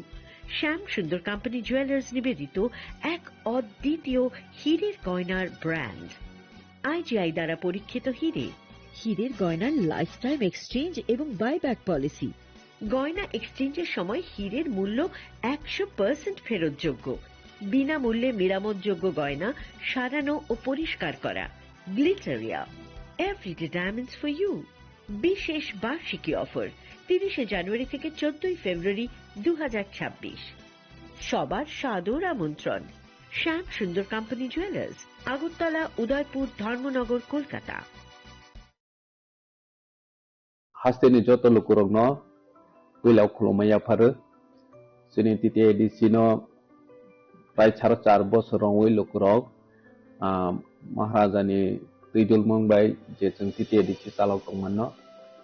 Shyam Sundar company jewellers নিবেদিত এক অদ্বিতীয় হীরের গয়নার ব্র্যান্ড। আইজিআই দ্বারা পরীক্ষিত হীরে। হীরের গয়নার লাইফ টাইম এক্সচেঞ্জ এবং বাইব্যাক পলিসি। গয়না এক্সচেঞ্জের সময় হীরের মূল্য একশো পার্সেন্ট ফেরতযোগ্য। বিনামূল্যে মেরামতযোগ্য গয়না সারানো ও পরিষ্কার করা। Glitteria, everyday diamonds for you. বিশেষ বার্ষিকী অফার, তিরিশে জানুয়ারি থেকে চোদ্দই ফেব্রুয়ারি দু হাজার ছাব্বিশ। সবার সাদর আমন্ত্রণ। শ্যাম সুন্দর কোম্পানি জুয়েলার্স, আগরতলা, উদয়পুর, ধর্মনগর, Kolkata. Hasteni joto lukurokno puila khulumma yapharo. Chini T T A D C no prai saro char bosor wngwi lukurok, ah, Maharaja ni twi dulmung bai je chwng T T A D C chalok tongmano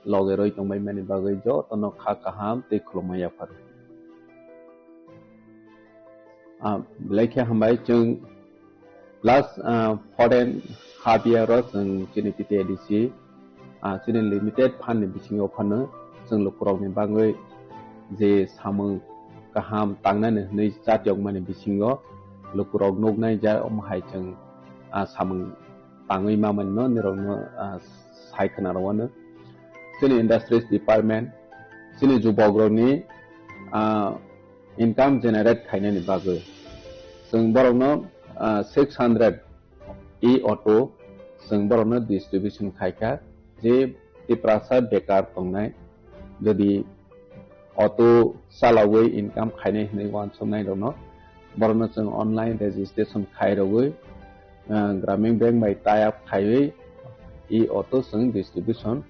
loge roi tongbai mani bagwi jotono kha kaham tei khulumma yapharo. Ah, belai khe hambai chwng last, ah, four and half year o chwng chini T T A D C, ah, chini limited fund ni bisingo phano chwng lukurok ni bagwi je samung kaham tangnani hwnwi chatiyokmani bisingo lukurok nuknai ja omo hai chwng, ah, samung tangwi mamani no nirokno, ah, sai khna rwano. Chini industries department, chini jubokrokni, ah, income generate khainani bagwi. Chwng borokno, ah, six hundred e-auto chwng borokno distribution khaikha, je Tiprasa bekar tongnai, jodi auto chalogwi income khainai hwnwi uansuknai rokno, borokno chwng online registration khai rogwi, ah, Gramin Bank bai tie up khaiwi e-auto chwng distribution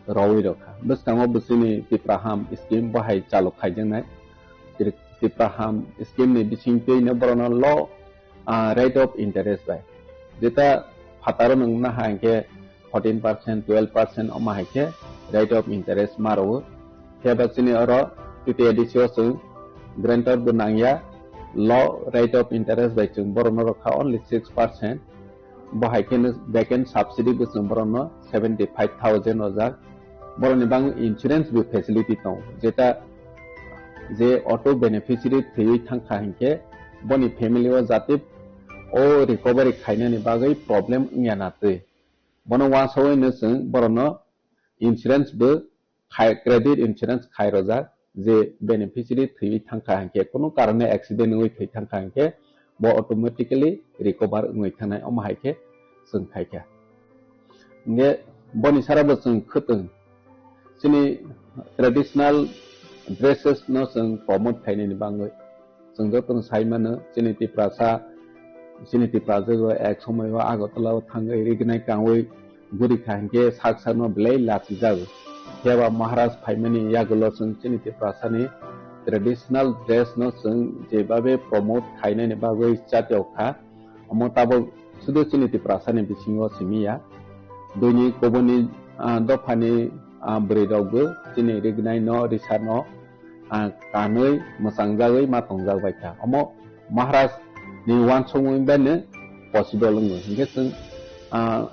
rogwi rokha. Bwskango bwswini Tipraham scheme bo hai chalok khaijaknai. Tri-, Tipraham scheme ni bisingtwi no borokno low, ah, rate of interest bai. Jeta phataro nwng naha hinkhe fourteen percent, twelve percent omo hai khe rate of interest ma rwo. Phiya ba chini oro T T A D C o chwng guarantor bo nangya, low rate of interest bai chwng borokno rwkha only six percent. Bo hai kheno back end subsidy bo chwng borokno seventy five thousand rwjak. Borokni bagwi insurance bo facility tongo, jeta je auto beneficiary thwiwi thangkha hinkhe boni family o jate o recovery khainani bagwi problem wngya na twi. Bono uansugwi no chwng borokno insurance bo khai, credit insurance khai rojak, je beneficiary thwiwi thangkha hinkhe, kunu karone accident wngwi thwi thangkha hinkhe, bo automatically recover wngwi thangnai, omo hai khe chwng khaikha. Hinkhe boni sara bo chwng khwtwng, chini traditional dresses no chwng promote khainani bagwi. Chwng jotono sai mano, chini Tiprasa, chini Tiprasa o ek somoi o Agartala o thangwi rignai kangwi guri kha hinkhe sak sakno belai lachijago. Phiya ba Maharaj phaimani yagulo chwng chini Tiprasani traditional dress no chwng jebabe promote khainani bagwi chatiyok kha. Omo tabok sudu chini Tiprasani bisingo simi ya. Buini kubuni, ah, dophani, ah, bwrwi rokbo chini rignai no, risa no, ah, kanwi mwchangjagwi ma tongjak bai kha. Omo Maharaj ni uansukmung bai no possible wngo. Hinkhe chwng, ah,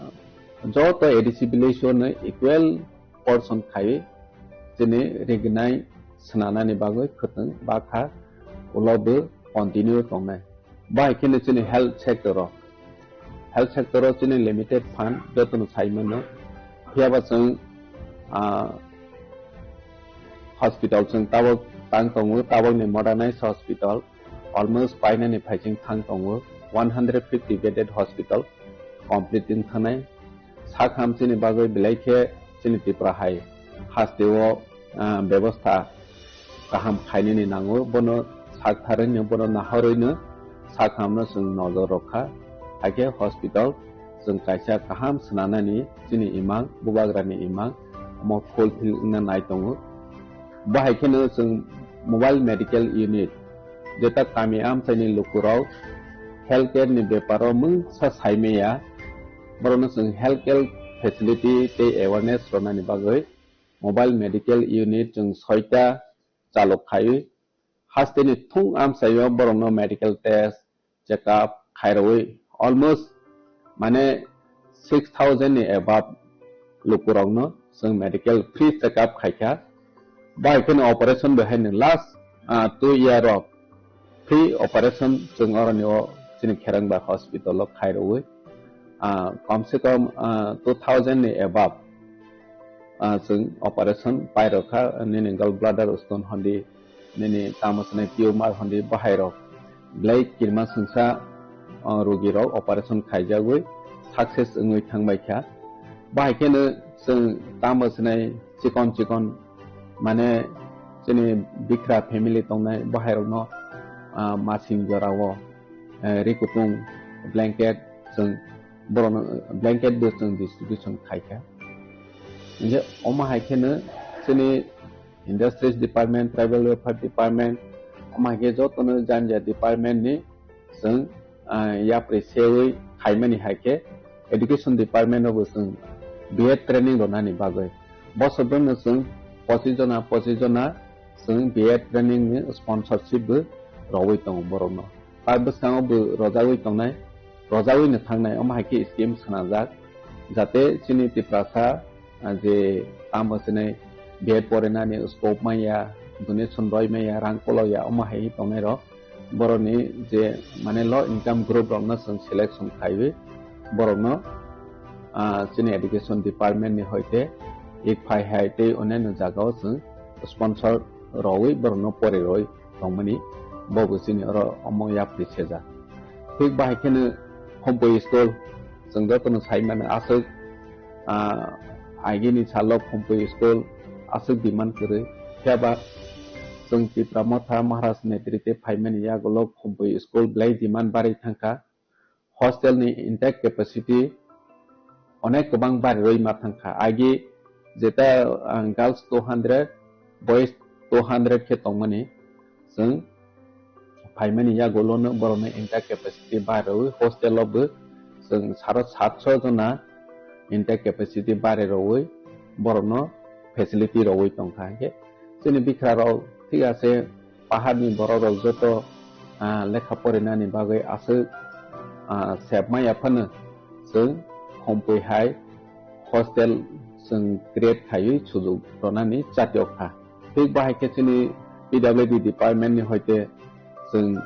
joto A D C village o no equal portion khai chini rignai swnanani bagwi khwtwng bakha ulo bo continue tongnai. Bai kheno chini health sector o, health sector o chini limited fund jotono sai mano. Phiya ba chwng, ah, hospital chwng tabok tang tongo, tabok ni modernized hospital almost painani phaiching thang tongo, one hundred fifty bedded hospital complete wng thangnai. Sak ham chini bagwi belai khe chini Tripura hai haste o, ah, bebostha kaham khainani nango, bono sak tharwino, bono nahorwino sak hamno chwng nojor rwkha. Hakhe hospital chwng kaisa kaham swnanani chini imang, bubagrani imang, omo fulfill wngna nai tongo. Bo hai kheno chwng mobile medical unit, jeta kami amchaini lukurok health care ni beparo mungsa saimaya, borokno chwng health care facility tei awareness rwnani bagwi mobile medical unit chwng soita chalok khaiwi hasteni thung amchaio borokno medical test, check up khairogwi almost mane six thousand ni above lukurokno chwng medical free check up khaikha. Bai kheno operation bo haino last, ah, two year rok free operation chwng oroni o chini Kherangba hospital o khairogwi, ah, kom se kom, ah, two thousand ni above, ah, chwng operation pairokha, nini gallbladder stone hondi, nini tamo swnai tumor hondi bahairok belai kirma swngsa, ah, rogirok operation khaijagwi success wngwi thangbaikha. Bahai kheno chwng tamo swnai chikon chikon mane chini bikra family tongnai bahairokno, ah, masing jorao, eh, ri kutung blanket chwng borokno blanket bo chwng distribution khaikha. Hinkhe omo hai kheno chini Industries Department, Tribal Welfare Department, omo hai khe jotono jani jani department ni chwng, ah, yapri sewi khaimani hai khe Education Department o bo chwng B Ed training rwnani bagwi. Bosor bwrwino chwng pochis jona, pochis jona chwng B Ed training ni sponsorship bo rwui tongo borokno. Tai bwskango bo rwjagwi tongnai, rwjagwino thangnai, omo hai khe scheme swnamjak, jate chini Tiprasa, ah, je tamo swnai B Ed porinani scope manya, donation roi manya, rang kolokya, omo hai tongnai rok. Borokni je mane low income group rokno chwng selection khaiwi borokno, ah, chini education department ni hoite ik phai hai tei onyaino jagao chwng sponsor rogwi borokno pori roi tongmani bo bo chini oro omo yapri sejak. Thik bahai kheno Khumpui school chwng jotono sai mano aswk, ah, agini salo Khumpui school aswk demand kwrwi. Phiya ba chwng Tipra Motha Maharaj netrite phaimani yagulo Khumpui school belai demand barwi thangkha. Hostel ni intake capacity onek kwbang barirwi ma thangkha. Agi jeta, ah, girls two hundred, boys two hundred khe tongmani, chwng phaimani yagulono borokno intake capacity barirwi hostel o bo chwng saro satso jona intake capacity barirwi borokno facility rogwi tongkha. Hinkhe chini bikra rok thik ase, paharni borok rok joto, ah, lekha porinani bagwi aswk, ah, sebma yaphano chwng Khumpui hai hostel chwng create khaiwi sujuk rwnani chatiokha. Thik bahai khe chini P W D department ni hoite chwng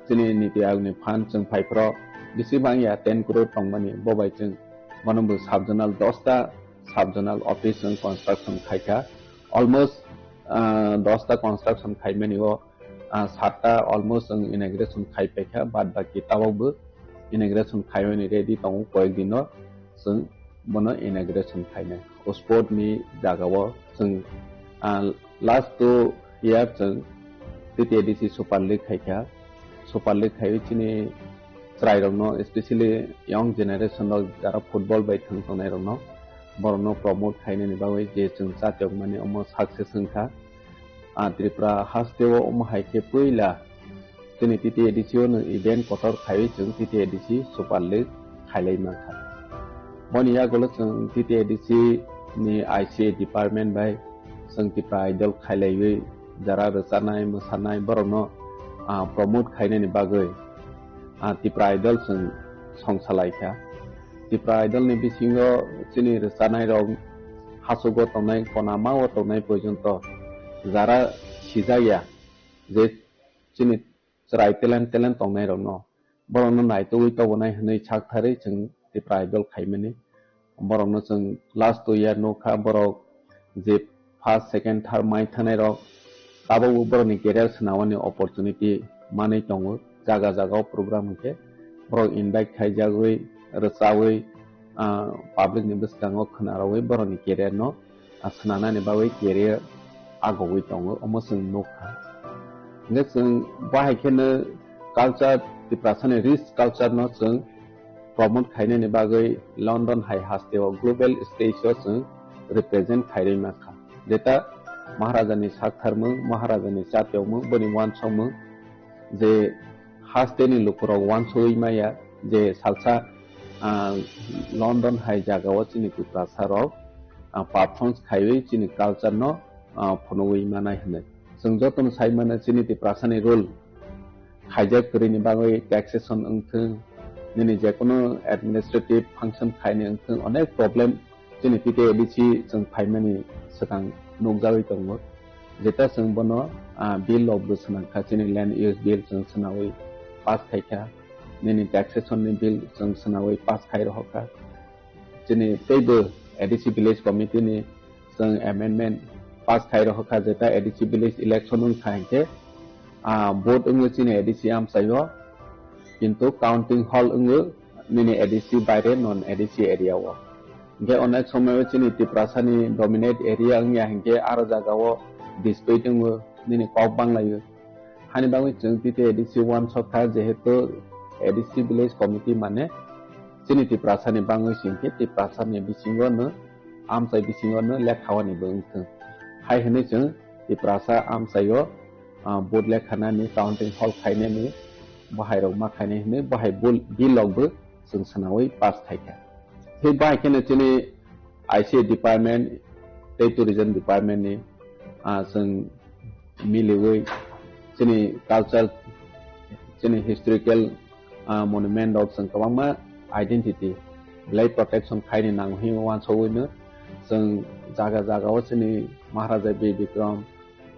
chini Niti Aayog ni fund chwng phaiphro bisi bangya ten crore tongmani, bo bai chwng bono bo sub zonal dosta sub zonal office chwng construction khaikha. Almost, ah, dosta construction khaimani o, ah, satta almost chwng inauguration khaipaikha, bad baki tabok bo inauguration khaimani ready tongo, koyek dino chwng bono inauguration khainai. O sport ni jagao chwng, ah, last two year chwng T T A D C Super League khaikha. Super League khaiwi chini chwrairokno, especially young generation rok jara football bai thwng tongnairokno, borokno promote khainani bagwi je chwng chatiokmani omo success wngkha. Ah, Tripura hasteo omo hai khe puila chini T T A D C o no event kotor khaiwi chwng T T A D C Super League khailai mankha. Boni yagulo chwng T T A D C ni I C A department bai chwng Tipra Idol khailaiwi jara rwchanai, mwsanai borokno, ah, promote khainani bagwi, ah, Tipra Idol chwng songsa laikha. Tipra Idol ni bisingo chini rwchanai rok hachugo tongnai, konama o tongnai porjonto jara sijakya je chini chwrai talent, talent tongnairokno, borokno naitugwi tobonai hwnwi saktharwi chwng Tipra Idol khaimani. Borokno chwng last two year nukha, borok je first, second, third mai thanairok, tabukbo borokni career swnamani opportunity manwi tongo. Jaga jagao program hwnkhe borok invite khaijagwi, rwchawi, ah, public ni bwskango khwnarogwi borokni career no ah, swnamnani bagwi career agogwi tongo, omo chwng nukha. Hwnkhe chwng bahai kheno culture, Tiprasani rich culture no chwng promote khainani bagwi London hai hasteo global stage o chwng represent khairwi mankha. Jeta Maharajani saktharmung, Maharajani chatiyokmung, boni uansukmung, je hasteni lukurok uansugwi maya je salsa, ah, London hai jagao chini Tiprasa rok, ah, performance khaiwi chini culture no, ah, phunugwi manai hwnwi. Chwng jotono sai mano chini Tiprasani rule khaijak kwrwini bagwi taxation wngthwng, nini jekono administrative function khaini wngthwng, onek problem chini T T A D C chwng phaimani swkang nukjagwi tongo. Jeta chwng bono, ah, bill rok bo swnamkha, chini land use bill chwng swnawi pass khaikha, nini taxation ni bill chwng swnawi pass khai rohorkha. Chini teibo A D C village committee ni chwng amendment pass khai rohorkha, jeta A D C village election wngkha hinkhe, ah, vote wngwi chini A D C amchaio, kintu counting hall wngwi nini A D C baire non A D C area o. Hinkhe onek somoyo chini Tiprasani dominate area wngya hinkhe aro jagao dispute wngwi nini kok banglaio. Hani bagwi chwng T T A D C uansukha, jehetu A D C village committee mane chini Tiprasani bangwi singkhe Tiprasani bisingo no, amchai bisingo no lekha wani bo wngthwng. Hai hwnwi chwng Tiprasa amchaio, ah, vote lekhanani counting hall khainani bahai rok ma khainai hwnwi bahai bul-, bill rok bo chwng swnawi pass khaikha. Tei bahai kheno chini I C A department tei tourism department ni, ah, chwng miliwi chini culture, chini historical, ah, monument rok chwng kwbangma identity belai protection khaini nango hinwi uansugwino chwng jaga jaga o chini Maharaja Bir Bikram,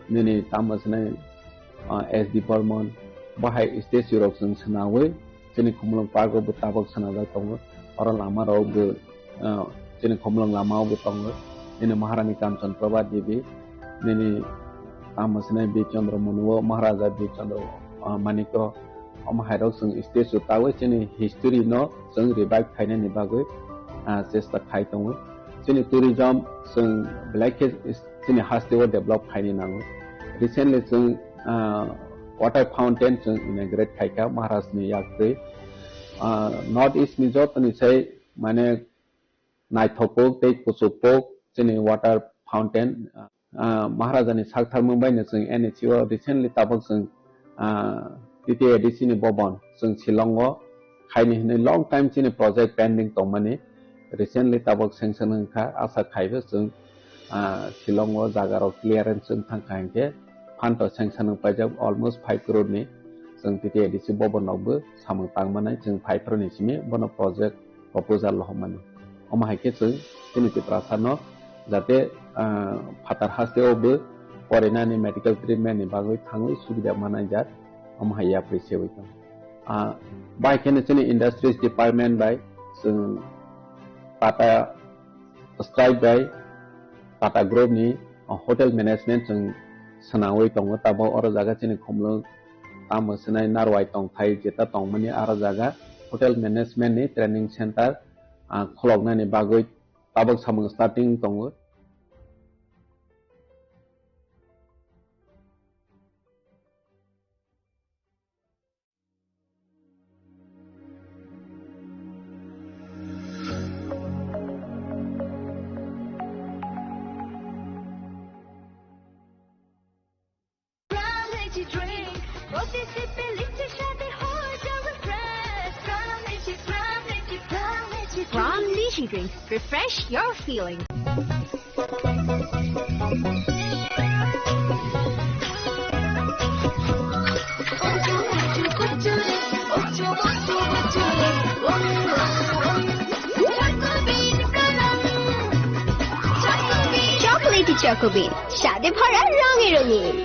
nini tamo swnai, ah, S D Burman, bahai statue rok chwng swnawi chini Khumulwng Park o bo tabok swnajak tongo. Oro lama rok bo, ah, chini Khumulwng lama o bo tongo. Nini Maharani Kanchan Prabha Devi, nini tamo swnai Bir Chandra Manu o Maharaja Bir Chandra, ah, Manik o, omo hai rok chwng statue tawi chini history no chwng revive khainani bagwi, ah, chesta khai tongo. Chini tourism chwng belai khe chini haste o develop khaini nango. Recently chwng, ah, water fountain chwng inaugurate khaikha Maharaj ni yaktwi. Ah, North East ni jotoni sai mane naithok kuk tei kuchuk kuk chini water fountain, ah, Maharaja ni saktharmung bai no chwng N H C o recently tabok chwng, ah, T T A D C ni bobon chwng Shillong o khaini hwnwi long time chini project pending tongmani recently tabok sanction wngkha, asa khaibo chwng, ah, Shillong o jaga rok clearance wng thangkha hinkhe phanto sanction wng paijak almost five crore ni chwng T T A D C bobon rok bo samung tangmanai chwng phaiphru ni simi bono project proposal rohormani. Omo hai khe chwng chini Tiprasa no jate, ah, phatar haste o bo porinani medical treatment ni bagwi thangwi subida manai jak, omo hai yapri sewi tong. Ah, bai kheno chini industries department bai chwng Tata Stripe bai Tata Group ni, ah, hotel management chwng swnawi tongo. Tabok oro jaga chini Khumulwng tamo swnai Narwai tongthai jeta tongmani aro jaga hotel management ni training center, ah, khuloknani bagwi tabok samung starting tongo. Crown Energy Drink। প্রতি সিপে লিচ্ছে স্বাদে হয়ে যাবে fresh. Crown Energy, Crown Energy, Crown Energy। Crown Energy Drink। Refresh your feeling। Chocolatey Choco Bean, স্বাদে ভরা রঙে রঙিন।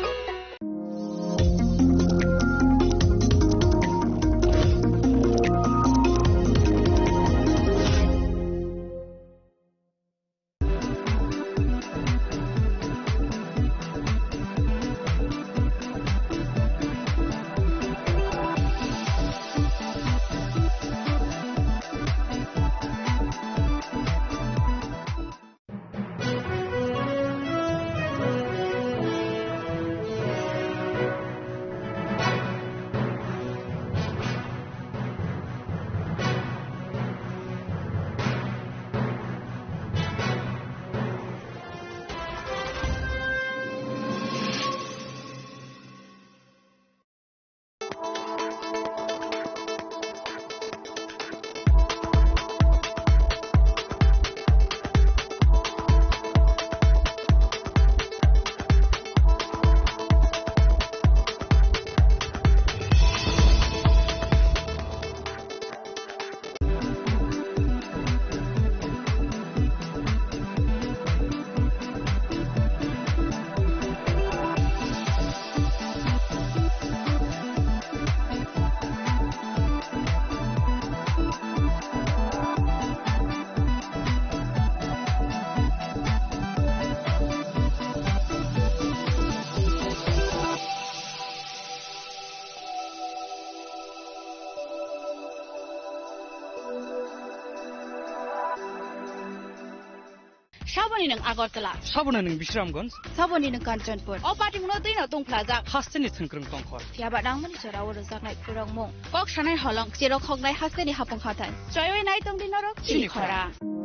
Saboni nwng Agartala. Saboni nwng Bisramganj. Saboni nwng Kanchanpur. O patimungno twino tungphlajak. Hasteni thwngkwrwng tongkhor. Phiyaba nangmani jorao rwjaknai khurokmung. Kok sanai holong, cherok hoknai hasteni hapung hathai. Choiwi nai tongdi norok chini chini khora. Khora.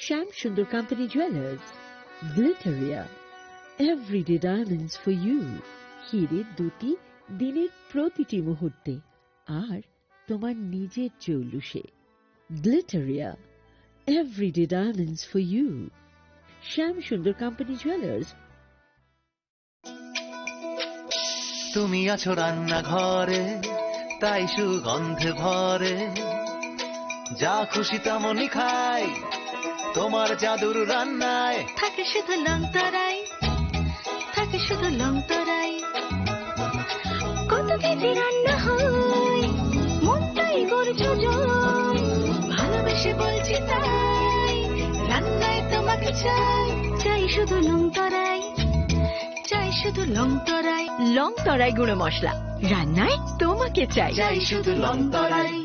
Shyam Sundar Company Jewelers, Glitteria, everyday diamonds for you. হীরের দ্যুতি দিনের প্রতিটি মুহূর্তে, আর তোমার নিজের জৌলুসে। Glitteria, everyday diamonds for you. Shyam Sundar Company Jewelers. তুমি আছো রান্নাঘরে, তাই সুগন্ধে ভরে। যা খুশি তেমনই খাই, তোমার জাদুর রান্নায়। থাকে শুধু লং তরাই, থাকে শুধু লং তরাই। কত কেজি রান্না হয়, মনটাই গড়ছে জয়। ভালোবেসে বলছি তাই, রান্নায় তোমাকে চাই। চাই শুধু লং তরাই, চাই শুধু লং তরাই। লং তরাই গুঁড়ো মশলা, রান্নায় তোমাকে চাই। চাই শুধু লং তরাই।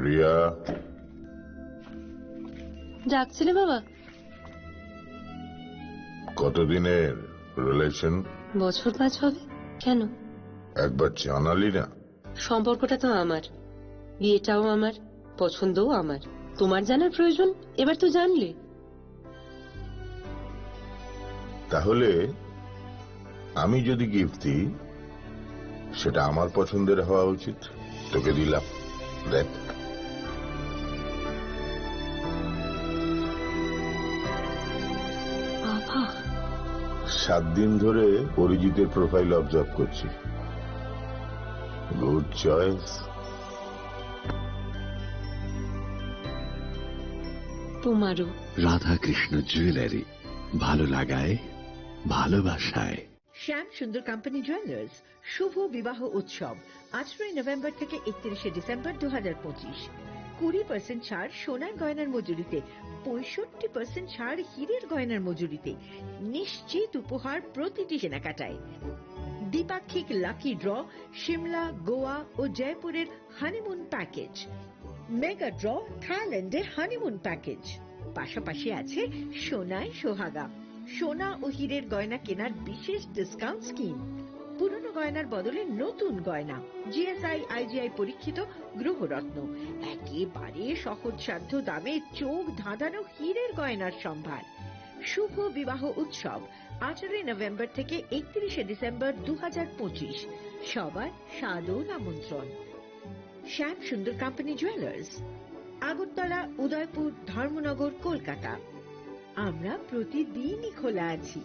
রিয়া। ডাকছিলে বাবা? কতদিনের রিলেশন? বছর পাঁচ হবে। কেন? একবার জানালি না। সম্পর্কটা তো আমার, বিয়েটাও আমার, পছন্দও আমার। তোমার জানার প্রয়োজন, এবার তো জানলে। তাহলে আমি যদি গিফট দিই, সেটা আমার পছন্দের হওয়া উচিত। তোকে দিলাম, দেখ। বাবা। সাত দিন ধরে অরিজিতের প্রোফাইল অবজার্ভ করছি। Good choice. তোমারও। রাধাকৃষ্ণ জুয়েলারি, ভালো লাগায়, ভালোবাসায়। শ্যাম সুন্দর কোম্পানি জুয়েলার্স শুভ বিবাহ উৎসব, আঠারোই নভেম্বর থেকে একত্রিশে ডিসেম্বর দু হাজার পঁচিশ। কুড়ি পার্সেন্ট ছাড় সোনার গয়নার মজুরিতে, পঁয়ষট্টি পার্সেন্ট ছাড় হীরের গয়নার মজুরিতে, নিশ্চিত উপহার প্রতিটি কেনাকাটায়। দ্বিপাক্ষিক লাকি ড্র, সিমলা, গোয়া ও জয়পুরের হানিমুন প্যাকেজ, মেগা ড্র, থাইল্যান্ডের হানিমুন প্যাকেজ, পাশাপাশি আছে সোনায় সোহাগা, সোনা ও হীরের গয়না কেনার বিশেষ ডিসকাউন্ট স্কিম, পুরনো গয়নার বদলে নতুন গয়না, জিএসআই আইজিআই পরীক্ষিত গ্রহরত্ন, একেবারে সহজসাধ্য দামে চোখ ধাঁধানো হীরের গয়নার সম্ভার। শুভ বিবাহ উৎসব, আঠারোই নভেম্বর থেকে একত্রিশে ডিসেম্বর দু হাজার পঁচিশ। সবার সাদর আমন্ত্রণ। শ্যাম সুন্দর কোম্পানি জুয়েলার্স, আগরতলা, উদয়পুর, ধর্মনগর, কলকাতা। আমরা প্রতিদিনই খোলা আছি।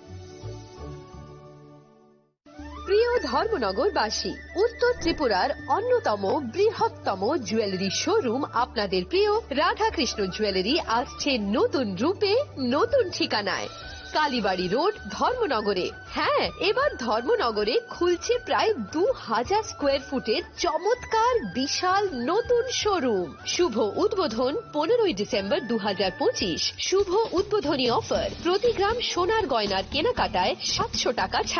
প্রিয় ধর্মনগরবাসী, উত্তর ত্রিপুরার অন্যতম বৃহত্তম জুয়েলারি শোরুম আপনাদের প্রিয় রাধাকৃষ্ণ জুয়েলারি আসছে নতুন রূপে, নতুন ঠিকানায়। কালীবাড়ি রোড, ধর্মনগরে। হ্যাঁ, এবার ধর্মনগরে খুলছে প্রায় দু হাজার স্কোয়ার ফুটের চমৎকার বিশাল নতুন শোরুম। শুভ উদ্বোধন পনেরোই ডিসেম্বর দু হাজার পঁচিশ। শুভ উদ্বোধনী অফার, প্রতি গ্রাম সোনার গয়নার কেনাকাটায় সাতশো টাকা ছাড়।